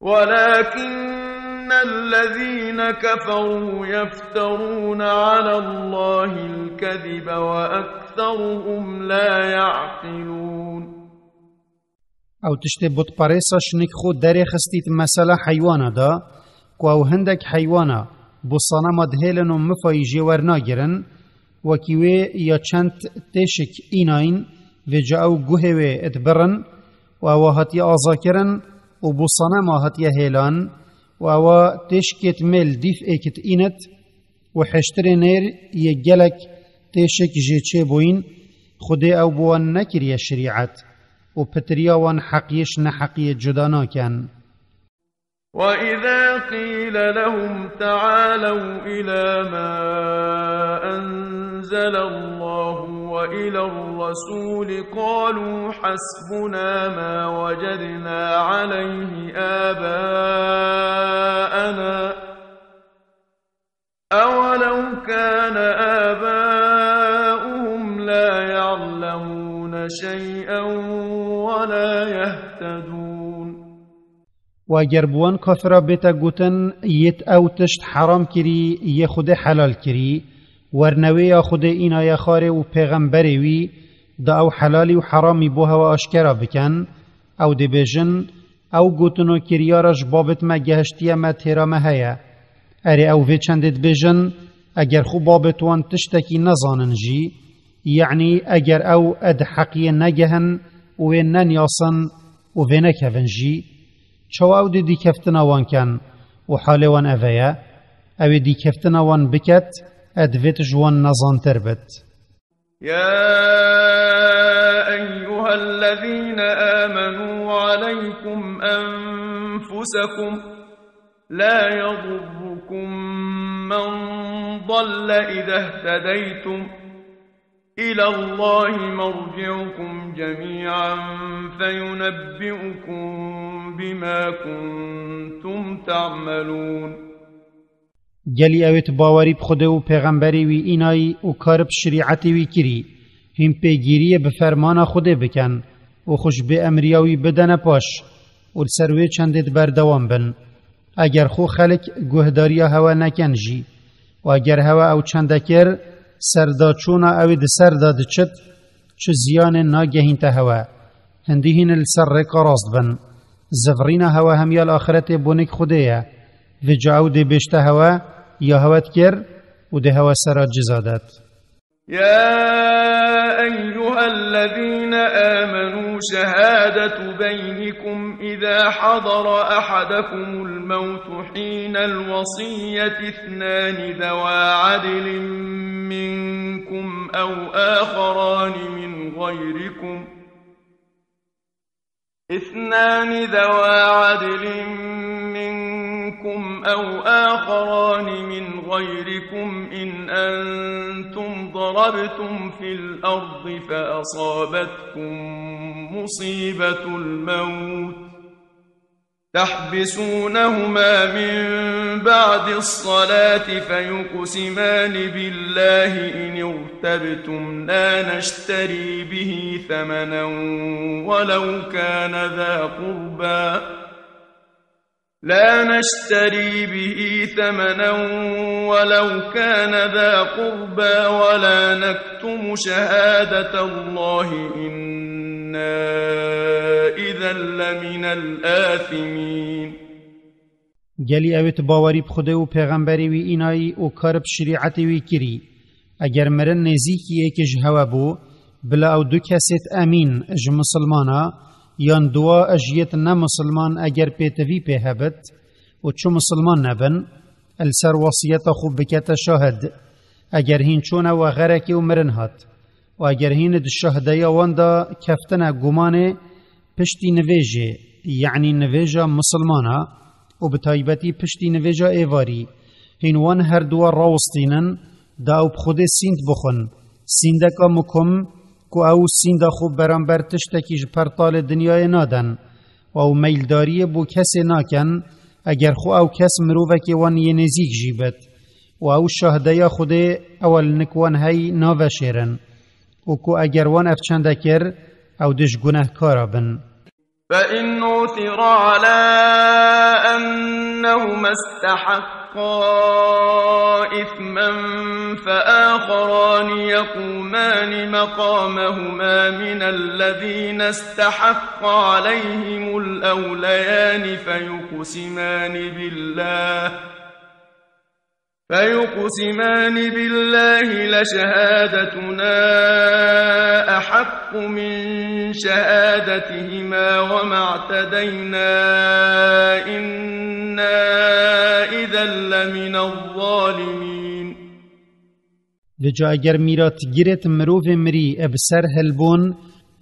ولكن الذين كفروا يفترون على الله الكذب وأكثرهم لا يعقلون. Ew tiştê butperêsa şinik xwe derê xistît mesela heywana da, ku ew hindek heywana bo sanema dihêlin û mifayî jê wernagirin, wekî wê ya çend têşik înayîn, vêca ew guhê wê dibirin û ewa hatiye azakirin û bo sanema hatiye hêlan û ewa têşikêt mêl dîf êkit înit û hêştirê nêr yê gelek têşik jê çêbûyîn, Xwedê ew bi wan nekiriye şerîet û pitiriya wan heqiyê ji neheqiyê cuda nakin. وإذا قيل لهم تعالوا إلى ما أنزل الله وإلى الرسول قالوا حسبنا ما وجدنا عليه آباءنا أولو كان آباؤهم لا يعلمون شيئا ولا يهتدون. Û eger bi wan kafira bête gotin, yêt ew tişt heram kirî, yê Xwedê helal kirî, wernewêya Xwedê înaye xwarê û pêxemberê wî, da ew helalî û heramî bo hewe aşkera bikin, ew dê bêjin, ew gotin û kiryara ji babêt me gehiştiye me têra me heye. Erê ew vê çendê dibêjin, eger xwe babêt wan tiştekî nezanin jî, yanî eger ew ed heqiyê negehin û wê nenyasin û vê nekevin jî, çawa ew dê dîkeftina wan ken û halê wan ev e ye, ew ê dîkeftina wan biket, ed vêt ji wan nezantir bit. يا أيها الذين آمنوا عليكم أنفسكم لا يضركم من ضل إذا اهتديتم إلى الله مرجعكم جميعا فينبئكم بما كنتم تعملون. Gelî ew ê tu bawerî bi Xwedê û pêxemberê wî înayî û kar bi şerîetê wî kirî, hîn pêgîriyê bi fermana Xwedê bikin û xwe ji bêemriya wî bidene paş û li ser wê çendê di berdewam bin. Eger xwe xelk guhdariya hewe nekin jî û eger hewe ew çende kir, serdaçûna ew ê di ser de diçit, çi ziyanê nagehînte hewe. Hindî hîn li ser rêka rast bin. Zivirîna hewe hemiya li axretê bonik Xwedê ye. Vêca ew dê bêjte hewe, ya hewe dikir û dê hewe sera ciza det. يا أيها الذين آمنوا شهادة بينكم إذا حضر أحدكم الموت حين الوصية اثنان ذوا عدل منكم أو آخران من غيركم اثنان ذوا عدل منكم أو آخران من غيركم إن أنتم ضربتم في الأرض فأصابتكم مصيبة الموت تحبسونهما من بعد الصلاة فيقسمان بالله إن ارتبتم لا نشتري به ثمنا ولو كان ذا قربى، لا نشتري به ثمنا ولو كان ذا قربى ولا نكتم شهادة الله إنا إذا لمن الآثمين. Gelî ew ê tu bawerî bi Xwedê û pêxemberê wî înayî û kar bi şerîetê wî kirî. Eger mirin nêzîkî yekê ji hewe bû, bila ew du kesêt emîn ji misilmana, yan duwa ji yêt ne misilman eger pêtivî pê hebit û çi misilman nebin, li ser wasiyeta xwe bikete şahid. Eger hîn çûne we xerekê û mirin hat, û eger hîn di şahdeya wan de keftine gumanê piştî nivêjê, yanî nivêja misilmana û bi taybetî piştî nivêja êvarî, hîn wan herduwa rawistînin, da ew bi Xwedê sînd bixwin, sîndeka mukim ku ew sînda xwe beramber tiştekî ji pertalê dinyayê nadin û ew meyildariyê bo kesê nakin, eger xwe ew kes mirovekê wan yê nêzîk jî bit û ew şahdeya Xwedê ew li nik wan hey naveşêrin û ku eger wan ev çende kir, ew dê ji gunehkara bin. فإن عثر على أنهما استحقا إثما فآخران يقومان مقامهما من الذين استحق عليهم الأوليان فيقسمان بالله فيقسمان بالله لشهادتنا أحق من شهادتهما وما اعتدينا إنا إذا لمن الظالمين. Vêca eger mîratgirêt mirovê mirî e bi ser hilbûn,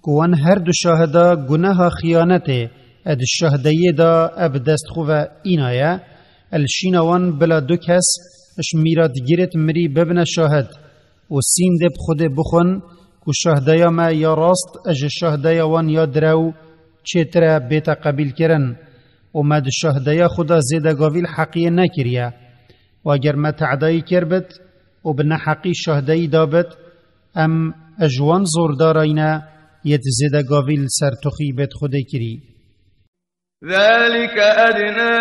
ku wan her du şahida guneha xiyanetê e di şahdeyê de e bi dest xwe ve înaye, e li şîna wan bila du kes ji mîratgirêt mirî bibine şahid û sîndê bi Xwedê bixwin ku şahdeya me ya rast e ji şahdeya wan ya direw çêtir e bête qebîlkirin û me di şahdeya xwe de zêdegavî li heqiyê nekiriye. Û eger me te'dayî kirbit û bi neheqî şahdeyî dabit, em ji wan zordarayne yê di zêdegavî li ser tuxî bêt Xwedê kirî. ذلك أدنى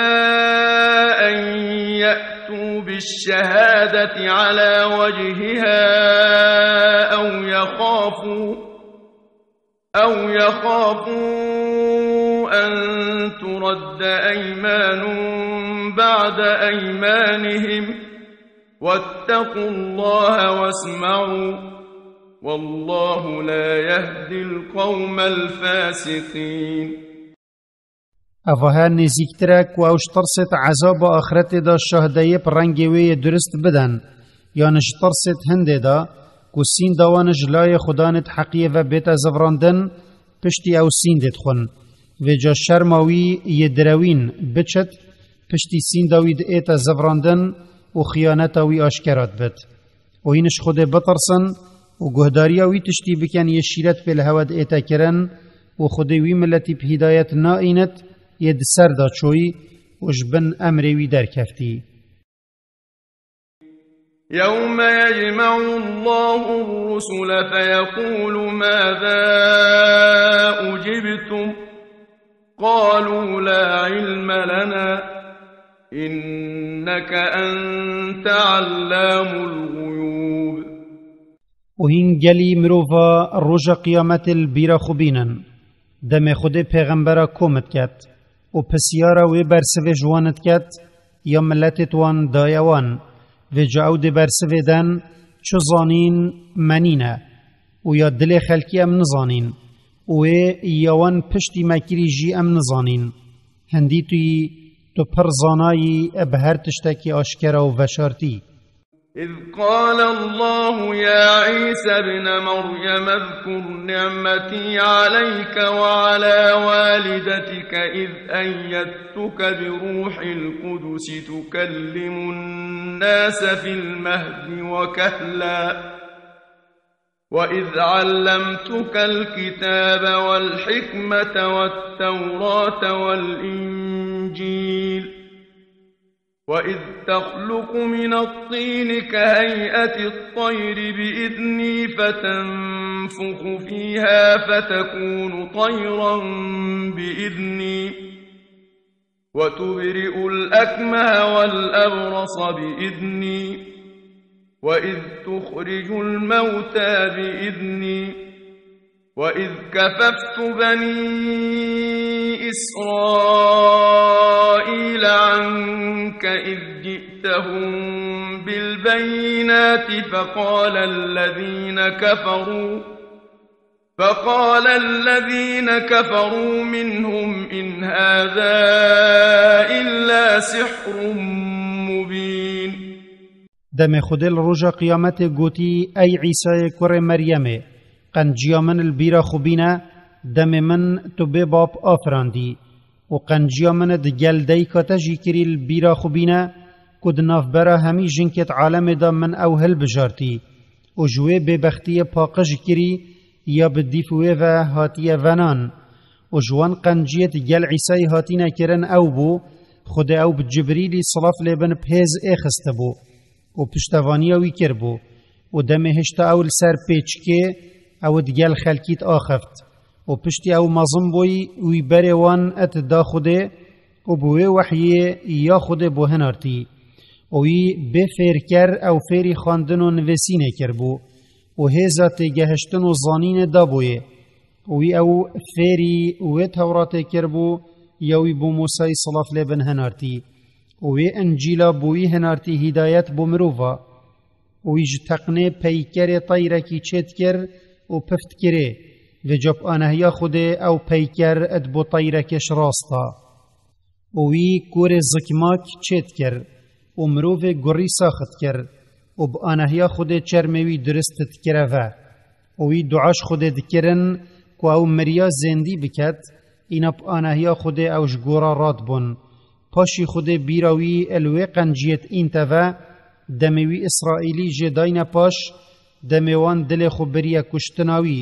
أن يأتوا بالشهادة على وجهها أو يخافوا أو يخافوا أن ترد أيمان بعد أيمانهم واتقوا الله واسمعوا والله لا يهدي القوم الفاسقين. Eva her nêzîktir e ku ew ji tirsêt ezaba axretê de şahdeyê bi rengê wê yê durist bidin, yan ji tirsêt hindê de Ku sînda wan ji layê Xudanê di heqiyê ve bête zivrandin, piştî ew sîndê dixwin. Vêca şerma wî yê direwîn biçit, piştî sînda wî diête zivrandin û xiyaneta wî aşkera dibit. Û hîn ji Xwedê bitirsin û guhdariya wî tiştî bikin yê şîret pê li hewe diête kirin û Xwedê wî miletî bi hîdayet naînit yê di ser de çoyî û ji bin emrê wî derkeftî. يوم يجمع الله الرسل فيقول ماذا أجبتم؟ قالوا لا علم لنا إنك أنت علام الغيوب. Û hîn gelî mirova roja qiyametê li bîra xwe bînin. Demê Xwedê pêxembera kom diket û pisyara wê bersivê ji wan diket ya miletê wan daye wan. Vêca ew dê bersivê den çi zanîn me nîne û ya dilê xelkî em nizanîn û wê ya wan piştî me kirî jî em nizanîn. Hindî tu yî, tu pir zanayî bi her tiştekî aşkera û veşartî. إذ قال الله يا عيسى ابن مريم اذكر نعمتي عليك وعلى والدتك إذ أيدتك بروح القدس تكلم الناس في المهد وكهلا وإذ علمتك الكتاب والحكمة والتوراة والإنجيل وإذ تخلق من الطين كهيئة الطير بإذني فتنفخ فيها فتكون طيرا بإذني وتبرئ الأكمه والأبرص بإذني وإذ تخرج الموتى بإذني وإذ كففت بني إسرائيل عنك إذ جئتهم بالبينات فقال الذين كفروا فقال الذين كفروا منهم إن هذا إلا سحر مبين. Demê Xwedê li roja qiyametê gotî, Ey Îsayê kurê Meryemê, qenciya min li bîra xwe bîne, demê min tu bê bab afirandî û qenciya min di gel dayika te jî kirî li bîra xwe bîne ku di navbera hemî jinkêt alemê de min ew hilbijartî û ji wê bêbextiyê paqij kirî ya bi dîf wê ve hatiye venan û ji wan qenciyêt gel Îsayî hatîne kirin ew bû, Xwedê ew bi Cibrîlî silav lê bin bi hêz êxistibû û piştevaniya wî kiribû û demê hişta ew li ser pêçikê ew di gel xelkî diaxift û piştî ew mezin bûyî wî berê wan et da Xwedê û bi wê wehyê ya Xwedê bo hinartî û wî bê fêrker ew fêrî xwendin û nivîsînê kiribû û hêza têgehiştin û zanînê dabûyê û wî ew fêrî wê Tewratê kiribû ya wî bo Mûsayî silav lê bin hinartî û wê Încîla bo wî hinartî hîdayet bo mirova û wî ji teqnê peykerê teyrekî çêdikir û piv dikirê, vêca bi anahiya Xwedê ew peyker di bo teyrekê şirast da. Û wî korê zikmak çêdikir û mirovê gurî sax dikir û bi anahiya Xwedê çermê wî durist dikire ve. Û wî dua ji Xwedê dikirin ku ew miriya zêndî biket, îna bi anahiya Xwedê ew ji gora radibûn. Paşî Xwedê bîra wî li wê qenciyêt înteve, demê wî Îsraîlî jê dayne paş, demê wan dilê xwe biriye kuştina wî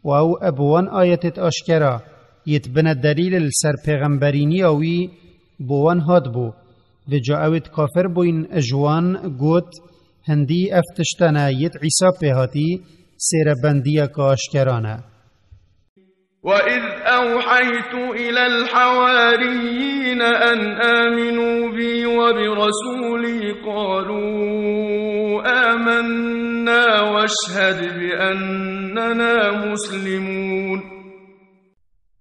û ew bi wan ayetêt aşkera yêt bine delîl li ser pêxemberîniya wî bo wan hatibû. Vêca ewêt kafir bûyn ji wan got, Hindî ev tiştene yêt Îsa pê hatî, sêrebendiyeke aşkera ne. وإذ أوحيت إلى الحواريين أن آمنوا بي وبرسولي قالوا آمنا واشهد بأننا مسلمون.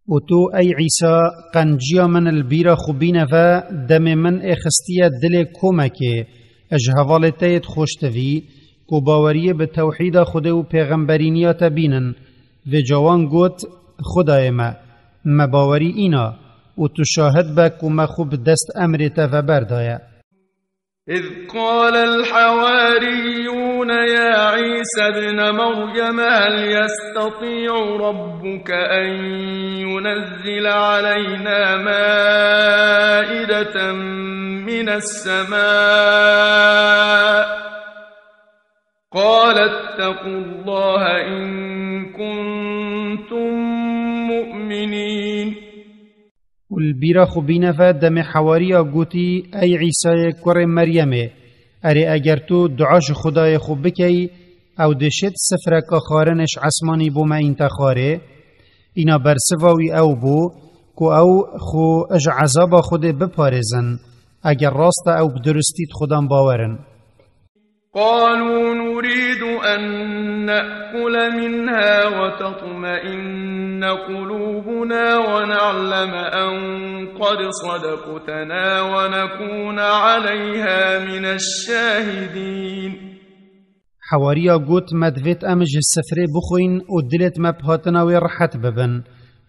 Û tu, ey Îsa, qenciya min li bîra xwe bîne ve, demê min êxistiye dilê komekê ji hevalê te yê dixweştivî, ku baweriyê bi tewhîda Xwedê û pêxemberîniya te bînin. Vêca wan got, Xwedayê me, me bawerî îna û tu şahid be ku me xwe bi dest emrê te ve berdaye. إذ قال الحواريون يا عيسى ابن مريم هل يستطيع ربك أن ينزل علينا مائدة من السماء قال اتقوا الله إن كنتم مؤمنين. û li bîra xwe bîne ve demê hewariya gotî, Ey Îsayê kurê Meryemê, erê eger tu dua ji Xwedayê xwe bikey, ew dê şêt sifreka xwarinê ji esmanî bo me înte xwarê? Îna bersiva wî ew bû ku ew xwe ji ezaba Xwedê biparêzin, eger rast e ew bi duristî di Xwedan bawer in. قالوا نريد أن نأكل منها وتطمئن قلوبنا ونعلم أن قد صدقتنا ونكون عليها من الشاهدين. Hewariya got, Me divêt em ji sifrê bixwîn û dilêt me bi hatina wê rihet bibin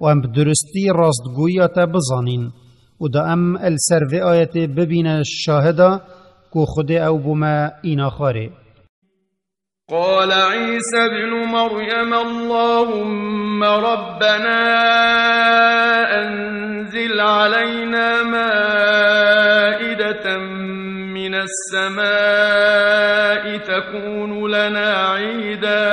û em bi duristî rastgoyiya te bizanîn û da em li ser vê ayetê bibîne şahida ku Xwedê ew bo me îna xwarê. قال عيسى ابن مريم اللهم ربنا أنزل علينا مائدة من السماء تكون لنا عيدا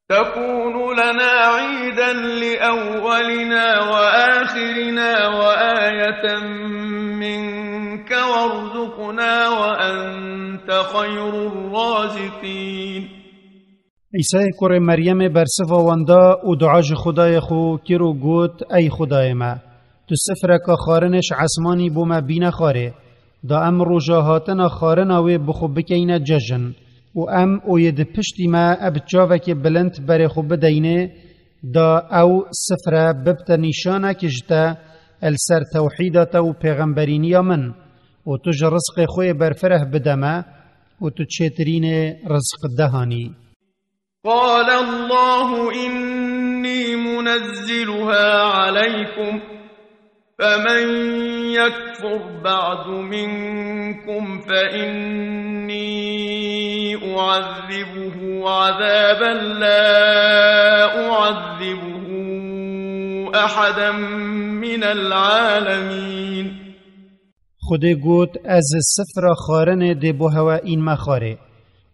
تكون لنا عيدا لأولنا وآخرنا وآية منك وارزقنا وأنت خير الرازقين. Îsayê kurê Meryemê bersiva wan da û dua ji Xwedayê xwe kir û got, Ey Xwedayê me, tu sifreka xwarinê ji esmanî bo me bîne xwarê, da em roja hatina xwarina wê bi xwe bikeyne cejn û em û yê di piştî me bi çavekê bilind berê xwe bideynê, da ew sifre bibte nîşanek ji te li ser tewhîda te û pêxemberîniya min û tu ji rizqê xwe yê berfireh bide me û tu çêtirînê rizqdehanî. قال الله إني منزلها عليكم فمن يكفر بعد منكم فإني أعذبه عذابا لا أعذبه أحدا من العالمين. Xwedê got, Ez sifra xwarinê dê bo hewe înme xwarê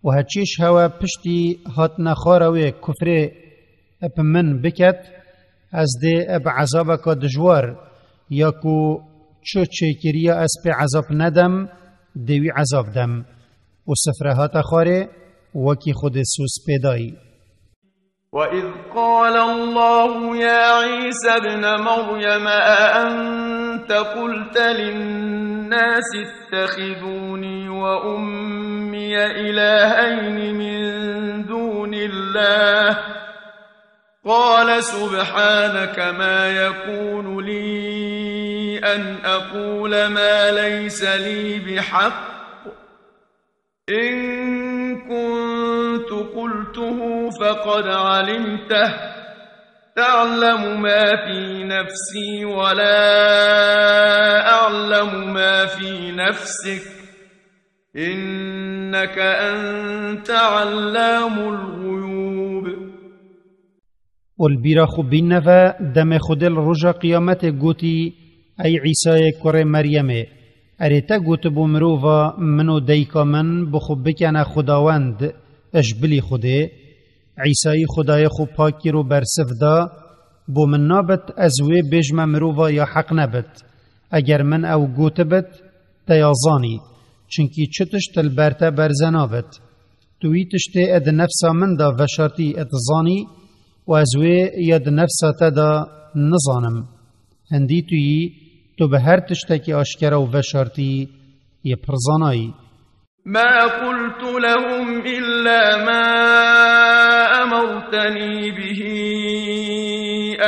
û heçî ji hewe piştî hatina xwara wê kufrê bi min biket, ez dê bi ezabeka dijwar ya ku çi çêkiriya ez pê ezab nedim, dê wî ezab dem. Û sifre hate xwarê, wekî Xwedê sûz pê dayî. وإذ قال الله يا عيسى ابن مريم أأنت قلت للناس اتخذوني وأمي إلهين من دون الله قال سبحانك ما يكون لي أن أقول ما ليس لي بحق إن كنت قلته فقد علمته تعلم ما في نفسي ولا أعلم ما في نفسك إنك أنت علام الغيوب. Û li bîra xwe bînne ve, demê Xwedê li roja qiyametê gotî, Ey Îsayê kurê Meryemê, erê te gotibû mirova min û dayika min bi xwe bikene xwedawend ji bilî Xwedê? Îsayî Xwedayê xwe pak kir û bersiv da, bo min nabit ez wê bêjme mirova ya heq nebit. Eger min ew gotibit, te ya zanî, çunkî çi tişt li ber te berze nabit. Tu wî tiştê di nefsa min de veşartî dizanî û ez wê ya di nefsa te de nizanim. Hindî tu yî, tu bi her tiştekî aşkera û veşartî yê pirzanayî. ما قلت لهم إلا ما أمرتني به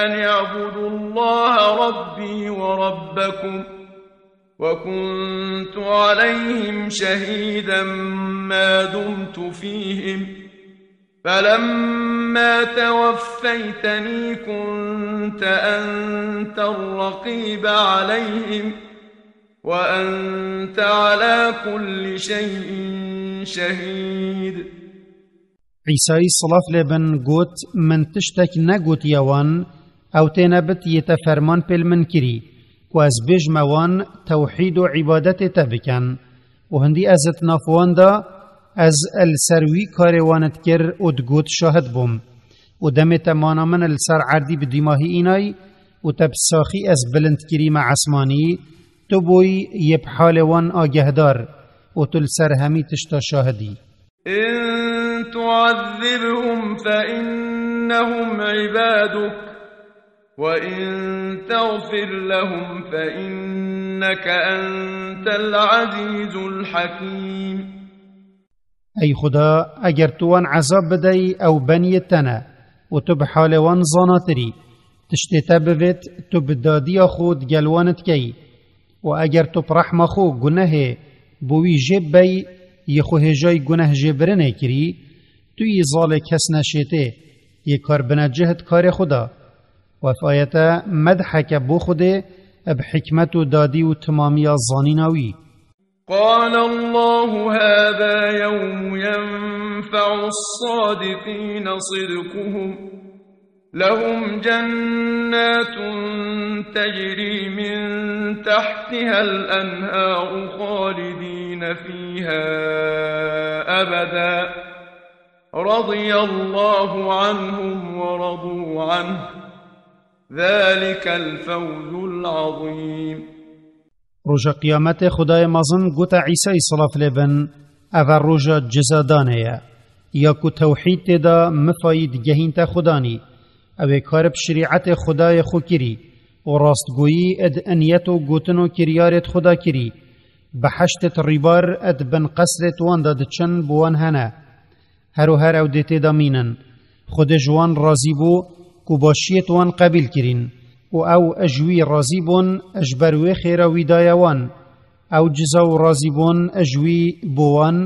أن اعبدوا الله ربي وربكم وكنت عليهم شهيدا ما دمت فيهم فلما توفيتني كنت أنت الرقيب عليهم وأنت على كل شيء شهيد. Îsayî silav lê bin got, min tiştek negotiye wan, ew têne bit yê te ferman pêl min kirî, ku ez bêjme wan tewhîd û îbadetê te bikin. Û hindî ez di nav wan de, ez li ser wî karê wan dikir û digot şahid bûm. Û demê te mana min li ser erdî bi dîmahî înay û te bi saxî ez bilind kirîme esmanî, tu bûyî yê bi halê wan agehdar û tu li ser hemî tişta şahid î. إن تعذبهم فإنهم عبادك وإن تغفر لهم فإنك أنت العزيز الحكيم. Ey Xuda, eger tu wan ezab bidey, ew beniyê te ne û tu bi halê wan zanatirî. Tiştê te bivêt, tu bi dadiya xwe digel wan dikey. Û eger tu bi rehma xwe gunehê bo wî jê bibey, yê xwe hêjayî guneh jê birinê kirî, tu yî zalê kes neşêtê, yê kar bine cih di karê xwe de. Û ev ayete medheke bo Xwedê, bi hikmet û dadî û timamiya zanîna wî. قال الله: هذا يوم ينفع الصادقين صدقهم، لهم جنات تجري من تحتها الأنهار خالدين فيها أبدا، رضي الله عنهم ورضوا عنه، ذلك الفوز العظيم. Roja Qiyametê Xwedayê Mezin gote Îsayî silav lê bin, ev e roja cizadanê ye. Ya ku tewhîd tê de mifayî digehînte Xudanî, ew ê kar bi şerîetê Xwedayê xwe kirî û rastgoyî di niyet û gotin û kiryarêt xwe de kirî. Beheştêt rîbar di bin qesrêt wan de diçin bi wan hene. Her û her ew dê tê de mînin. Xwedê ji wan razî bû ku başiyêt wan qebîl kirîn û ew ji wî razî bûn, ji ber wê xêra wî daye wan. Ew ciza û razîbûn ji wî bo wan,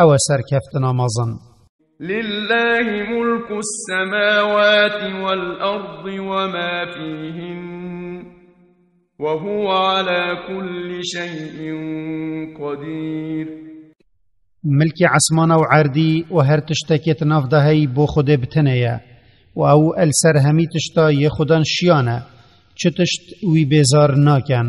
ew e serkeftina mezin. لله ملك السماوات والأرض وما فيهن، وهو على كل شيء قدير. Milkê esmana û erdî û her tiştekê di nav de heyî bo Xwedê bi tenê ye û ew li ser hemî tişta yê Xudan şiyan e, çi tişt wî bêzar naken.